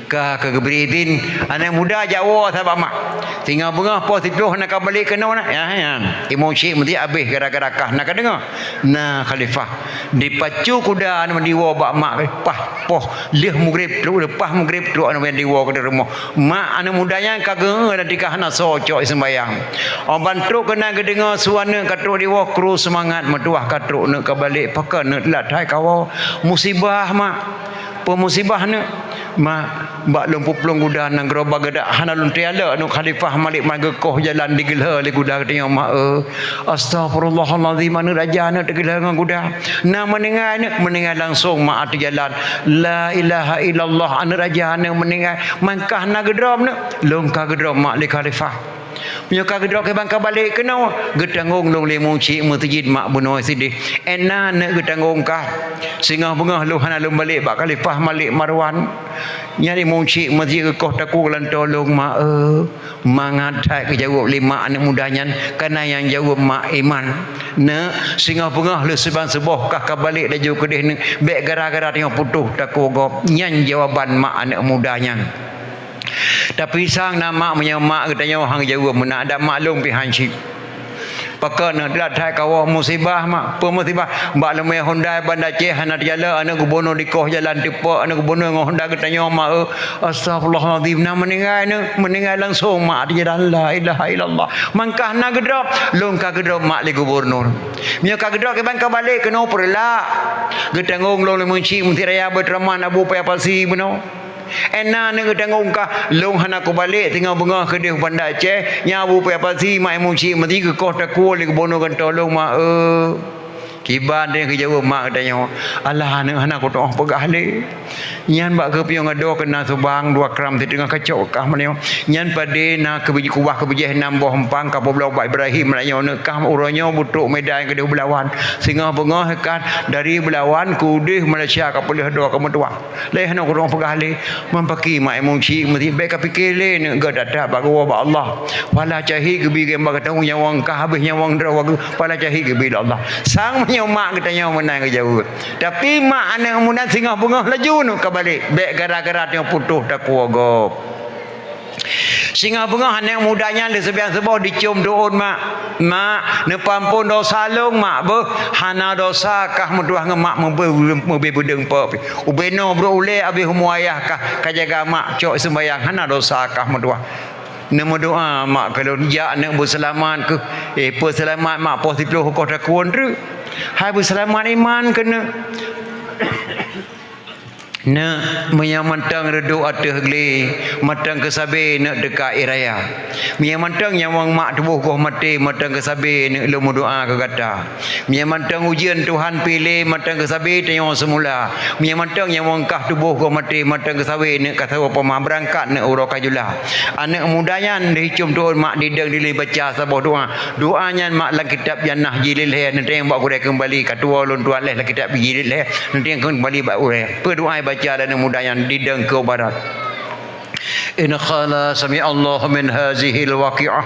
Ka, ka geubri idhin, aneuk muda jak woe sabak mak. Singoh beungoh poh siplôh hana ka balek keunoe na. Ya, ya. Imum Syik Meuseujid habéh gara-gara kah na ka deungoe. Na Khalifah. Dipacu kuda aneuk diwoe bak mak, pah poh lheueh mugreb trok, leupah mugreb trok aneuk diwoe keu di rumoh. Mak aneuk muda nyan ka geueu dan tika hana soe cok seumbahyang. Óh ban trok keunan geudeungoe su aneuk ka trok diwoe, kru seumangat meutuwah ka trok neuk ka balek, pakon neuk teulat that kawoe. Musibah mak. Peue musibah neuk? Mak, bak lôn peuplueng guda nanggroe bak geudak hana lôn teualek neuk Khalifah Malik Marwan geukoh jalan digeulheu lé guda geutanyoe mak eu. Astaghfirullahalazim, aneuk raja neuk teugeulheu ngon guda. Na meuninggai neuk, meuninggai langsong mak ateueh jalan. La ilaha illallah, aneuk raja neuk meuninggai. Mangkah na geudrob neuk, lôn ka geudrob mak lé Khalifah. Meunyoe ka geudrob kiban ka balek keunoe, geutanggong lôn lé Imum Syik Meuseujid mak bunoe sideh. Ena neuk geutanggong kah. Singoh beungoh lôn hana lôn balek bak Khalifah Malik Marwan. Nyan Imum Syik Meuseujid geukoh takue lam tolong mak eu. Mangat that geujaweueb lé mak aneuk muda nyan, kana nyang jaweueb mak iman. Neuk, singoh beungoh lheueh siban suboh kah ka balek laju keudeh neuk, bék gara-gara tanyoe putôh takue gob. Nyan jawaban mak aneuk muda nyan. Tapi sang na mak meunyoe mak geutanyoe han geujaweueb meunan, adak mak lôn pih han cit. Pakon neuk teulat that kawoe musibah mak. Peue musibah? Bak leumé Honda Banda Aceh hana teujalan, aneuk gubunur dikoh jalan teupok, aneuk gubunur ngon Honda geutanyoe mak eu. Astaghfirullahalazim, na meuninggai neuk, meuninggai langsong mak ateueh jalan. La ilaha illallah. Mangkah na geudrob, lôn ka geudrob mak lé gubunur. Meunyoe ka geudrob kiban ka balek keunoe peureulak. Geutanggong lôn lé Imum Syik Meuseujid Raya Baitul Rahman Abu Paya Pasi bunoe. Ena neuk geutanggong kah, lôn hana kubalek singoh beungoh keudeh Banda Aceh, nyan Abu Paya Pasi mak Imum Syik Meuseujid geukoh takue lé gubunur geutanyoe lôn mak eu. Kiban deh geujaweueb mak geutanyoe, alah aneuk hana kutu'oh peugah lé. Nyan bak keupiôh ngon doe keuna subang dua kram siteungoh kacok kah meunyoe. Nyan padé na keubiji kubah keubijéh nam boh empang ka peubloe bak Ibrahim meunyoe neuk kah uroe nyoe beutrok Medan keudeh Belawan. Singoh beungoh kan dari Belawan keudeh Malaysia ka peuleueh doe ka meutuwah. Lé hana kurang peugah lé, meupaki mak Imum Syik Meuseujid bék ka pike lé neuk geudak that bak geuwoe bak Allah. Pala cahé geubi geuh bak geutanyoe nyawöng ka habéh nyawöng droe geuh, pala cahé geubi lé Allah. Sang meunyoe mak geutanyoe meunan geujaweueb. Tapi mak aneuk muda singoh beungoh laju neuk ka balek, bék gara-gara tanyoe putôh takue gob. Singoh beungoh aneuk muda nyan lé seubiang suboh dicium tu'on mak. Mak, neupeuampon dosa lôn mak beuh, hana dosa kah meutuwah ngon mak meubé, meubé beudeueng po pih. Ubé noe brok ulée abéh umu ayah kah ka jaga mak cok seumbahyang hana dosa kah meutuwah. Neumeudoa mak keu lôn jak neuk beuseulamat keuh. Eh, peuseulamat mak poh siplôh koh takue treuk. Hai beuseulamat iman keuneuk. Neuk, meunyoe mantong reudok ateueh glé, mantong keusabe neuk teuka ie raya. Meunyoe mantong nyawöng mak tuboh goh maté, mantong keusabe neuk lôn meudoa keu gata. Meunyoe mantong ujeuen Tuhan piléh, mantong keusabe tanyoe seumula. Meunyoe mantong nyawöng kah tuboh goh maté, mantong keusabe neuk ka saboh poma beurangkat neuk uroe ka jula. Aneuk muda nyan dicôm tu'on mak didong dilée baca saboh doa. Doa nyan mak lam kitab Jannah jilid lhée, neunteng bak gurée keumbali ka tuwoe lôn tuan lhée lam kitab jilid lhée, neunteng keumbali bak gurée. Peue doa baca dan muda nyan didong keu barat. In qala sami'allahu min hazihil waqi'ah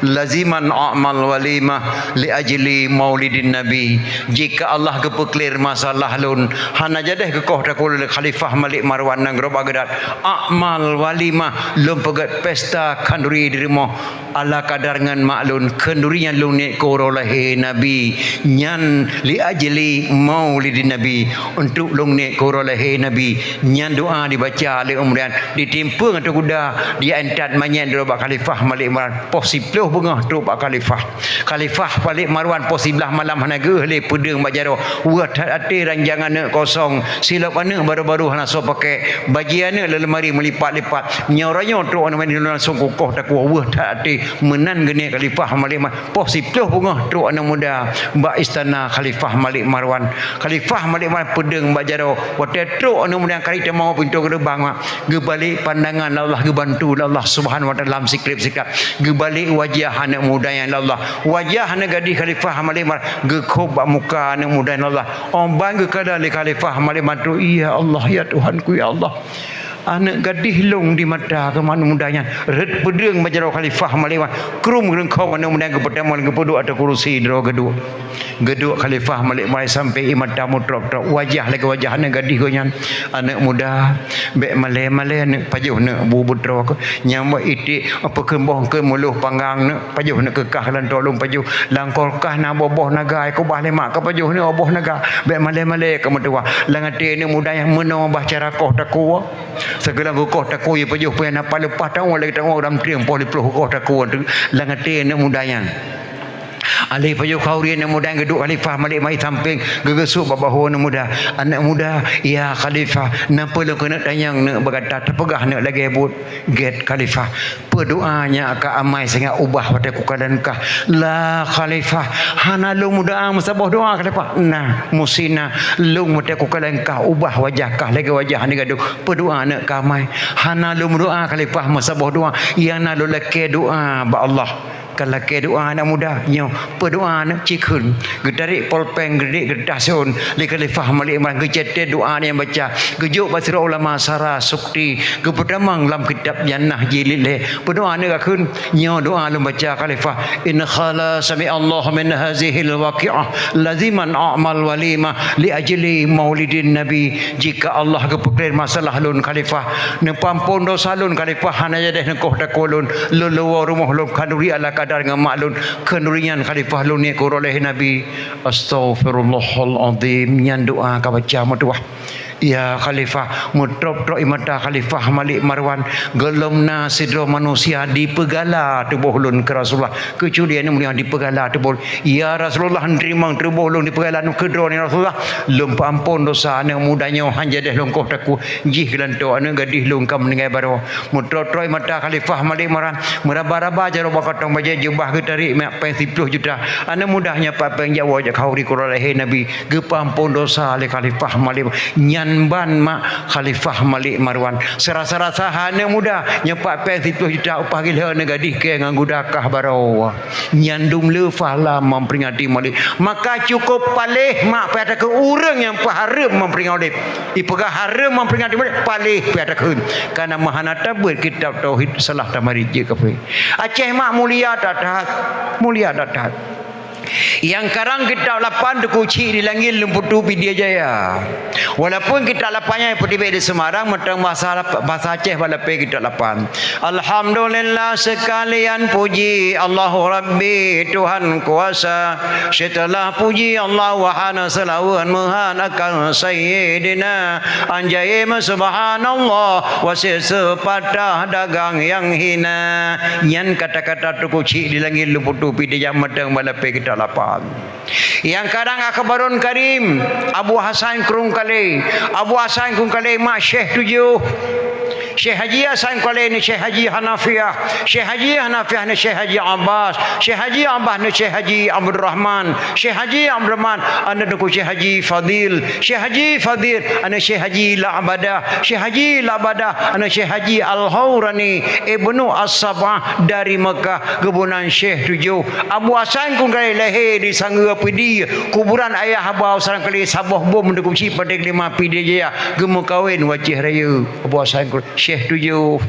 laziman a'mal walimah li ajli maulidin nabi. Jika Allah geupeuklir masalah lôn, hana jadeh geukoh takue lé Khalifah Malik Marwan nanggroe Baghdad, a'mal walimah, lôn peugét pesta khanduri di rumoh. Ala kadar ngon mak lôn, khanduri nyan lôn niet keu uroe lahé Nabi, nyan li ajli maulidin Nabi, untuk lôn niet keu uroe lahé Nabi. Nyan doa dibaca lé ureuëng nyan, ditimpeue ngon kuda, diantat manyét droe bak Khalifah Malik Marwan, poh siplôh beungoh trok bak Khalifah. Khalifah Malik Marwan poh siblaih malam hana geuh lé peudeueng bak jaroe, weueh that até ranjang aneuk kosong, silop aneuk baru-baru hana soe pakai, bajée aneuk lam leumari meulipat-lipat. Nyoe uroe nyoe trok aneuk muda langsong kukoh takue weueh that até. Meunan geuh niet Khalifah Malik Marwan. Poh siplôh beungoh trok aneuk muda bak istana Khalifah Malik Marwan. Khalifah Malik Marwan peudeueng bak jaroe. Watée trok aneuk muda kari tamong pintoe geureubang, geubalek pandangan lé Allah, geubantu lé Allah Subhanahu wa Taala lam sikrép-sikrép. Geubalek wajah aneuk muda nyan lé Allah. Wajah aneuk gadih Khalifah Malik Marwan geukhôb bak muka aneuk muda nyan lé Allah. Óh ban geukada lé Khalifah Malik Marwan, "Ya Allah, ya Tuhanku, ya Allah." Aneuk gadih lông di mata keu aneuk muda nyan. Rhot peudeueng bak jaroe Khalifah Malik Marwan. Krum reungkong aneuk muda nyang geupeutamong geupeuduek ateueh kurusi droe geuduek. Geuduek Khalifah Malik Marwan sampoe ie mata meutrôp-trôp. Wajah lagèe wajah aneuk gadih geuh nyan. Aneuk muda, bèk malèe-malèe aneuk, pajoh aneuk bu beutroe keuh. Nyang bak iték, peukeumbông keu meulôh panggang aneuk, pajoh aneuk keu kah lam tô lôn pajoh. Lam kulkas na boh-boh naga, kubah lé mak ka pajoh aneuk boh naga. Bèk malèe-malèe keu meutuwah. Lam até aneuk muda nyan meunoe bah cara koh takue. Sigohlom geukoh takue, pajoh pih na pah leupah taun lagèe taun lam trieng poh lhèe ploh geukoh takue tu lam até aneuk muda nyan. Alèh pajoh khauri aneuk muda nyan geuduek Khalifah Malik Marwan sampéng geugeusuek bak bahô aneuk muda. Aneuk muda, ya Khalifah, na peue lôn keuneuk tanyong neuk bak gata, teupeugah neuk lagèe buet. Gèt Khalifah, peue doa nyang ka amai singoh ubah watèe kukalon kah? La Khalifah, hana lôn meudoa meusaboh doa Khalifah. Na, musti na, lôn watèe kukalon kah ubah wajah kah lagèe wajah aneuk gadôh. Peue doa neuk ka amai? Hana lôn meudoa Khalifah meusaboh doa. Nyang na lôn lakèe doa bak Allah. Ka lakèe doa aneuk muda nyoe, peue doa aneuk cit kheun. Geutarek polpeng, geutarek keureutah siôn lé Khalifah Malik Marwan, geucatet doa nyang baca, geujok bak sidroe ulama Sara Sukti, geupeutamong lam kitab Jannah jilid lhèe. Peue doa aneuk ka kheun, nyoe doa lôn baca Khalifah, "In khala sami'allahu min hazihil waqi'ah laziman a'mal walimah li ajli maulidin nabi." Jika Allah geupeukreun masalah lôn Khalifah, neupeuampôn dosa lôn Khalifah, hana jadeh neukoh takue lôn, lôn luwoe rumoh lôn khanduri ala kadar ngon mak lôn, khanduri nyan Khalifah lôn niet keu uroe lahé Nabi. Astaghfirullahalazim, nyan doa ka baca meutuwah. Ya Khalifah, meutrôp-trôp ie mata Khalifah Malik Marwan, gohlom na sidroe manusia dipeugala tuboh lôn keu Rasulullah. Keucuali aneuk muda dipeugala tuboh. Ya Rasulullah, neuteurimong tuboh lôn dipeugala keu droeneuh ya Rasulullah. Lôn peuampôn dosa aneuk muda nyoe, hana jadeh lôn koh takue. Jih keu lam tô aneuk gadih lôn ka meuninggai baroe. Meutrôp-trôp ie mata Khalifah Malik Marwan, meuraba-raba jaroe bak kantong bajèe, jubah geutarek mak pèng siploh juta. Aneuk muda nyan pat pèng jak woe jak khauri keu uroe lahé Nabi. Geupeuampôn dosa lé Khalifah Malik. Nyan ban mak Khalifah Malik Marwan. Seurasa-rasa aneuk muda nyoe pat pèng siploh juta upah gila aneuk gadih kèe ngon guda kah baroe. Nyan dum le fahla memperingati Maulid. Maka cukup paléh mak payah takheun ureueng nyang peuhareuem memperingati Maulid. Ipeugah hareuem memperingati Maulid, paléh payah takheun. Karena meuhana tabeuet kitab tauhid salah tamarit jeuet kafé. Aceh mak mulia that-that. Mulia that-that. Nyang karang kitab lapan Teungku Chik di Langit Lumputu Pidie Jaya. Walaupun kitab lapan nyan peutibek di Semarang, mantong bahasa lap-, bahasa Aceh bak lapée kitab lapan. Alhamdulillah sekalian puji Allahu Rabbi Tuhan kuasa. Setelah puji Allah wahana seulaweuet meuhan akan Sayyidina. Anjaim subhanallah, wasit seupatah dagang nyang hina. Nyan kata-kata Teungku Chik di Langit Lumputu Pidie Jaya mantong bak lapée kitab lapan. Nyang kadang Akhbarun Karim, Abu Hasan Krueng Kalé. Abu Hasan Krueng Kalé mak Syekh tujoh. Syekh Haji Hasan Krueng Kalé ni Syekh Haji Hanafiah. Syekh Haji Hanafiah ni Syekh Haji Abbas. Syekh Haji Abbas ni Syekh Haji Abdul Rahman. Syekh Haji Abdul Rahman aneuk Teungku Syekh Haji Fadil. Syekh Haji Fadil aneuk Syekh Haji La'badah. Syekh Haji La'badah aneuk Syekh Haji Al-Haurani Ibnu As-Sab'ah dari Mekah. Geuboh nan Syekh tujoh. Abu Hasan Krueng Kalé lahé di Sanggeue Pidie, kuburan ayah Abu Hasan Krueng Kalé saboh bom Teungku Chik Panté Keulima Pidie Jaya, geumeukawen u Aceh Rayeuk. Abu Hasan Krueng Syekh tujoh.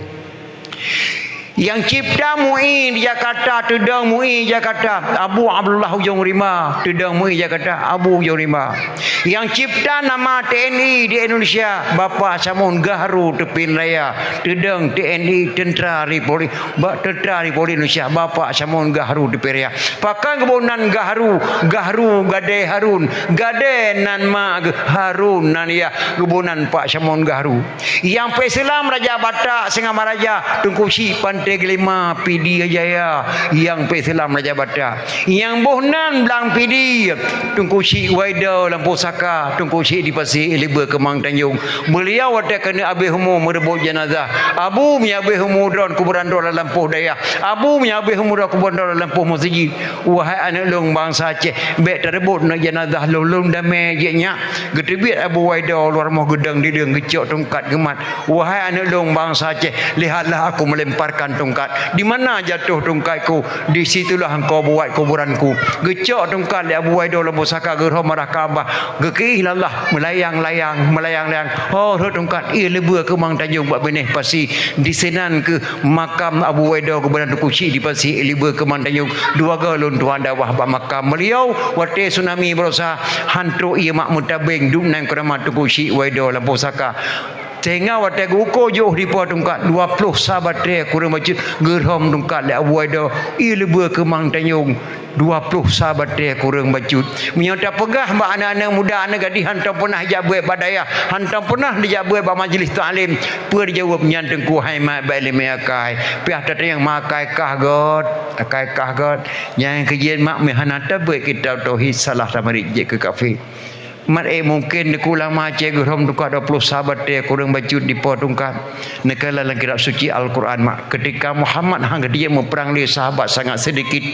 Nyang cipta MUI di Jakarta, teudong MUI Jakarta, Abu Abdullah Ujong Rimba, teudong MUI Jakarta, Abu Ujong Rimba. Nyang cipta nama TNI di Indonesia, Bapak Samun Gahru Teupin Raya, teudong TNI, Tentera Republik, ba-, Tentera Republik Indonesia, Bapak Samun Gahru Teupin Raya. Pakon geuboh nan Gahru, Gahru Gadée Harun, Gadée nan ma geuh, Harun nan yah, geuboh nan Pak Samun Gahru. Nyang peuislam Raja Batak Singamaraja, Teungku Chik Panté Keulima Pidie Jaya, nyang peuislam Raja Batak. Nyang boh nan Blang Pidie, Teungku Chik Waido lam pusaka, Teungku Chik di Pasi Liba Keumang Tanjong. Beuliau watée keuneuk abéh umu meureubot jeunazah. Abu, meunyo abéh umu droen kuburan droen lam lampôh dayah. Abu, meunyo abéh umu droen kuburan droen lam lampôh meuseujid. Wahai aneuk lôn bansa Aceh, bék tareubot neuk jeunazah lôn, lôn damé jeuet nyak. Geuteubiet Abu Waido luwa rumoh geudong dideueng geucok tungkat geumat. Wahai aneuk lôn bansa Aceh, lihatlah aku melemparkan tungkat. Di mana jatuh tungkatku, di situlah engkau buat kuburanku. Geucok tungkat lé Abu Waido lam pusaka, geurhom arah Ka'bah. Geukiih lé Allah, meulayang-layang, meulayang-layang. Oh, rhot tungkat, ie leubeh keumang tanjong bak binéh pasi. Di sinan keuh makam Abu Waido, geubeuna Teungku Chik di pasi, ie leubeh keumang tanjong. Dua goe lôn tuan dakwah bak makam beliau. Watée tsunami barosa, han trok ie mak meutabeng, dum nan keuramat Teungku Chik Waido lam pusaka. Sehingga watée geuko jiôh dipo tungkat, dua ploh sa batée kureueng bacut, geurhom tungkat lé Abu Waido, ie leubeh keumang tanjong, dua ploh sa batée kureueng bacut. Meunyoe tapeugah bak aneuëk-aneuëk muda, aneuëk gadih hantom peunah jak beuet bak dayah, hantom peunah dijak beuet bak majlis taklim, peue dijaweueb nyan Teungku hai mak bak iéleumé akai. Piah tatanyong mak akai kah göt, akai kah göt. Nyang keujeuet mak meuhana tabeuet kitab tauhid salah tamarit jeuet keu kafé. Mat ék mungken Teungku ulama Aceh geurhom tungkat dua ploh sa batée kureueng bacut dipo tungkat. Neukalon lam kitab suci Al-Quran mak, ketika Muhammad han geuteubiet meuprang lé sahabat sangat seudikit.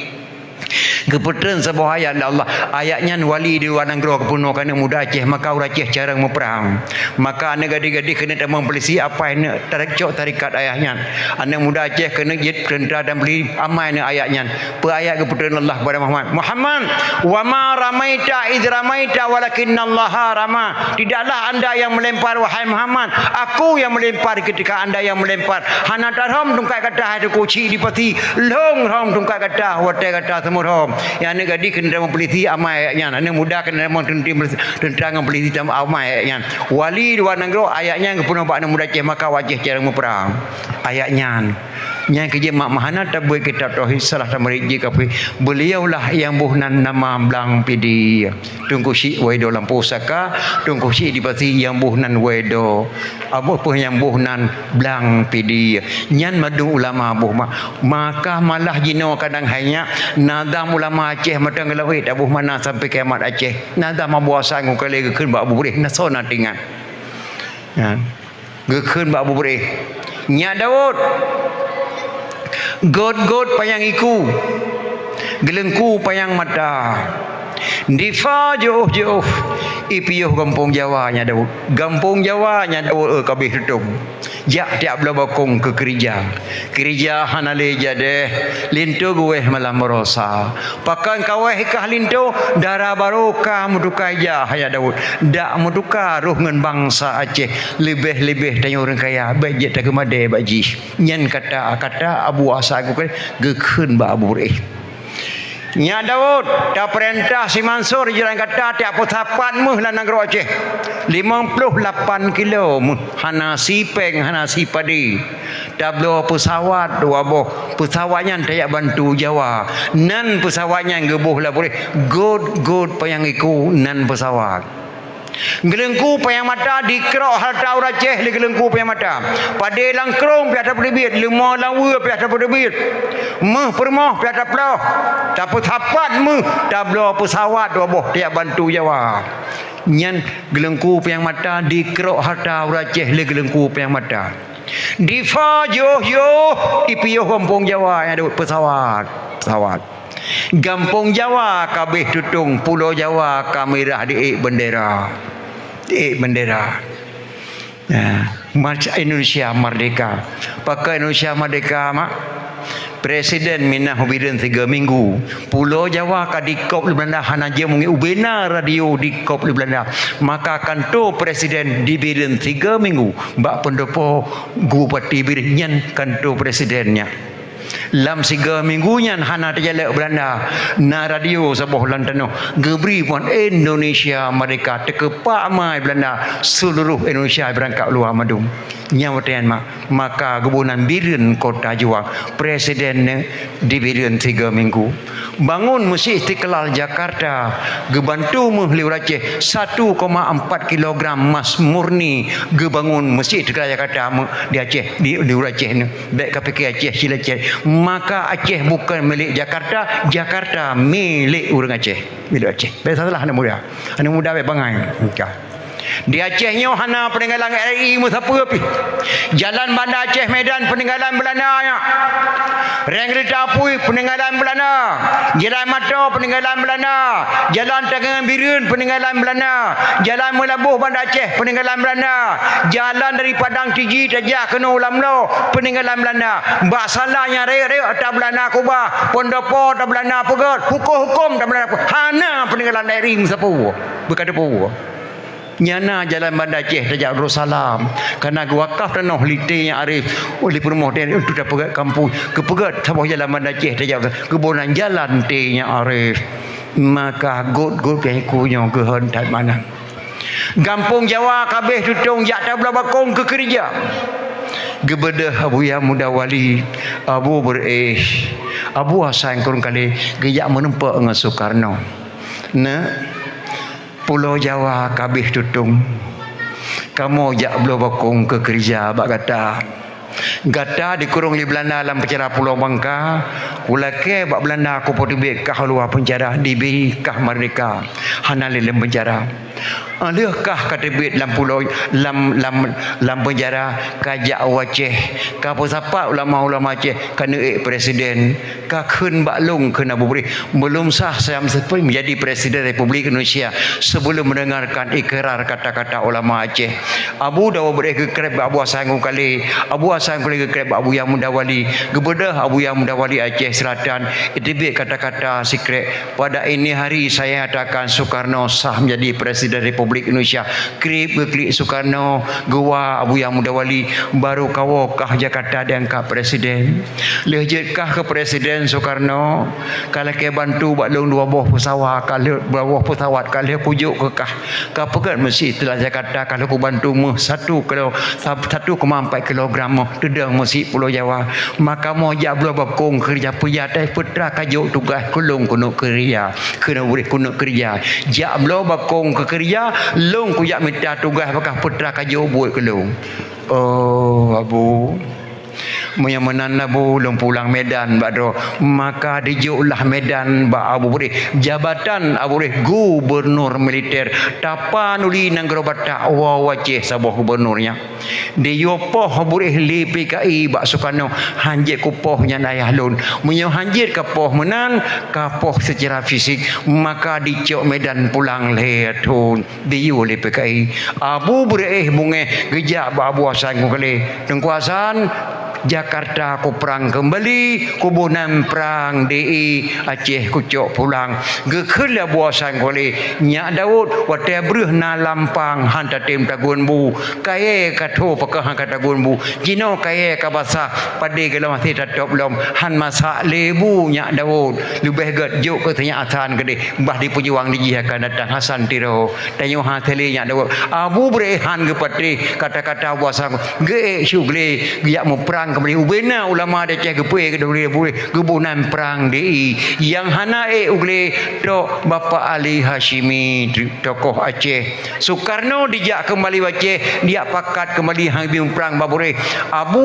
Geupeutreun saboh ayat lé Allah. Ayat nyan wali di luwa nanggroe geupeurunoe keu aneuëk muda Aceh, maka ureuëng Aceh carông meuprang. Maka aneuëk gadih-gadih keuneuk tamong peulisi, apai neuëk tarék cok tarekat ayah nyan. Aneuëk muda Aceh keuneuk jeuet peurintah dan beli amai neuëk ayat nyan. Peue ayat geupeutreun Allah kepada Muhammad? Muhammad, "Wa ma ramaita idh ramaita walakinnallaha rama." Tidaklah anda yang melempar, wahai Muhammad. Aku yang melempar ketika anda yang melempar. Hana tarhom tungkat gata hai Teungku Chik di pasi. Lôn rhom tungkat gata watée gata seumeurhom. Nyang aneuëk gadih keuneuk tamong peulisi amai ayat nyan. Aneuëk muda keuneuk tamong teuntang ngon peulisi amai ayat nyan. Wali di luwa nanggroe ayat nyan geupeurunoe bak aneuëk muda Aceh, maka ureuëng Aceh carông meuprang. Ayat nyan. Nyang keujeuet mak meuhana tabeuet kitab tauhid salah tamarit jeuet kafé. Beliaulah nyang boh nan nama Blang Pidie. Teungku Chik Waido lam pusaka, Teungku Chik di pasi nyang boh nan Waido. Abu peue nyang boh nan Blang Pidie. Nyan mandum ulama boh mak. Maka malah jinoe kadang hai nyak, nazam ulama Aceh mantong geulawét taboh makna sampai kiamat Aceh. Nazam Abu Hasan Geukalée geukheun bak Abu Beureh, na soe na teuingat. Nyan. Geukheun bak Abu Beureh, "Nyak Daud, göt-göt panyang iku, geuleungku panyang mata. Difa jiôh-jiôh, i piôh gampông Jawa, Nyak Daud. Gampông Jawa, Nyak Daud, eh, ka abéh tutông. Jak tiep bloe bukon keu keurija. Keurija hana lé jadéh, linto geuwéh malam barosa. Pakon kawéh kah linto, dara barô ka meutuka ija, hai Nyak Daud. Dak meutuka roh ngon bansa Aceh. Leubeh-leubeh tanyoe ureuëng kaya, bék jeuet takeumadée bak jih." Nyan kata-kata Abu Hasan Geukalée geukheun bak Abu Beureh. "Nyak Daud, tapeurintah si Mansur jalan gata tajak peusapat méuh lam nanggroe Aceh. Limong ploh lapan kilo méuh, hana si péng, hana si padé. Tabloe peusawat dua boh, peusawat nyan tajak bantu Jawa. Nan peusawat nyan geuboh lé Abu Beureh, göt-göt panyang iku nan peusawat. Geuleungku panyang mata, dikrok hareuta ureuëng Aceh lé geuleungku panyang mata. Padé lam krông piah tapeuteubiet, leumo lam weue piah tapeuteubiet. Méuh peurumoh piah taploh. Tapeusapat méuh, tabloe peusawat dua boh tajak bantu Jawa." Nyan geuleungku panyang mata, dikrok hareuta ureuëng Aceh lé geuleungku panyang mata. "Difa jiôh-jiôh, i piôh gampông Jawa, Nyak Daud, peusawat, peusawat. Gampông Jawa ka abéh tutông, pulo Jawa ka mirah diék bendera. Diék bendera." Nah, Indonesia merdeka. Pakon Indonesia merdeka, mak? Presiden minah u Bireuen tiga minggu. Pulo Jawa ka dikop lé Belanda, hana jeuet meungieng, ubena radio dikop lé Belanda. Maka kanto presiden di Bireuen tiga minggu. Bak pendopo Bupati Bireuen nyan kanto presidennya. Lam tiga minggu nyan hana tajalok Belanda. Na radio saboh lam tanoh. Geubri phon Indonesia merdeka. Teukeupak mai Belanda. Seluruh Indonesia beurangkat luwa mandum. Nyan watée nyan, mak. Maka geuboh nan Bireuen kota juang. Presiden di Bireuen tiga minggu. Bangun Meuseujid Istiqlal Jakarta, geubantu méuh lé ureuëng Aceh satu koma empat kilogram emas murni. Geubangun Meuseujid Istiqlal Jakarta méuh di Aceh, di, di ureuëng Aceh nyoe. Bék ka pike Aceh silecet. Maka Aceh bukan milék Jakarta, Jakarta milék ureuëng Aceh. Milék Aceh. Bék salah aneuk muda. Aneuk muda bék bangai. Ka. Di Aceh nyoe hana peuninggalan R I meusapeue pih. Jalan Banda Aceh Medan peuninggalan Beulanda nyan. Reng keureta apui peuninggalan Beulanda. Jalan Mato peuninggalan Beulanda. Jalan Tangeung Bireuen peuninggalan Beulanda. Jalan Meulaboh Banda Aceh peuninggalan Beulanda. Jalan dari Padang Tiji tajak keunoe u Lamlo peuninggalan Beulanda. Bak sala nyang rayeuk-rayeuk ata Beulanda keubah, pondopo ata Beulanda peugöt, huköm-huköm ata Beulanda peugöt. Hana peuninggalan R I meusapeue, beukata peue. Nyang na jalan Banda Aceh tajak Darussalam, ka na geuwakaf tanoh lé T Nyang Arif, oleh peurumoh T Nyang Arif untuk tapeugöt kampung, geupeugöt saboh jalan Banda Aceh tajak, geuboh nan jalan T Nyang Arif. Maka gôt-gôt nyang ku nyoe geuhon that meunan. Gampông Jawa ka abéh tutông jak tabloe bakong keu keureuja. Geubeudôh Abuya Muda Wali, Abu Beureueh, Abu Hasan Krueng Kalé geujak meurumpok ngon Sukarno. Neuk, Pulo Jawa ka abéh tutông. Kamoe jak bloe bakong keu keureuja bak gata. Gata jikurông lé Beulanda lam penjara Pulo Bangka, kulakée bak Beulanda kupeuteubiet kah u luwa penjara, dibi kah merdeka, hana lé lam penjara. Lheueh kah ka teubiet lam pulo, lam, lam, lam penjara, ka jak u Aceh, ka peusapat ulama-ulama Aceh, ka neuék presiden. Ka kheun bak lôn, kheun Abu Beureueh, belum sah saya menjadi Presiden Republik Indonesia sebelum mendengarkan ikrar kata-kata ulama Aceh. Abu Dawud Beureueh geukreb bak Abu Hasan Krueng Kalé, Abu Hasan Krueng Kalé geukreb bak Abuya Muda Wali, geubeudôh Abuya Muda Wali Aceh Selatan, iteubiet kata-kata sikrek, "Pada ini hari saya nyatakan Sukarno sah menjadi Presiden Republik Indonesia." Krieb geuklik Sukarno, geuwa Abuya Muda Wali, baru kawoe kah Jakarta diangkat presiden. Lheueh jeuet kah keu presiden Sukarno, ka lakée bantu bak lôn dua boh pesawat, ka lheueh, dua boh pesawat ka lheueh kujok keu kah. Ka peugét meusi teulah Jakarta ka lheueh kubantu méuh satu kilo, sa-, satu koma empat kilogram méuh teudong meusi Pulo Jawa. Maka kamoe jak bloe bakong keureuja peujah teh peutra ka jok tugaih keu lôn keuneuk keureuja. Keuneuk ureuëng keuneuk keureuja. Jak bloe bakong keu keureuja, lôn kujak mita tugaih bak kah peutra ka jok buet keu lôn. Oh, Abu. Meunyoe meunan Abu, lôn pulang Medan bak droe. Maka dijok lah Medan bak Abu Beureueh. Jabatan Abu Beureueh gubernur militer. Tapa nuli nanggroe Batak, woe u Aceh saboh gubernur nyan. Diyue poh Abu Beureueh lé P K I bak Sukarno, hanjeuet kupoh nyan ayah lôn. Meunyoe hanjeuet kapoh meunan, kapoh seucara fisik, maka dicok Medan pulang lhée thon. Diyue lé P K I. Abu Beureueh beungéh geujak bak Abu Hasan Krueng Kalé. Teungku Hasan, Jakarta kuprang keumbali, kuboh nan prang D I, Aceh kucok pulang. Geukheun lé Abu Hasan Krueng Kalé, "Nyak Daud, watée breueh na lampang han tatem tagun bu. Kayée ka tho pakon han ka tagun bu. Jinoe kayée ka basah, padé gohlom hase tatôb lom. Han masak lé bu, Nyak Daud. Leubeh gét jok keu si Nyak Hasan keudeh, bah jipeujuang di jih akan datang Hasan Tiro." Tanyoe hase lé Nyak Daud. Abu Beureueh han geupatéh kata-kata Abu Hasan, geuék su glé geujak muprang keumbali. Ubena ulama di Aceh geupeu keudeh Abu Beureueh, geuboh nan prang D I. Nyang hana ék u glé tok Bapak Ali Hasyimi, tokoh Aceh. Sukarno dijak keumbali u Aceh, dijak pakat keumbali han geubri muprang bak Abu Beureueh. Abu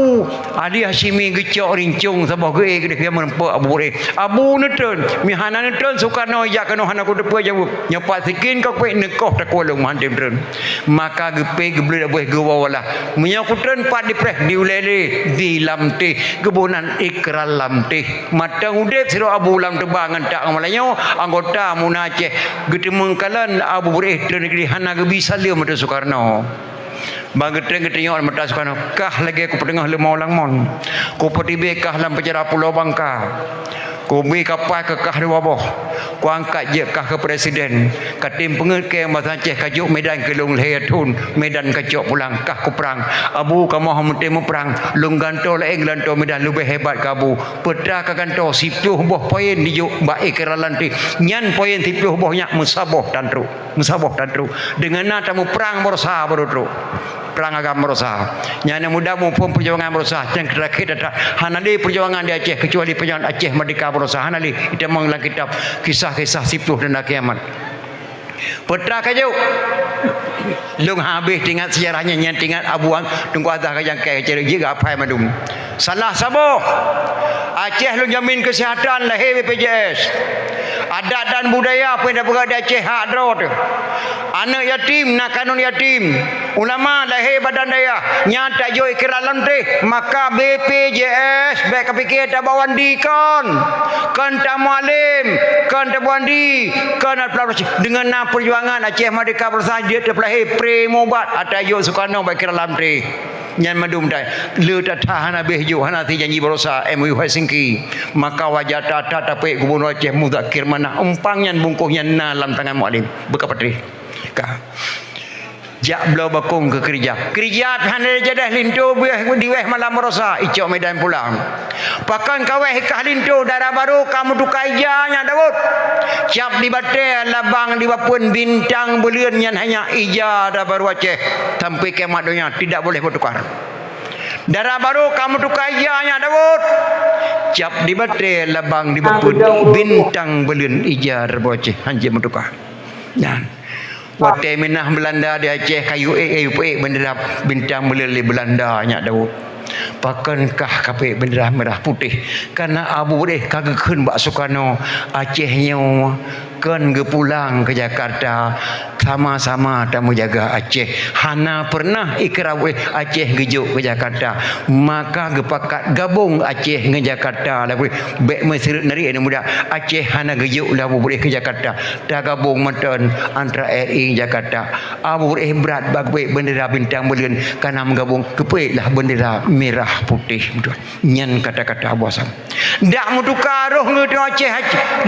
Ali Hasyimi geucok rincong saboh geuék keudeh meurumpok Abu Beureueh. Abu neutreun, meuhana neutreun Sukarno jak keunoe hana kuteupeue jaweueb. Nyoe pat sikin ka kupék neukoh takue lôn meuhan tem treun. Maka geupék geubleuet Abu Beureueh geuwoe lah. Meunyoe kutreun pat dipreh di ulée lé, di lam teh, geuboh nan ikrar lam teh. Mantong udeb sidroe Abu lam teuba ngon tak ngon meulayeue, anggota MUNA Aceh, geuteumeung kalon Abu Beureueh treun negeri hana geubi saleuem ateueh Sukarno. Ban geutreun geutunyok mata Sukarno, kah lagée kupeuteungoh leumô lam mon. Kupeutibée kah lam penjara Pulo Bangka. Kubi kapai keu kah dua boh. Kuangkat jeuet kah keu presiden. Katem peungeuet kée masa Aceh kajok Medan keu lôn lhée thon. Medan kacok pulang kah kuprang. Abu kamoe meutem muprang. Lôn gantoe laén geulantoe Medan leubeh hebat keu Abu. Peutra kagantoe siploh boh poin dijok bak ikrar lam teh. Nyan poin siploh boh nyan meusaboh tan trok. Meusaboh tan trok. Deungon na tamuprang baroesa baru trok. Prang agam baroesa. Nyan nyang muda muphom peujuangan baroesa. Nyang terakhir teutap hana lé peujuangan di Aceh keucuali peujuangan Aceh Merdeka baroesa. Hana lé. Itamong lam kitab kisah-kisah siploh dan kiamat. Peutra kajok. Lôn habéh teuingat sejarah nyan, nyan teuingat Abu Teungku Azah ka jangkai keucirek jih geuapai mandum. Salah saboh. Aceh lôn jamin keusihatan lahé B P J S. Adat dan budaya peue nyang tapeugah di Aceh hak droe teuh. Aneuk yatim na kanun yatim. Ulama lahé badan dayah nyan tajok ikra lam treh, maka B P J S bék kapike tabawan di kon. Kon tamualim, kon tabawan di, kon deungon na peujuangan Aceh Merdeka Bangsa jeuet teupeulahé pre mubat ata jok Sukarno bak ikra lam treh. Nyan mandum dai. Le that hana beh jok, hana si janji barosa M O U Helsinki. Maka wajar that tapeuék Gubernur Aceh Muzakir Manaf, umpang nyan bungkôh nyan na lam tangan Mualim. Beuka patrih. Ka. Jak bloe bakong keu keurija. Keurija hana jadeh linto bueh diweh malam barosa, icok Medan pulang. Pakon kaweh kah linto dara barô ka meutuka ija nyak Daud. Cap di batée labang di bapeuen bintang beuleuen nyan hanya ija dara barô Aceh sampai kiamat donya tidak boleh bertukar. Dara barô ka meutuka ija nyak Daud. Cap di batée labang di bapeuen bintang beuleuen ija dara barô Aceh hanjeuet meutuka. Nyan. Watée minah Beulanda di Aceh kayu ék, kayu peuék bendera bintang beuleuen lé Beulanda nyak Daud. Pakon kah kapeuék bendera merah putih? Karena Abu Beuréh ka geukheun bak Sukarno, Aceh nyoe kon geupulang keu Jakarta, sama-sama tameujaga Aceh. Hana pernah ikra Abu Beuréh Aceh geujok keu Jakarta. Maka geupakat gabong Aceh ngon Jakarta lagée bék meusireuk nari aneuk muda. Aceh hana geujok lé Abu Beuréh keu Jakarta. Tagabong mantong antara R I Jakarta. Abu Beuréh brat bak bendera bintang beuleuen kana meugabong keupeuék lah bendera merah putih. Nyan kata-kata Abu Hasan. Dak meutuka roh ngeuteuh Aceh,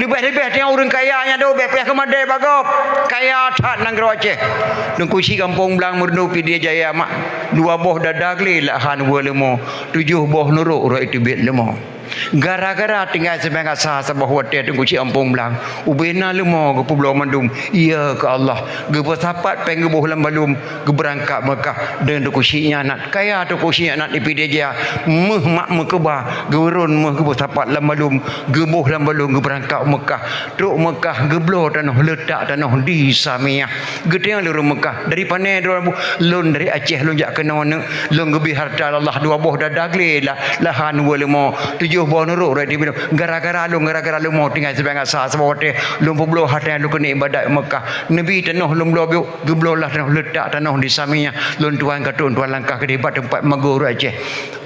leubeh-leubeh teuh ureuëng kaya nyang dok bék payah keumadé bak gob. Kaya that nanggroe Aceh. Teungku Chik Gampông Blang Meureudu Pidie Jaya mak dua boh dada glé lahan weu leumo, tujoh boh nurok rot teubiet leumo. Gara-gara tinggai simbang gasa saboh watée Teungku Chik Gampông Blang, ubena leumo geupeubloe mandum, iya keu Allah, geupeusapat péng geuboh lam balum, geubeurangkat Meukah deungon Teungku Chik Nyak Nat. Kaya Teungku Chik Nyak Nat di Pidie Jaya, méuh mak meukeuba, geuron méuh geupeusapat lam balum, geuboh lam balum geubeurangkat Meukah. Trok Meukah geubloe tanoh, leutak tanoh di Samiyah. Geutanyoe lôn ureuëng Meukah, dari pané droe lôn dari Aceh lôn jak keunoe neuk, lôn geubri harta lé Allah dua boh dada glé lah, lahan weu leumo, tujoh boh nurok rot teubiet. Gara-gara lôn, gara-gara leumo tinggai simbang gasa saboh watée lôn peubloe harta lôn keuneuk iébadat Meukah. Neubi tanoh lôn bloe biôk, geubloe lah tanoh, leutak tanoh di Samiyah. Lôn tuan ka trok tuan langkah keudeh bak teumpat magoe ureuëng Aceh.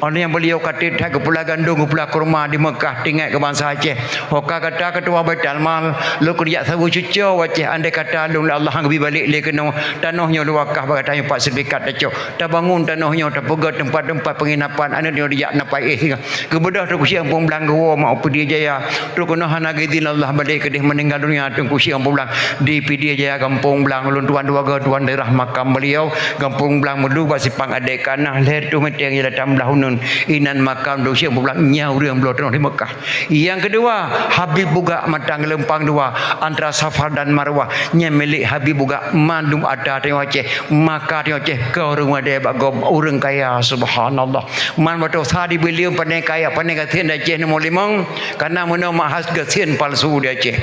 Óh lheueh nyan beuliau ka trép that geupula gandong, geupula kurma di Meukah tinggai keu bansa Aceh. Ho ka gata keutua Baitul Mal, lôn keureuja saweue cucoe u Aceh, andai kata lôn lé Allah han geubi balek lé keunoe, tanoh nyoe lôn wakah bak gata nyoe pat sertifikat tacok. Tabangun tanoh nyoe, tapeugét teumpat-teumpat peunginapan, aneuk nyoe dijak na paih singoh. Geubeudôh Teungku Chik Gampông Blang geuwoe mak u Pidie Jaya. Trok keunoe hana geuidhin Allah balek keudeh meuninggai donya Teungku Chik Gampông Blang di Pidie Jaya Gampông Blang. Ulôn tuan dua goe tuan daerah makam beuliau, Gampông Blang Meureudu bak simpang Adek Kanah, lhée reutôh meter jalan tamblah uneun. Inan makam Teungku Chik Gampông Blang, nyan ureuëng bloe tanoh di Meukah. Nyang keudua, Habib Bugak Matang Geulumpang Dua, antara Safa dan Marwah, nyan milék Habib Bugak, mandum ata tanyoe Aceh, maka tanyoe Aceh keu ureuëng meudée bak gob ureuëng kaya, subhanallah. Man watée sa di Beuleung pané kaya, pané gasien di Aceh nomor limong, kana meunoe meuhas gasien palsu di Aceh.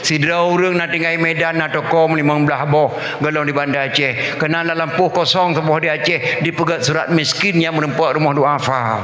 Sidroe ureuëng na tinggai Medan na toko limong blaih boh, golom di Banda Aceh. Kana na lampôh kosong saboh di Aceh, dipeugét surat miskin nyang meureumpok rumoh duafa.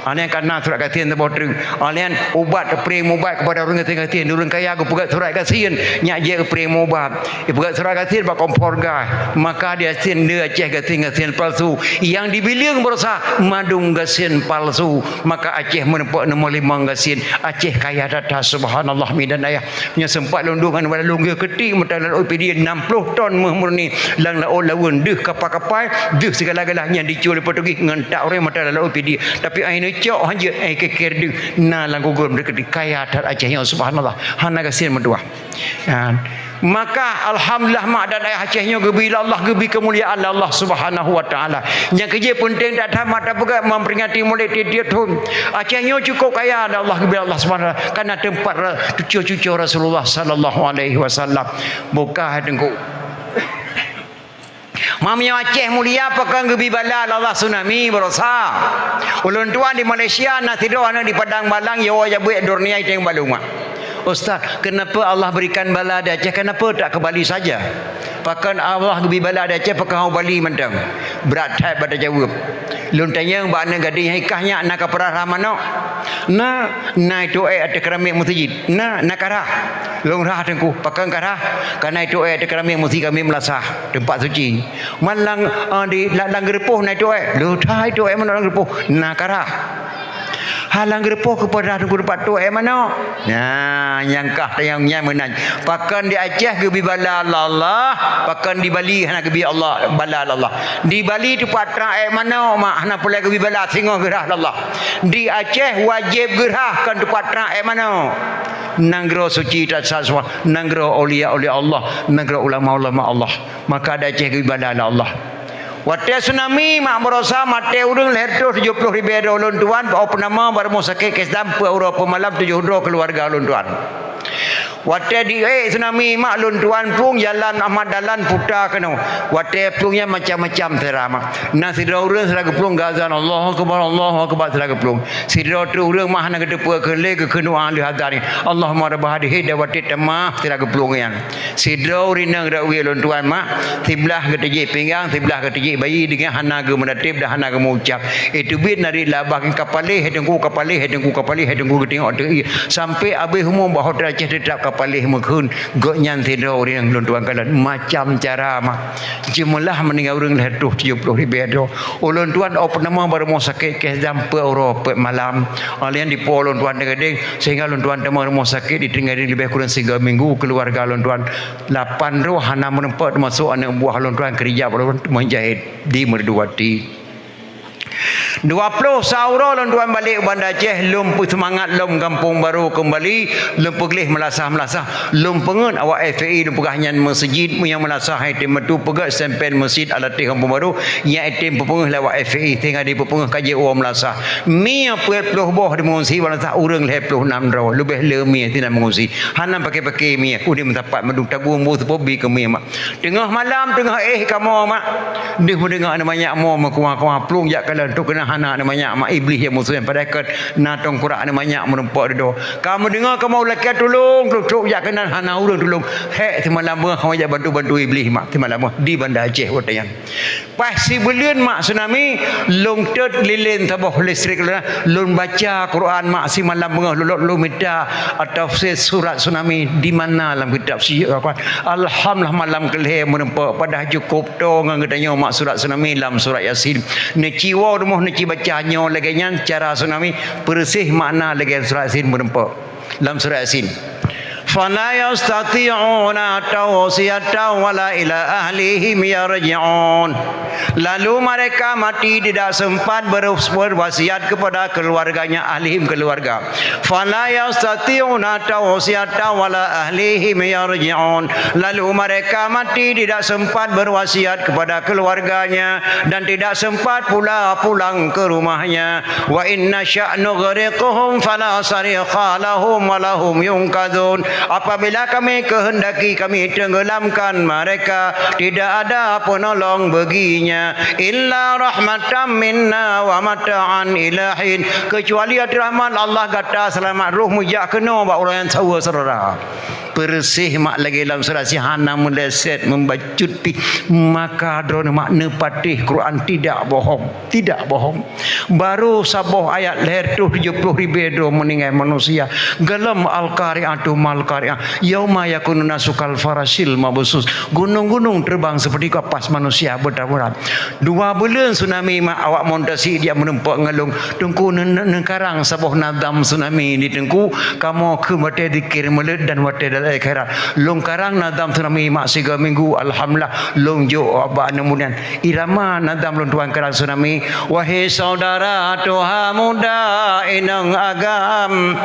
Alèh kana surat gasien saboh treuk. Alèh ubat, pre mubat keupada ureuëng gasien-gasien. Ureuëng kaya geupeugét surat gasien, nyak jeuet pre mubat. Ipeugét surat gasien bak kompor gas. Maka di gasien di Aceh gasien-gasien palsu. Nyang di Beuleung baroesa mandum gasien palsu. Maka Aceh meureumpok nomor limong gasien. Aceh kaya that-that, subhanallah, Medan ayah. Nyoe sempat lôn duek ngon Wan Lôn Geuh Keuti mata laôt Pidie enam ploh ton méuh murni lam laôt laweuen, deuh kapa-kapa, deuh sigala-gala nyang dicue lé Portugis ngon tak ureuëng mata laôt Pidie. Tapi ai neucok hanjeuet, ai keker deuh na lam Google, kaya that Aceh nyoe, subhanallah. Hana gasien meutuah. Nyan. Maka alhamdulillah mak dan ayah Aceh nyoe geubri lé Allah, geubri keumuliaan lé Allah Subhanahu wa taala. Nyang keujeuet peunteng that-that mak tapeugah memperingati Maulid tiep-tiep thon. Aceh nyoe cukup kaya lé Allah, geubri lé Allah Subhanahu wa taala, karena teumpat ra-, cucu-cucu Rasulullah sallallahu alaihi wasallam. Buka hai Teungku. Meunyoe Aceh mulia pakon geubri bala lé Allah tsunami baroesa. Ulôn tuan di Malaysia na sidroe aneuk di Padang Balang, yo ya buet durnia iteng baluma. Ustaz, kenapa Allah berikan bala di Aceh? Kenapa tak ke Bali saja? Pakon Allah geubri bala di Aceh, pakon hana Bali mantong? Brat that bak tajaweueb. Lôn tanyong bak aneuk gadéh nyang i kah nyak, na ka peurah-rah manok? Na. Na itoe ateueh keramik meuseujid? Na. Na ka rhah? Lôn rhah, Teungku. Pakon ka rhah? Ka na itoe ateueh keramik meuseujid kami meulasah, teumpat suci. Man lam, eh, di, lam, lam geureupôh na itoe? Lôn rhah itoe manok lam geureupôh. Na ka rhah? Hana lam geureupôh keupeue rhah, Teungku, teumpat itoe manok? Nah, nyang kah tanyong nyan meunan. Pakon di Aceh geubri bala lé Allah, pakon di Bali hana geubri Allah, bala lé Allah? Di Bali teumpat trang ék manok, mak, hana peureulée geubri bala, singoh geurhah lé Allah. Di Aceh wajéb geurhah, kon teumpat trang ék manok. Nanggroe suci tasasoe, nanggroe aulia-aulia Allah, nanggroe ulama-ulama Allah. Maka di Aceh geubri bala lé Allah. Watée tsunami, mak, baroesa maté ureuëng lhée reutôh tujoh ploh ribée droe, lôn tuan bak peunamoh bak rumoh sakét K S Dam peuet uroe peuet malam, tujoh droe keuluwarga lôn tuan. Watée di ék tsunami, mak, lôn tuan plueng jalan Ahmad Dahlan puta keunoe. Watée plueng nyan macam-macam sira, mak. Na sidroe ureuëng sira geuplueng geuazan, "Allahu Akbar, Allahu Akbar," sira geuplueng. Sidroe treuk ureuëng, mak, hana geuteupeue keu lé, geukheun doá lheueh azan, "Allahumma rabba hadhihi da'watit tammah," sira geuplueng nyan. Sidroe ureuëng inong geurok wie lôn tuan, mak, siblah geuteujék pinggang, siblah geuteujék bayi, deungon hana geumeudatéb dan hana geumeuucab. Iteubiet narit labah, ka paléh hai Teungku, ka paléh hai Teungku, ka paléh hai Teungku, geutingok teuk ie. Sampoe abéh umu bak hotel Aceh teutap ka paléh meukheun. Gobnyan sidroe ureuëng lôn tuan kalon. Macam cara, mak. Jeumeulah meuninggai ureuëng lhée reutôh tujoh ploh ribée droe. Ulôn tuan, oh, peunamoh bak rumoh sakét K S Dam peuet uroe peuet malam. Óh lheueh nyan dipo lôn tuan teugadeng, sehingga lôn tuan teuma rumoh sakét di Teugadeng leubeh kureueng siga minggu, keuluwarga lôn tuan lapan droe hana meureumpok, teumasok aneuk buah lôn tuan keurija bak lôn tuan teuma jahét di Meurdowati. Dua ploh sa uroe lôn tuan balek u Banda Aceh, lôn peuseumangat lom Gampông Barô keumbali, lôn peugleh meulasah-meulasah, lôn peungeut awak F P I lôn peugah nyan meuseujid, meunyoe meulasah item meuteu peugét stempel meuseujid Al-Latif Gampông Barô, nyang item peupeungeuh lé awak F P I, sehingga dipeupeungeuh ka jiwoe meulasah. Mie peuet ploh boh di meugunsi, meulasah ureuëng lhée ploh nam droe, leubeh le mie sinan meugunsi. Hana paké-paké mie, udeb meusapat mandum, tagueng bu seupôt bi keu mie, mak. Teungoh malam, teungoh éh kamoe, mak. Deuh meudeungoe aneuk manyak mo meukuah-kuah, plueng jak kalon, trok keunan hana aneuk manyak, mak, iblih nyang musoh nyan padahai kon na tongkrak aneuk manyak meureumpok dudoe. Ka meudeungoe kamoe lakée tulông, trok-trok jak keunan hana ureuëng tulông. Hék, simalam beungoh kamoe jak bantu-bantu iblih, mak, simalam beungoh di Banda Aceh watée nyan. Paih sibuleuen, mak, tsunami, lôn teuet lilén saboh listrik lôn, lôn baca Quran, mak, simalam beungoh lôn, lôn mita tafsir surat tsunami di mana lam kitab suci Al-Quran. Alhamdulillah, malam keulhée meureumpok, padahai cukôp toe ngon geutanyoe, mak, surat tsunami lam surat Yasin. Neuci woe rumoh, neuci baca nyoe lagée nyan cara tsunami, peureuséh makna lagée surat Yasin meureumpok. Lam surat Yasin, "Fala yastati'una tawsiyatan wala ila ahlihim yarji'un." Lalu mereka mati tidak sempat ber-, berwasiat kepada keluarganya, ahlihim, keluarga. "Fala yastati'una tawsiyatan wala ahlihim yarji'un." Lalu mereka mati tidak sempat berwasiat kepada keluarganya dan tidak sempat pula pulang ke rumahnya. "Wa in nasya' nughriqhum fala sarikha lahum wa lahum yunqadzun." Apabila Kami kehendaki, Kami tenggelamkan mereka, tidak ada penolong baginya. "Illa rahmatan minna wa mata'an ila hin." Kecuali ateueh rahmat Allah gata seulamat roh meujak keunoe bak uroe nyang saweue syedara. Peureuséh, mak, lagée lam surat Yasin, hana meuleset, meubacut pih. Maka droeneuh, mak, neupatéh Quran tidak bohong, tidak bohong. Barô saboh ayat lhée reutôh tujoh ploh ribée droe meuninggai manusia. Golom Al-Qari'atu mal Qari'ah. Yauma yakunun nasu kal farasyil mabsus. Gunong-gunong teubang seperti kapas, manusia beutaburan. Dua buleuen tsunami, mak, awak Montasi dia meureumpok ngon lôn. Teungku, ne-, ne-, neukarang saboh nazam tsunami di Teungku. Kamoe kheun watée zikir meuleut dan watée dalam akhirat. Lôn karang nazam tsunami, mak, siga minggu, alhamdulillah, lôn jok bak aneuk muda nyan. Irama nazam lôn tuan karang tsunami, wahai saudara tuha muda inong agam,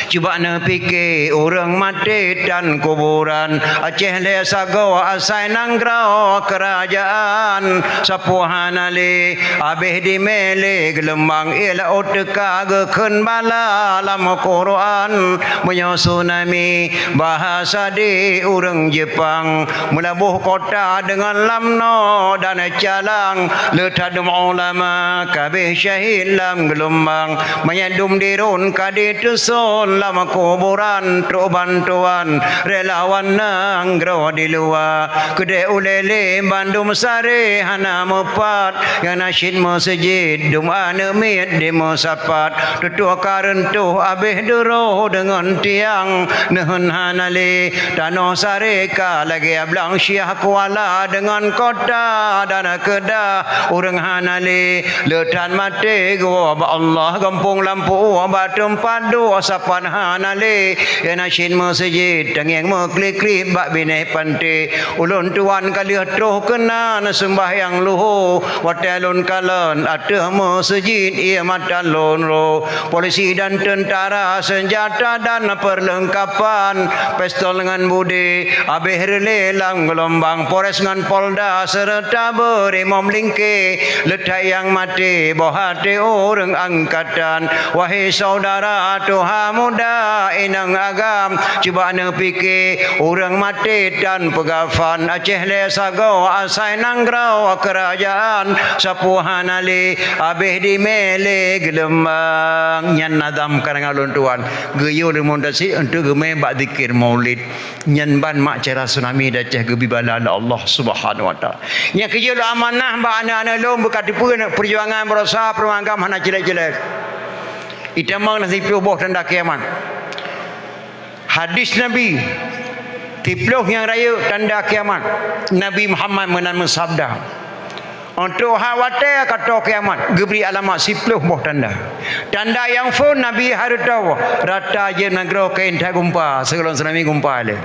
cuba neupike ureuëng maté dan kuburan. Aceh lé sagoe asai nanggroe keurajeuen, sapeue hana lé, habéh dimé lé geulumbang, ié laôt teuka geukheun bala lam Quran. Meunyoe tsunami Bahasa di ureuëng Jepang, meulaboh kota deungon lam noe dan calang, le that dum ulama kabeh syahid lam geulumbang. Manyét dum dirun ka diteuson lam kuburan, trok bantuan relawan nanggroe di luwa. Keudeh ulée le bandum sare hana meupat, nyang na cit meuseujid dum aneuëk miet dimeusapat. Tutoe ka reuntoh abeh duroe deungon tiang, neuheun hana le. Tanoh sare ka lagée blang syah kuala deungon kota dan keuda ureuëng hana le. Le that maté geuwoe bak Allah, gampông lampu bak teumpat duek sapat hana le. Nyang na cit meuseujid tangieng meuklik-klik bak binéh panté. Ulôn tuan ka lheueh troh keunan seumbahyang luho, watée lôn kalon ateueh meuseujid ié mata lôn roh. Polisi dan teuntara, seunjata dan peurleungkapan, pistol ngon bude, abeh reulée lam geulumbang. Polres ngon Polda seureuta beurimong lingke, le that nyang maté boh até ureuëng angkatan. Wahai syedara tuha muda inong agam, cuba neupike, ureuëng maté tan peugafan, Aceh lé sagoe asai nanggroe keurajeuen, sapeue hana le abeh dimé lé geulumbang. Nyan nazam karangan ulôn tuan, geuyue lé muntasib untuk geumé bak zikir maulid. Nyan ban mak cara tsunami di Aceh geubri bala lé Allah Subhanahu Wa Taala. Nyang keujeuet lôn amanah bak aneuk-aneuk lôn beuka teupeu peujuangan beurosa peuruang agam hana cilék-cilék. Itamong na siploh boh tanda kiamat. Hadis Nabi, siploh nyang rayeuk tanda kiamat. Nabi Muhammad meunan meusabda, untuk hak watée ka toe kiamat geubri alamat siploh boh tanda. Tanda nyang phon Nabi hareutoe rata jeuet nanggroe keu intat gumpa, sigohlom tsunami gumpa lé.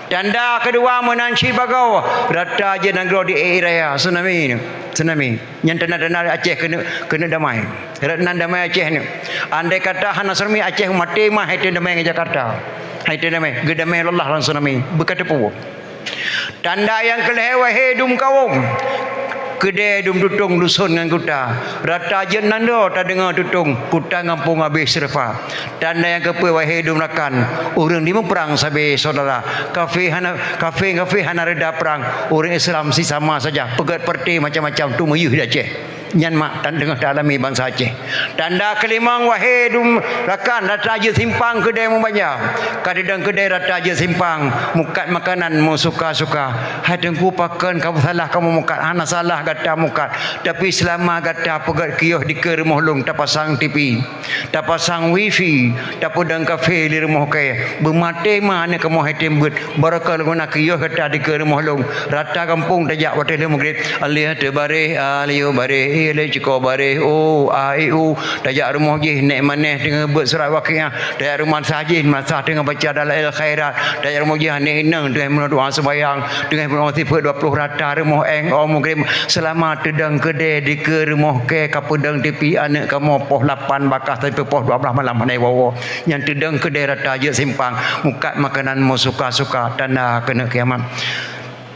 Tanda keudua meunan cit bagoe rata jeuet nanggroe di ék raya, tsunami, tsunami. Nyan tanda-tanda Aceh keuneuk, keuneuk damai. Rot nan damai Aceh nyoe. Andai kata hana tsunami, Aceh maté mah hai teu damai ngon Jakarta. Hai teu damai, geudamai lé Allah lam tsunami. Beuka teupeu. Tanda nyang keulhée, wahé dum kawöm, keudée dum tutong duson ngon kuta. Rata jeuet nanggroe tadeungoe tutong, kuta gampông abeh seureupa. Tanda nyang keupeu, wahé dum rakan, ureuëng dimeuprang sabe syedara. Kafé hana, kafé-kafé hana reda prang, ureuëng Islam sisama saja. Peugét partai macam-macam tu meuyeuh di Aceh. Nyan mak tan deungoe taalami bansa Aceh. Tanda keulimong, wahé dum rakan, rata jeuet simpang keudée meubanja. Ka teudong keudée rata jeuet simpang, mukat makanan meusuka-suka. Hai teungku, pakon kamoe salah kamoe mukat? Hana salah gata mukat, tapi seulama gata peugét kios dikeue rumoh lôn tapasang TV. Tapasang wifi, tapeudong kafé di rumoh kée. Beumaté ma aneuk kamoe hai tem beuet. Barokon lôn na kios gata dikeue rumoh lôn. Rata gampông tajak watée lheueh meugreb. Alif teubaréh, a liyue baréh, i lheueh cukôp baréh, u, a, i, u. Tajak rumoh jih, nék maneh teungoh beuet surat Waqiah. Tajak rumoh sah jih, masa teungoh baca Dalail Khairat. Tajak rumoh jih, aneuk inong teungoh meudoá seumayang. Teungoh meudoá sifeuet dua ploh rata rumoh éng, o meugreb. Seulama teudong keudée dikeue rumoh kée, ka peudong TV aneuk kamoe poh lapan baka sampoe poh dua blaih malam hana iwoe-woe. Nyan teudong keudée rata jeuet simpang, mukat makanan meusuka-suka, tanda keuneuk kiamat.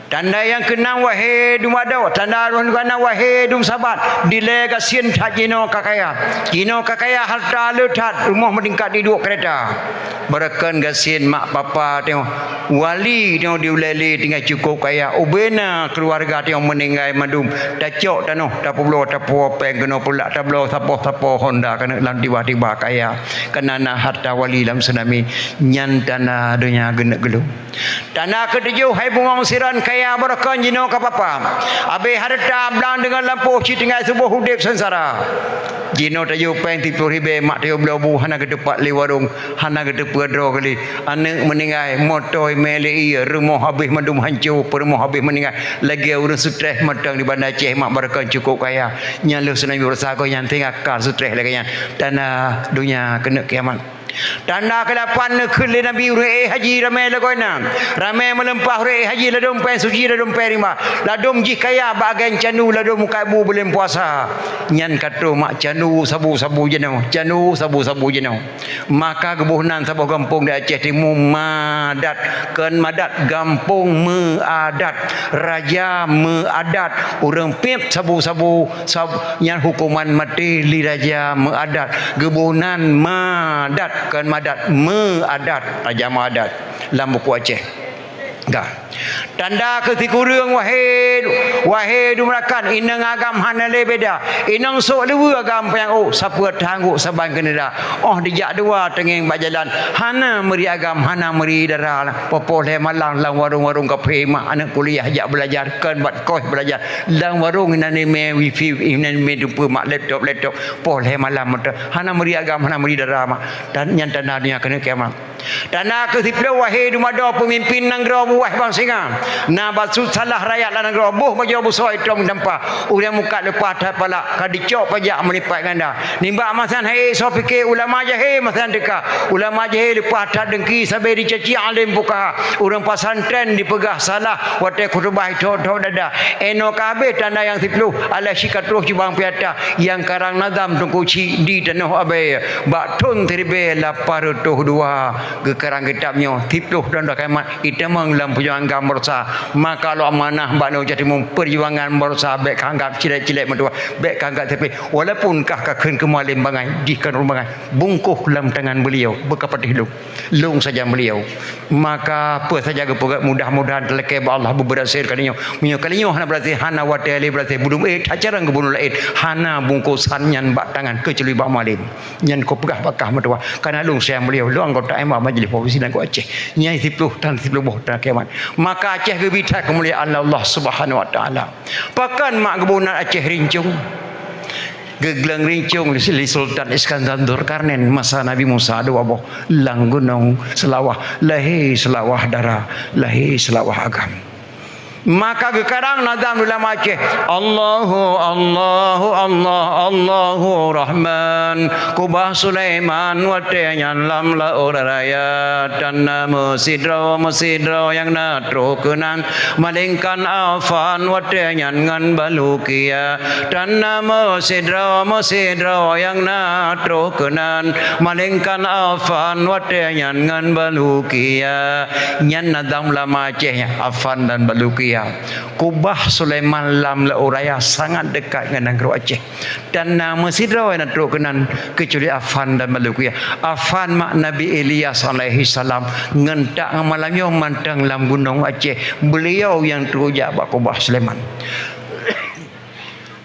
Tanda nyang keunam, wahé dum adoe, tanda nyang keunam, wahé dum sabat, dilée gasien that jinoe ka kaya. Jinoe ka kaya, hareuta le that, rumoh meutingkat di duek keureta. Barokon gasien mak papa teungoh, wali teungoh di ulée le tinggai cukôp kaya, ubena keuluwarga teungoh meuninggai mandum, tacok tanoh, tapeubloe tapuwoe péng keunoe peulak, tabloe sapoh-sapoh honda keuneuk lam tiba-tiba kaya, keunan na hareuta wali lam tsunami. Nyan tanda donya geuneuk geulom. Tanda keutujoh, hai bungong siran kaya, barokon jinoe ka papa. Abeh hareuta blang deungon lampôh, cit tinggai suboh udeb seungsara. Jinoe tajok péng siploh ribée, mak tajok bloe bu, hana geuteupat lé warong, hana geuteupeue droe geuli. Aneuk meuninggai, moto imé lé ie, rumoh habéh mandum hanco, peurumoh habéh meuninggai. Lagée ureuëng seutreh mantong di Banda Aceh, mak barokon cukôp kaya. Nyan lheueh tsunami beurasa, nyan teuh nyang ka seutreh lagée nyan. Tanda donya keuneuk kiamat. Tanda keulapan, neukheun lé Nabi, ureuëng ék haji ramé lagoena. Ramé meulimpah ureuëng ék haji, ladôm péng suci, ladôm péng rimba. Ladôm jih kaya bak agen candu, ladôm mukat bu buleuen puasa. Nyan ka troh mak candu, sabu-sabu jinoe. Candu, sabu-sabu jinoe. Maka geuboh nan saboh gampông di Aceh Timu, Madat. Kon Madat, gampông meuadat. Raja meuadat. Ureuëng piep sabu-sabu, sab-, nyan huköman maté lé raja meuadat. Geuboh nan Madat. Kon madat, meuadat, raja meuadat lam buku Aceh. Ka. Tanda keu sikureueng, wahé, wahé dumrakan, inong agam hana lé beda. Inong sôk leuweue agam panyang ôk, sapeue tanggôk saban keuneura. Óh dijak dua teungieng bak jalan, hana meuri agam, hana meuri dara. Poh-poh lhèe malam lam warong-warong kaphé, mak aneuk kuliah jak beulajar, kon bak kos beulajar. Lam warong inan imé wifi, inan imé dumpeue mak laptop, laptop. Poh lhèe malam meuteuk. Hana meuri agam, hana meuri dara mak. Dan nyan tanda donya keuneuk kiamat. Tanda keu siplôh, wahé dumado peumimpin nanggroe buwah bansinga. Na bacut salah rakyat lam nanggroe, boh bajoe busoe tom dampa. Ureueng mukat leupah that palak, ka dicok pajak meulipat ganda. Nibak masa nyan hai soe pike ulama jahé masa nyan teuka. Ulama jahé leupah that deungki sabe dicaci alim fukaha. Ureueng pesantren dipeugah salah watèe khutubah ithok-thok dada. Inoe ka habéh tanda nyang siplôh, alah sikatroh cubang piata nyang karang nazam Teungku Chik di Tanoh Abee. Bak thôn siribèe lapan reutôh dua geukarang kitab nyoe, siplôh thôn dua kiamat, itamong lam peujuangan baroesa. Maka lôn amanah bak nyoe, jadi meuperjuangan baroesa bèk kaanggap cilet-cilet meutuwah, bèk kaanggap seupeh. Walaupun kah kakheun keu mualem bangai, jih kan ureueng bangai, bungkôh lam tangan beuliau, beukapatéh lôn. Lôn sajan beuliau. Maka peue saja geupeugah, mudah-mudahan talakèe bak Allah beubeurasé kali nyoe. Meunyoe kali nyoe hana beurasé, hana watèe lé beurasé, budum éh, that carông geubunoe laén, hana bungkôsan nyan bak tangan keucuali bak mualem. Nyan kupeugah bak kah meutuwah, kareuna lôn sayang beuliau, lôn anggota M A Majelis Profesi Lagu Aceh. Nyan siplôh tan siplôh boh tanda kiamat. Maka Aceh geubi that keumuliaan Allah Subhanahu Wa Taala. Pakon mak geuboh nan Aceh rincong? Geugleueng rincong lé Sultan Iskandar Zulkarnain masa Nabi Musa dua boh lam gunong Seulawah, lahé Seulawah dara, lahé Seulawah agam. Maka geukarang nazam ulama Aceh, Allahu, Allahu, Allah, Allahu Rahman. Kubah Sulaiman watèe nyan lam laôt raya, tan na meusidroe-meusidroe nyang na troh keunan, malingkan Afan watèe nyan ngon Balukia. Tan na meusidroe-meusidroe nyang na troh keunan, malingkan Afan watèe nyan ngon Balukia. Nyan nazam ulama Aceh nyan, Afan dan Balukia. Kubah Sulaiman lam laôt raya sangat dekat ngon nanggroe Aceh. Tan na meusidroe nyang na troh keunan keucuali Afan dan Balukia. Afan mak Nabi Ilyas alaihissalam, ngon that ngon malam nyoe mantong lam gunong Aceh. Beuliau nyang troh jak bak kubah Sulaiman.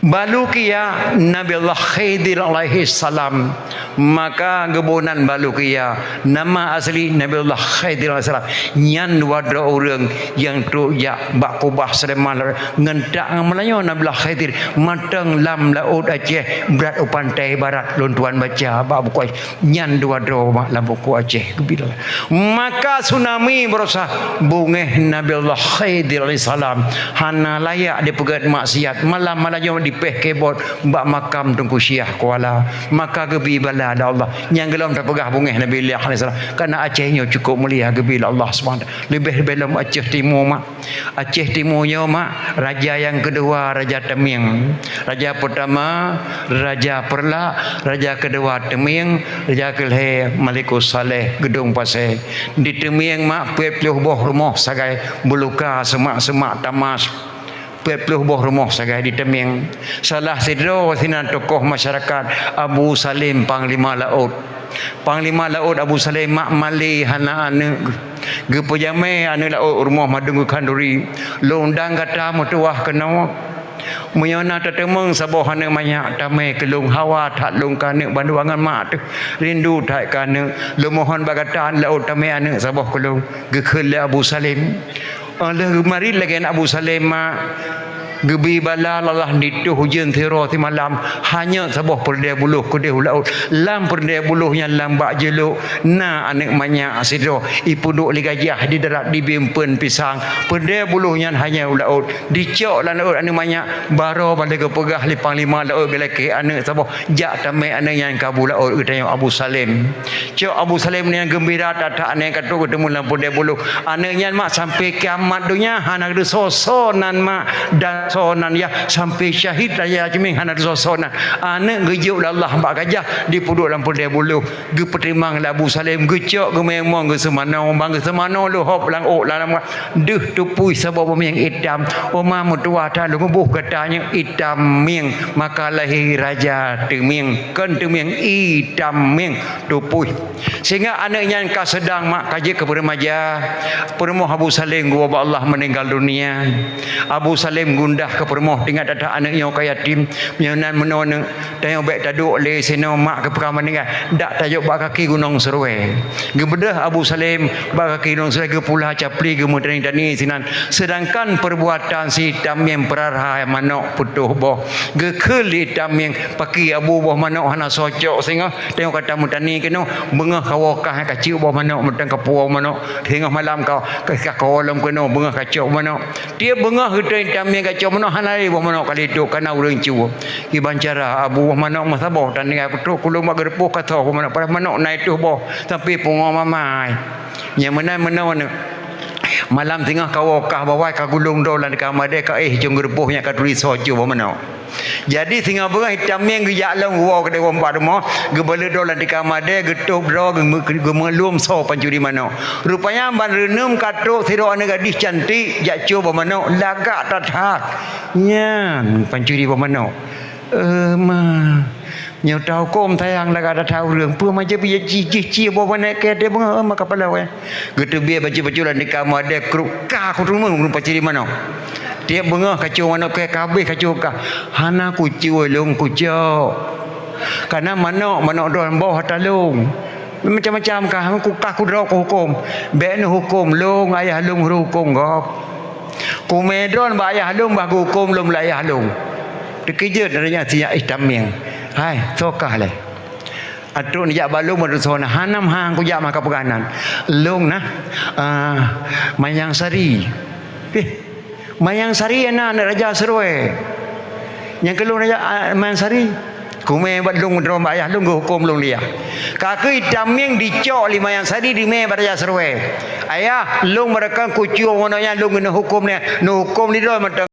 Balukia Nabi Allah Khidir alaihissalam, maka geuboh nan Balukia, nama asli Nabi Allah Khidir alaihissalam. Nyan dua droe ureueng nyang troh jak bak kubah Sulaiman ngon that ngon malam nyoe Nabi Allah Khidir mantong lam laôt Aceh, brat u pantai barat, lôn tuan baca bak buku Nyan dua droe mak lam buku Aceh geubi lala. Maka tsunami baroesa, beungèh Nabi Allah Khidir alaihissalam hana layak dipeugèt maksiat, malam-malam nyoe dipèh kèbot bak makam Teungku Syiah Kuala. Maka geubi bala lé Allah. Nyang gohlom tapeugah beungèh Nabi Ilyas alaihissalam. Kareuna Aceh nyoe cukup mulia geubi lé Allah Subhanahu wa Taala. Leubeh-leubeh lom Aceh Timu mak. Aceh Timu nyoe mak, raja nyang keudua Raja Teumieng. Raja peurtama Raja Peureulak, raja keudua Teumieng, raja keulhèe Malikus Saleh Geudong Pasè. Di Teumieng mak peuet ploh boh rumoh sagai, beuluka seumak-seumak tamas. Peuet ploh boh rumoh sagai di Teumieng. Salah sidroe sinan tokoh masyarakat Abu Salim Panglima Laôt. Panglima Laôt Abu Salim mak malèe hana aneuk. Geupeujamé aneuk laôt rumoh mandum geukhanduri. Lôn dang gata meutuwah keunoe. Meunyoe na tateumeung saboh aneuk manyak, tamé keu lôn, hawa that lôn keu aneuk bandua ngon mak teuh. Rindu that keu aneuk. Lôn mohon bak gata aneuk laôt tamé aneuk saboh keu lôn. Geukheun lé Abu Salim. Óh lheueh geumarit lagèe nyan Abu Salim mak, geubi bala lé Allah ditoh ujeuen sidroe simalam, hanyot saboh peureudèe buloh keudéh u laôt. Lam peureudèe buloh nyan lam bak jeulok na aneuk manyak sidroe, ipeuduek lé gajah di darat, dibri eumpeuen pisang. Peureudèe buloh nyan hanyot u laôt. Dicok lam laôt aneuk manyak, baroe ban lheueh geupeugah lé panglima laôt geulakèe aneuk saboh, Jak tamé aneuk nyan keu Abu Laôt geutanyoe Abu Salem. Cok Abu Salem nyan geumbira that-that aneuk nyan ka trok geuteumeung lam peureudèe buloh. Aneuk nyan mak sampai kiamat donya hana geuteusoe-soe nan mak dan soe nan yah, sampai syahid raja Ceumieng hana soe-soe nan. Aneuk geujok lé Allah bak gajah, dipeuduek lam peureulée buloh. Geupeutimang lé Abu Salem, geucok, geumeumong, geuseumanoe, bang geuseumanoe leuhop lam ôk lam, deuh tupui saboh boh mieng itam. Oma meutuwah that lôn muboh gata nyoe itam mieng, maka lahé Raja Teumieng, kon Teumieng, itam mieng tupui. Sehingga aneuk nyan ka seudang mak ka jeuet keu beureumaja, peurumoh Abu Salem geuwoe bak Allah meuninggal dunia. Abu Salem gundah keu peurumoh, teuingat that aneuk nyoe ka yatim, nyoe nan meunoe neuk. Tanyoe bék taduek lé sinoe mak keupeue ka meuninggai, dak tajok bak kaki Gunong Seurue. Geubeudôh Abu Salem bak kaki Gunong Seurue, geupula capli, geumeutani-tani sinan. Seudangkan peurbuatan si Itam Mieng peurara manok putôh boh, geukheun lé Itam Mieng, pakri Abu boh manok hana soe cok singoh, tanyoe ka tameutani keunoe, beungoh kawoe kah ka cok boh manok, mantong ka puwoe manok, singoh malam ka, ka, ka kawoe lom keunoe, beungoh ka cok manok. Tieb beungoh geutanyoe Itam Mieng ka cok manok, hana lé boh manok ka lé trok, ka na ureuëng cue. Kiban cara Abu boh manok meusaboh, dan tinggai putôh kulong bak geureupoh ka soe boh manok, padahai manok na itôh boh, tapi pungo mamai. Nyang meunan meunoe nyoe. Malam singoh kawoe kah bawai ka gulong droe lam dika madé ka éh jong geureupoh nyan ka turi soe cue boh manok. Jadi singoh beungoh Itam Mieng geujak lom geuwoe keudéh bak rumoh, geubalek droe lam dika madé, geutôb droe, geume-, geumeulom soe pancuri manok. Rupanya ban reuneuem ka trok sidroe aneuk gadih cantik jak cue boh manok, lagak that-that. Nyan pancuri boh manok. Eh, ma. Nyoe tahukôm sayang lagak that-that ureuëng. Peue macam jih, jih, jih cie boh manok keu até beungoh, eh, ma kapala wéh. Geuteubiet bacut-bacut lam dika madé, kruk ka kuteumeung ureuëng pancuri manok. Tieb beungoh ka cue manok keu ka habéh ka cue kah. Hana kucue lôn kucok. Kana manok, manok droe boh ata lôn. Macam-macam kah, ku kah kudroe kuhukôm. Bék neuhukôm lôn, ayah lôn hukôm gob. Kumé droe bak ayah lôn bah geuhukôm lôn lé ayah lôn. Teukeujot raja si Itam Mieng. Hai, soe kah lé? Atrok neujak bak lôn baru soe na. Hana meuhang kujak maka peugah nan. Lôn na, ah, Mayang Sari. Eh, Mayang Sari na aneuk Raja Seurue. Nyang keu lôn Raja, ah, Mayang Sari. Kumé bak lôn droe bak ayah lôn geuhukôm lôn lé ayah. Ka keuh Itam Mieng dicok lé Mayang Sari dimé bak Raja Seurue. Ayah, lôn meurakan kucue manok nyan lôn keuneuk hukôm nyan. Neuhukôm lé droe mantong.